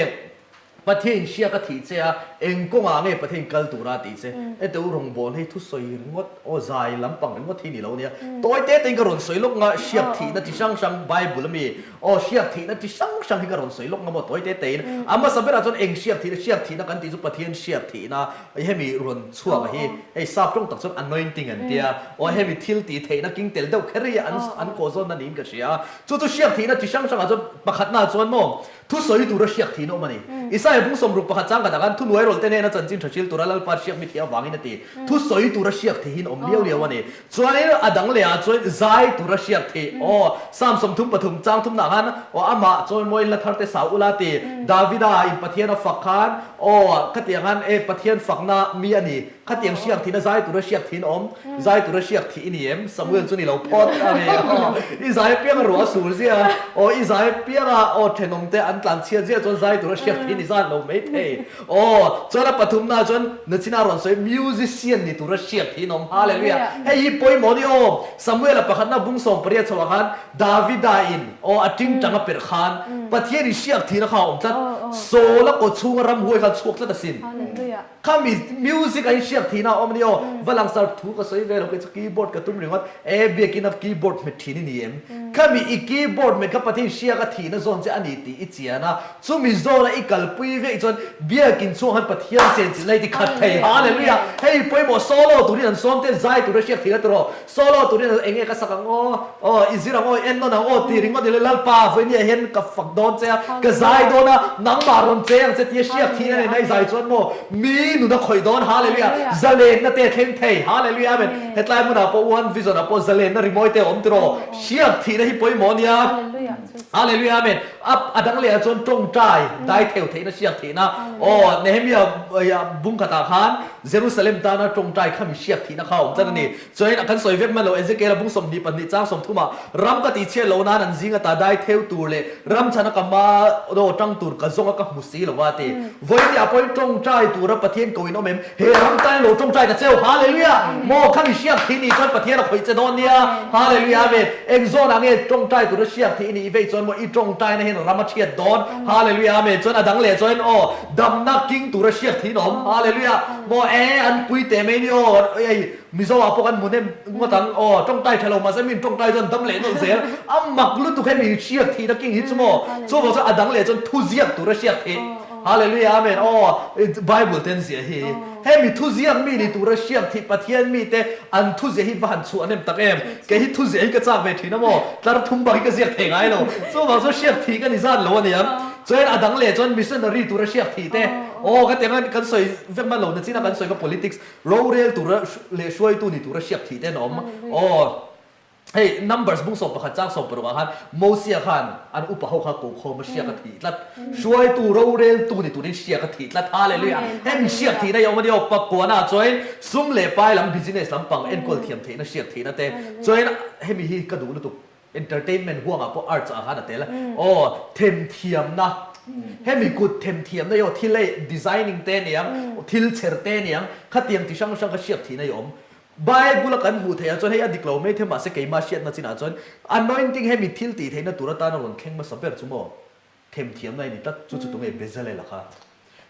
Pathian hriak a thih che a, eng kawngah nge Pathian kal tura a tih che. Hete u rawngbâwl hei thusawi ringawt aw zai lampang ringawt hi ni lo nia. Tawi te tein ka rawn sawi lawk nga hriak thihna chi hrang hrang Bible ami aw hriak thihna chi hrang hrang hi ka rawn sawi lawk nga maw tawi te tein. A hmasa berah chuan eng hriak thihna, hriak thihna kan tih chu Pathian hriak thihna Hemi rawn chhuak a hi hei sap tawng tak chuan anointing an tia aw hemi thil tih theihna king tel deuh kher hi an an kawh zawnna niin ka hria a chu chu hriak thihna chi hrang hrangah chuan pakhatna chuan maw thusawi tura hriak thihna awm a ni Isaiah bung sawmruk pakhat chang khatah khan thunuai rawlh te hnena chanchin tha hril tura Lalpa hriak mi thiah avangin a ti thusawi tura hriak thihin awm liau liau a ni Chuanin a dang leh ah chuan zai tur a hriat theih. Aw, Psalm 33 chang thumnah khan, aw amah chawimawiin la thar te sau ula ti. Davida in Pathian a fak khan, aw khatiang khan e Pathian fakna mi a ni. Khatiang hriak thihna zai tur a hriak thihin awm. Zai tur a hriak thih i ni em? Samuel chu ni lo phawt a ni. Aw, i zai apiang a ruah a sur ziah a. Aw, i zai apiang a, aw thenawm te an tlan chhiat ziah chuan zai tur a hriak thih i ni zan lo mai thei. Aw, chuan a pathumna chuan nachina rawn sawi musician ni tura hriat hi an awm. Hallelujah! Hei hi pawimawh ni aw. Samuel-a pakhatna bung 18 chhoah khan Davida in aw a tingtang a perh khan Pathian in hriak thihna kha a awm tlat. Saul-a kaw chhunga ramhuai khan chhuak tlat asin. Khami music a in hriak thihna a awm a ni aw. Va langsar thu ka sawi ve lo kei chu keyboard ka tum ringawt. E biakina keyboard hmet thin i ni em? Khami i keyboard hmet kha Pathian hriak a thihna zawn che a ni tih i chian a. Chumi zawna i kalpui veih chuan biakin chhuak han Pathian chenchilh na i ti khat thei. Hallelujah! Hei pawimawh solo turin an sawm te zai tura hriak thei la tiraw? Solo turin an eng nge ka sak ang aw? Aw i zir ang aw, i en nawn ang aw tih ringawt ila Lalpa vawinia hian ka fak dawn che a, ka zai dawn a, nangmah rawn che ang che tia hriak thih na nei na i zai chuan maw mi nun a khawih dawn. Hallelujah! Zalenna te a thleng thei. Hallelujah! Amen! Hetlai hmunah pawh One Vision ah pawh zalenna rimawi te a awm tiraw? Hriak thihna hi pawimawh a nia. Hallelujah! Amen! A a dang leh ah chuan tawngtai dai theu theihna hriak theihna aw Nehemiah bung khatah khan Jerusalem tana tawngtai kha mi hriak theihna kha a awm tlat a ni. Chuanin a kan sawi vek hman lo Ezekiel a bung 22 chang 30 ah ram ka tihchhiat loh nan an zing ata dai theu tur leh ram chhana ka ma aw tang tur ka zawng a ka hmu si lo va a ti. Vawiin ah pawhin tawngtai tura Pathian ko in awm em? He ram tan lo tawngtai ta cheu. Hallelujah! Maw kha mi hriak thih nih chuan Pathian a khawih che dawn nia. Hallelujah! Amen. Eng zawnah nge tawngtai tura hriak thih nih veih chuan maw i tawngtaina hian ram a thiat dawn. Hallelujah! Amen. Chuan a dang leh chuan aw damna king tura hriak thihin a awm. Hallelujah! Maw e an pui teh mai ni aw ei Mizo ah pawh kan hmu hnem ngawt ang aw tawngtai tha lo mahse min tawngtai chuan dam leh nawlh zel. A mak lutuk he mi hriak thihna king hi chu maw. Chuvang chuan a dang leh chuan thuziak tura hriak thih. Hallelujah Amen aw Bible ten ziah hi hemi thuziak mi ni tura hriak thih Pathian mite an thuziah hi va han chhuah nem tak em kei hi thuziah hi ka chak ve thin a maw tlar thum bak hi ka ziak thei ngai lo chuvang chuan hriak thih ka ni zat lo aniang chuan a dang leh chuan missionary tura hriak thih te aw ka tiang kan sawi vek hman lo na chin a kan sawi kha politics rorel tura leh hruaitu ni tura hriak thih te an awm aw. Hei Numbers bung 11 chang 16 ah khan Mosia khan an upa ho kha kokhawm a hriak a thih tlat. Hruaitu roreltu ni turin hriak a thih tlat. Hallelujah! Hemi hriak thihna hi a awm a nia aw. Pakuana ah chuan sum leh pai lam business lampang enkawl thiam theihna hriak thihna te chuan hemi hi ka duh lutuk entertainment huangah pawh arts ah khan a tel a. Aw themthiamna hemi kut themthiamna hi aw thil hei designing te aniang thil chher te aniang khatiang chi hrang hrang kha hriak thihna hi a awm. Bible a kan hmuh theih ah chuan hei a dik lo mai thei mahse keimah hriatna chinah chuan anointing hemi thil tih theihna tur atana rawn thleng hmasa ber chu maw themthiamna i ni tlat chu chu tunge Bezalel a kha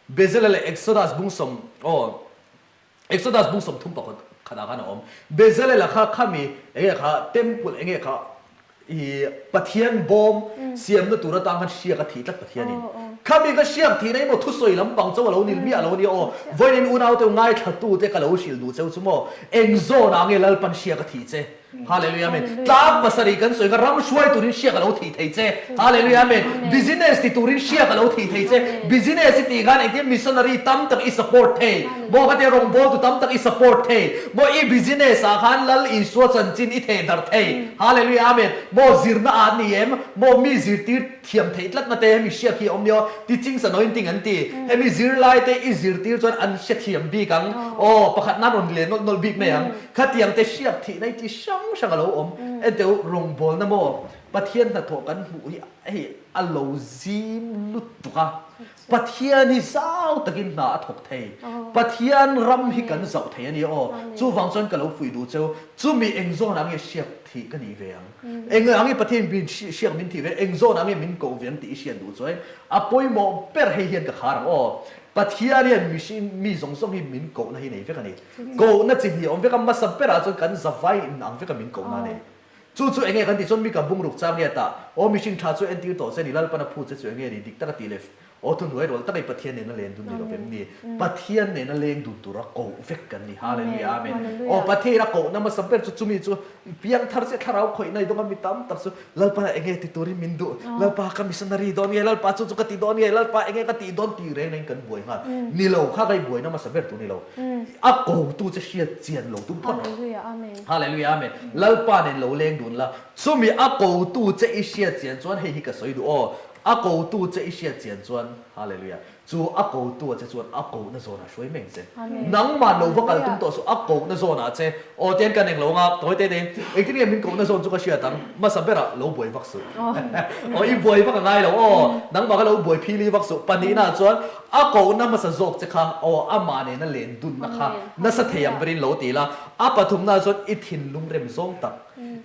Bezalel leh Exodus bung sawm aw Exodus bung 31 khatah khan a awm Bezalel a kha khami enge kha temple enge kha I Pathian bawm siamna tur atang khan hriak a thih tlat Pathianin. Khami ka hriak thihna hi maw thusawi lampang chauh a lo nil miah lo ania aw. Vawiin unau te ngaithla te ka lo hrilh duh cheu chu maw eng zawnah nge Lalpan hriak a thih che. Hallelujah Amen. Tlang pasarih kan sawi kha ram hruai turin hriak a lo thih thei che. Hallelujah Amen. Business ti turin hriak a lo thih thei che. Business i tih khan engtin missionary tam tak i support thei. Maw ka tia rawngbawltu tam tak i support thei. Maw i business ah khan Lal Isua chanchin i theh darh thei. Hallelujah Amen. Maw zirna ah ni em? Maw mi zirtir thiam theih tlatna te hemi hriak hi a awm nia. Teachings anointing an ti. Hemi zirlai te i zirtir chuan an hrethiam bik ang. Aw pakhat nan rawn leh nawlh nawlh bik mai ang. Khatiang te hriak thihna hi chi hrang hrang a lo awm. Enteh u rawngbawlna maw Pathian hnathawh kan hmuh hi hei a lo zim lutuk a. Pathian hi zau takin hna a thawk thei. Pathian ram hi kan zauh thei a nia aw. Chuvang chuan ka lo fuih duh cheu, chumi eng zawnah nge hriak thih ka nih ve ang? Eng ang nge Pathian min hriak min thih ve? Eng zawnah nge min koh ve ang tih i hriat duh chuan a pawimawh ber hei hian ka khar ang aw. Pathian hian mihring mi zawng zawng hi min kohna hi nei vek a ni. Kohna chi hnih a awm vek a, hmasa berah chuan kan zavai inang vek a min kohna a nei. Chu chu enge kan tih chuan mi ka bungruk chang nge tah? Aw mihring tha chu entir tawh che ni, Lalpan a phu che chu enge ni? Dik taka tih leh aw thuhnuai rual taka i Pathian nena leng dun ni lo vem ni? Pathian nena leng dun tura koh vek kan ni. Hallelujah Amen. Aw Pathian a kohna hmasa ber chu chumi chu piangthar che thlarau khawihna i dawnga mi tam tak chu Lalpan enge ti turin min duh? Lalpa ka missionary dawn nge? Lalpa chu chu ka ti dawn nge? Lalpa enge ka tih dawn tih reng reng kan buai nghal. Ni lo kha ka i buaina hmasa ber tur ni lo. A kotu che hriat chian lo tum phawt rawh. Hallelujah Amen. Hallelujah Amen. Lalpa nen lo leng dun la. Chumi a kotu che i hriat chian chuan hei hi ka sawi duh aw. A kotu che i hriat chian chuan Hallelujah. Chu a kotu a che chuan a kohna zawnah hruai mai ang che. Nangmah lo va kal tum tawh suh a kohna zawnah che. Aw tian kan englo anga tawi te te engtin nge min kohna zawn chu ka hriat ang hmasa berah lo buai vak suh. Aw i buai vak a ngai lo aw. Nangmah kha lo buai phili vak suh. Pahnihna chuan A kohna hmasa zawk che kha aw amah nena len dunna kha nasa thei ang berin lo ti la, a pathumna chuan i thinlung rem zawng tak,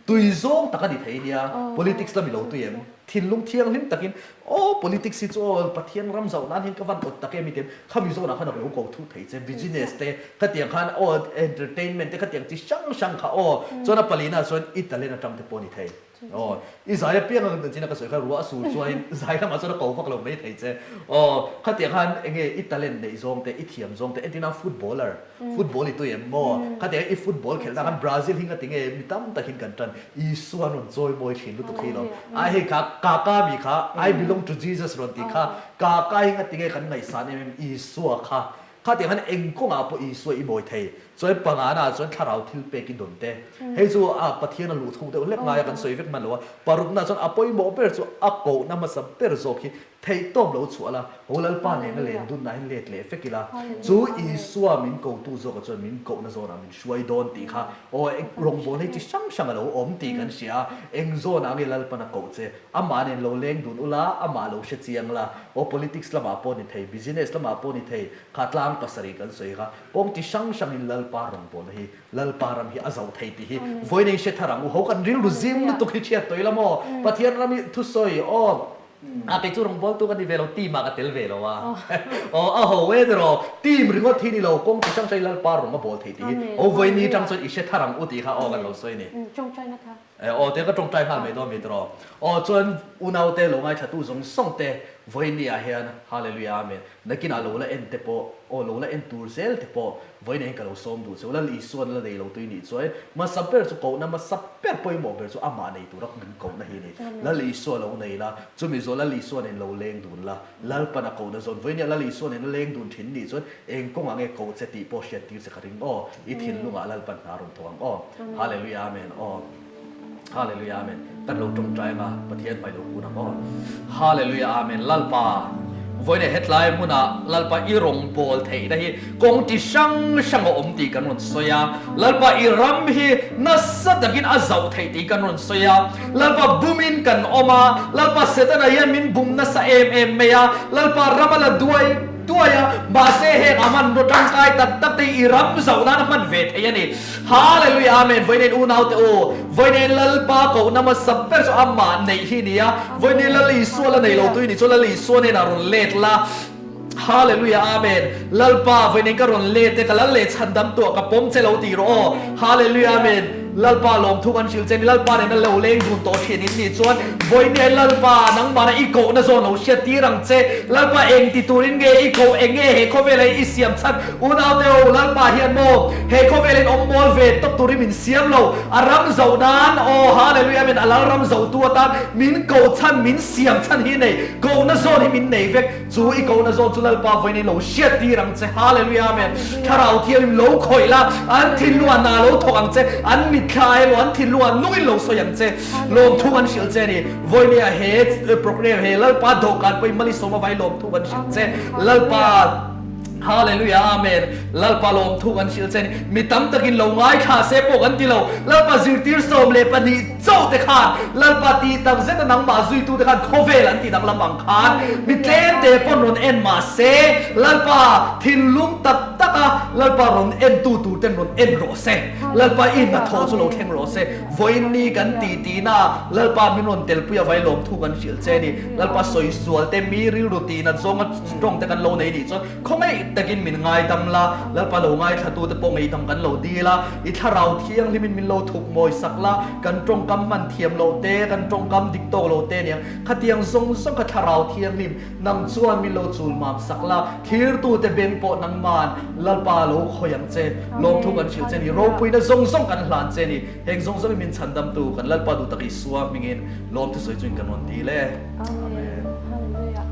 tui zawng tak a ni thei nia, politics lam i lo tui em? Thinlung thianghlim takin aw politics hi chu aw Pathian ram zauh nan hian ka van awt tak em i ti em? Khami zawnah khan a lo ko thuh thei che, business te khatiang khan aw entertainment te khatiang chi hrang hrang kha aw, chuan a palina chuan i talent atang te pawh a ni thei. Aw, i zai apiang a kan chin a ka sawi kha ruah a sur chuain zai lamah chuan a ko vak lo mai thei che. Aw, khatiang khan enge i talent neih zawng te, i thiam zawng te, entirna footballer, football i tui em maw? Khatiang i football khelh na khan Brazil hi nga tinge mi tam takin kan tan, Isua an rawn chawi mawi thin lutuk hi lo. Ai hei kha Kaka mi kha, I belong to Jesus rawn tih kha, Kaka hi nga tinge kan ngaihsan em em Isua kha. Khatiang khan eng kawngah pawh Isua i mawi thei. Chuan pangana chuan thlarau thil pek i dawn te. Hei chu a Pathian a luh thuk deuh hlek ngai a kan sawi vek hman lo a. Parukna chuan a pawimawh ber chu a kohna hmasa ber zawk hi theihtawp lo chhuah la, ho Lalpa nena len dunna hian let leh vek ila. Chu Isua min kotu zawkah chuan min kohna zawnah min hruai dawn tih kha aw rawngbâwl hei chi hrang hrang a lo awm tih kan hria a. Eng zawnah nge Lalpan a koh che? Amah nen lo leng dun ula, amah lo hre chiang la. Aw politics lamah pawh ni thei, business lamah pawh ni thei, kha tlang pasarih kan sawi kha, kawng chi hrang hrangin Lalpa rawngbawlna hi, Lalpa ram hi a zoh thei tih hi vawiin in hre thar ang u. Ho kan rilru zim lutuk hi chhiat tawh ila maw? Pathian ram hi thusawi aw a kei chu rawngbawltu ka ni ve lo, team ah ka tel ve lo a. Aw a ho e tiraw, team ringawt hi ni lo, kawng chi hrang hrangin Lalpa rawng a bawl thei tih hi ho vawiin ni tang chuan i hre thar ang u tih kha aw kan lo sawi a ni. Tawngtaina kha. Aw te ka tawngtai nghal mai dawn mi tawh. Aw chuan unaute lo ngaithlatu zawng zawng te vawiinni-ah hian Hallelujah Amen. Nakinah lo la en te pawh aw lo la en tur zel te pawh vawiinah hian ka lo sawm duh che u. Lal Isuan la nei lo tui nih chuan hmasa ber chu kohna hmasa ber pawimawh ber chu amah nei tura min kohna hi a ni. Lal Isua lo nei la, chumi zawh Lal Isua nen lo leng dun la, Lalpan a kohna zawn vawiinniah Lal Isua nen a leng dun thin nih chuan eng kawngah nge koh che tih pawh hriat tir che ka ring aw. I thinlungah Lalpan hna rawn thawk ang aw. Hallelujah Amen aw. Hallelujah Amen. Kan lo tawngtai anga Pathian hmai lo kun ang aw. Hallelujah Amen. Lalpa vawiinah hetlai hmunah Lalpa i rawngbâwl theihna hi kawng ti hrang hrang a awm tih kan rawn sawi a. Lalpa i ram hi nasa takin a zauh theih tih kan rawn sawi a. Lalpa bumin kan awm a, Lalpa Setana hian min bum nasa em em mai a, Lalpa ram a la duai duai a, mahse heng a hmanraw tangkai tak tak te hi i ram zauh nan a hman ve thei a ni. Hallelujah Amen Vawiin unaute u, vawiin Lalpa kohna hmasa ber chu amah neih hi ni a, vawiin Lal Isua la nei lo tui ni chu Lal Isua hnenah rawn let la, Hallelujah Amen Lalpa vawiin ka rawn let e, ka lal leh chhandam tuah ka pawm che lo tih rawh aw, Hallelujah Amen Lalpa lawmthu kan hrilh che ni, Lalpa nena lo leng dun tawh thin in nih chuan vawiin Lalpa nangmahna i kohna zawn lo hriat tir ang che, Lalpa eng ti turin nge i koh, eng nge he khawvela i siam chhan, Unaute ho, Lalpa hian maw he khawvelin awm mawl ve tawp turin min siam lo, a ram zoh nan, aw Hallelujah Amen, a lal ram zohtu atan min koh chhan, min siam chhan hi nei, kohna zawn hi min nei vek, chu i kohna zawn chu Lalpa vawiin lo hriat tir ang che, Hallelujah Amen, Thlarau Thianghlim lo khawih la, an thinlungah hna lo thawk ang che, an mitthla emaw an thinlungah nungin lo sawi ang che, lawmthu kan hrilh che a ni, vawinia he program he Lalpa dawhkan pawhin Malisawma vai lawmthu kan hrilh che, Lalpa. Hallelujah Amen Lalpa lawmthu kan hrilh che ni mi tam takin lo ngaithla se pawh kan ti lo Lalpa zirtir 12 chauh te khan Lalpa tih tak zet a nangmah zuitu te khan khawvel an tih danglam ang khan mi tlem te pawn rawn en mah se Lalpa thinlung tak tak a Lalpa rawn en tu tur ten rawn en rawh se Lalpa i hnathawh chu lo thleng rawh se vawiin ni kan tih tihna Lalpa min rawn telpui a vai lawmthu kan hrilh che ni Lalpa sawi sual te mi rilru tih nat zawnga Tawng te kan lo nei nih chuan khawngaih takin min ngaidam la, Lalpa lo ngaithlatu te pawh ngaihdam kan lo dil a, i thlarau thianghlimin min lo thup mawi sak la, kan tawngkam hman thiam loh te, kan tawngkam dik tawk lo te aniang, khatiang zawng zawng kha thlarau thianghlim nang chuan min lo chul mam sak la, thlirtu te beng pawh nangman Lalpa lo khawi ang che, lawmthu kan hrilh che ni, ropuina zawng zawng kan hlan che ni, heng zawng zawngin min chhandamtu kan Lalpa duh tak Isua hmingin lawmthu sawi chuin kan rawn dil e. Amen. Hallelujah.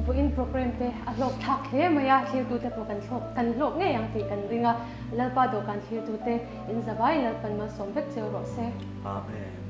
Vawiin program te a hlawk thlak hle mai a, thlirtute pawh kan thlawk kan hlawk ngei ang tih kan ring a, Lalpa dawhkan thlirtute in zavai Lalpan malsawm vek cheu rawh se. Amen.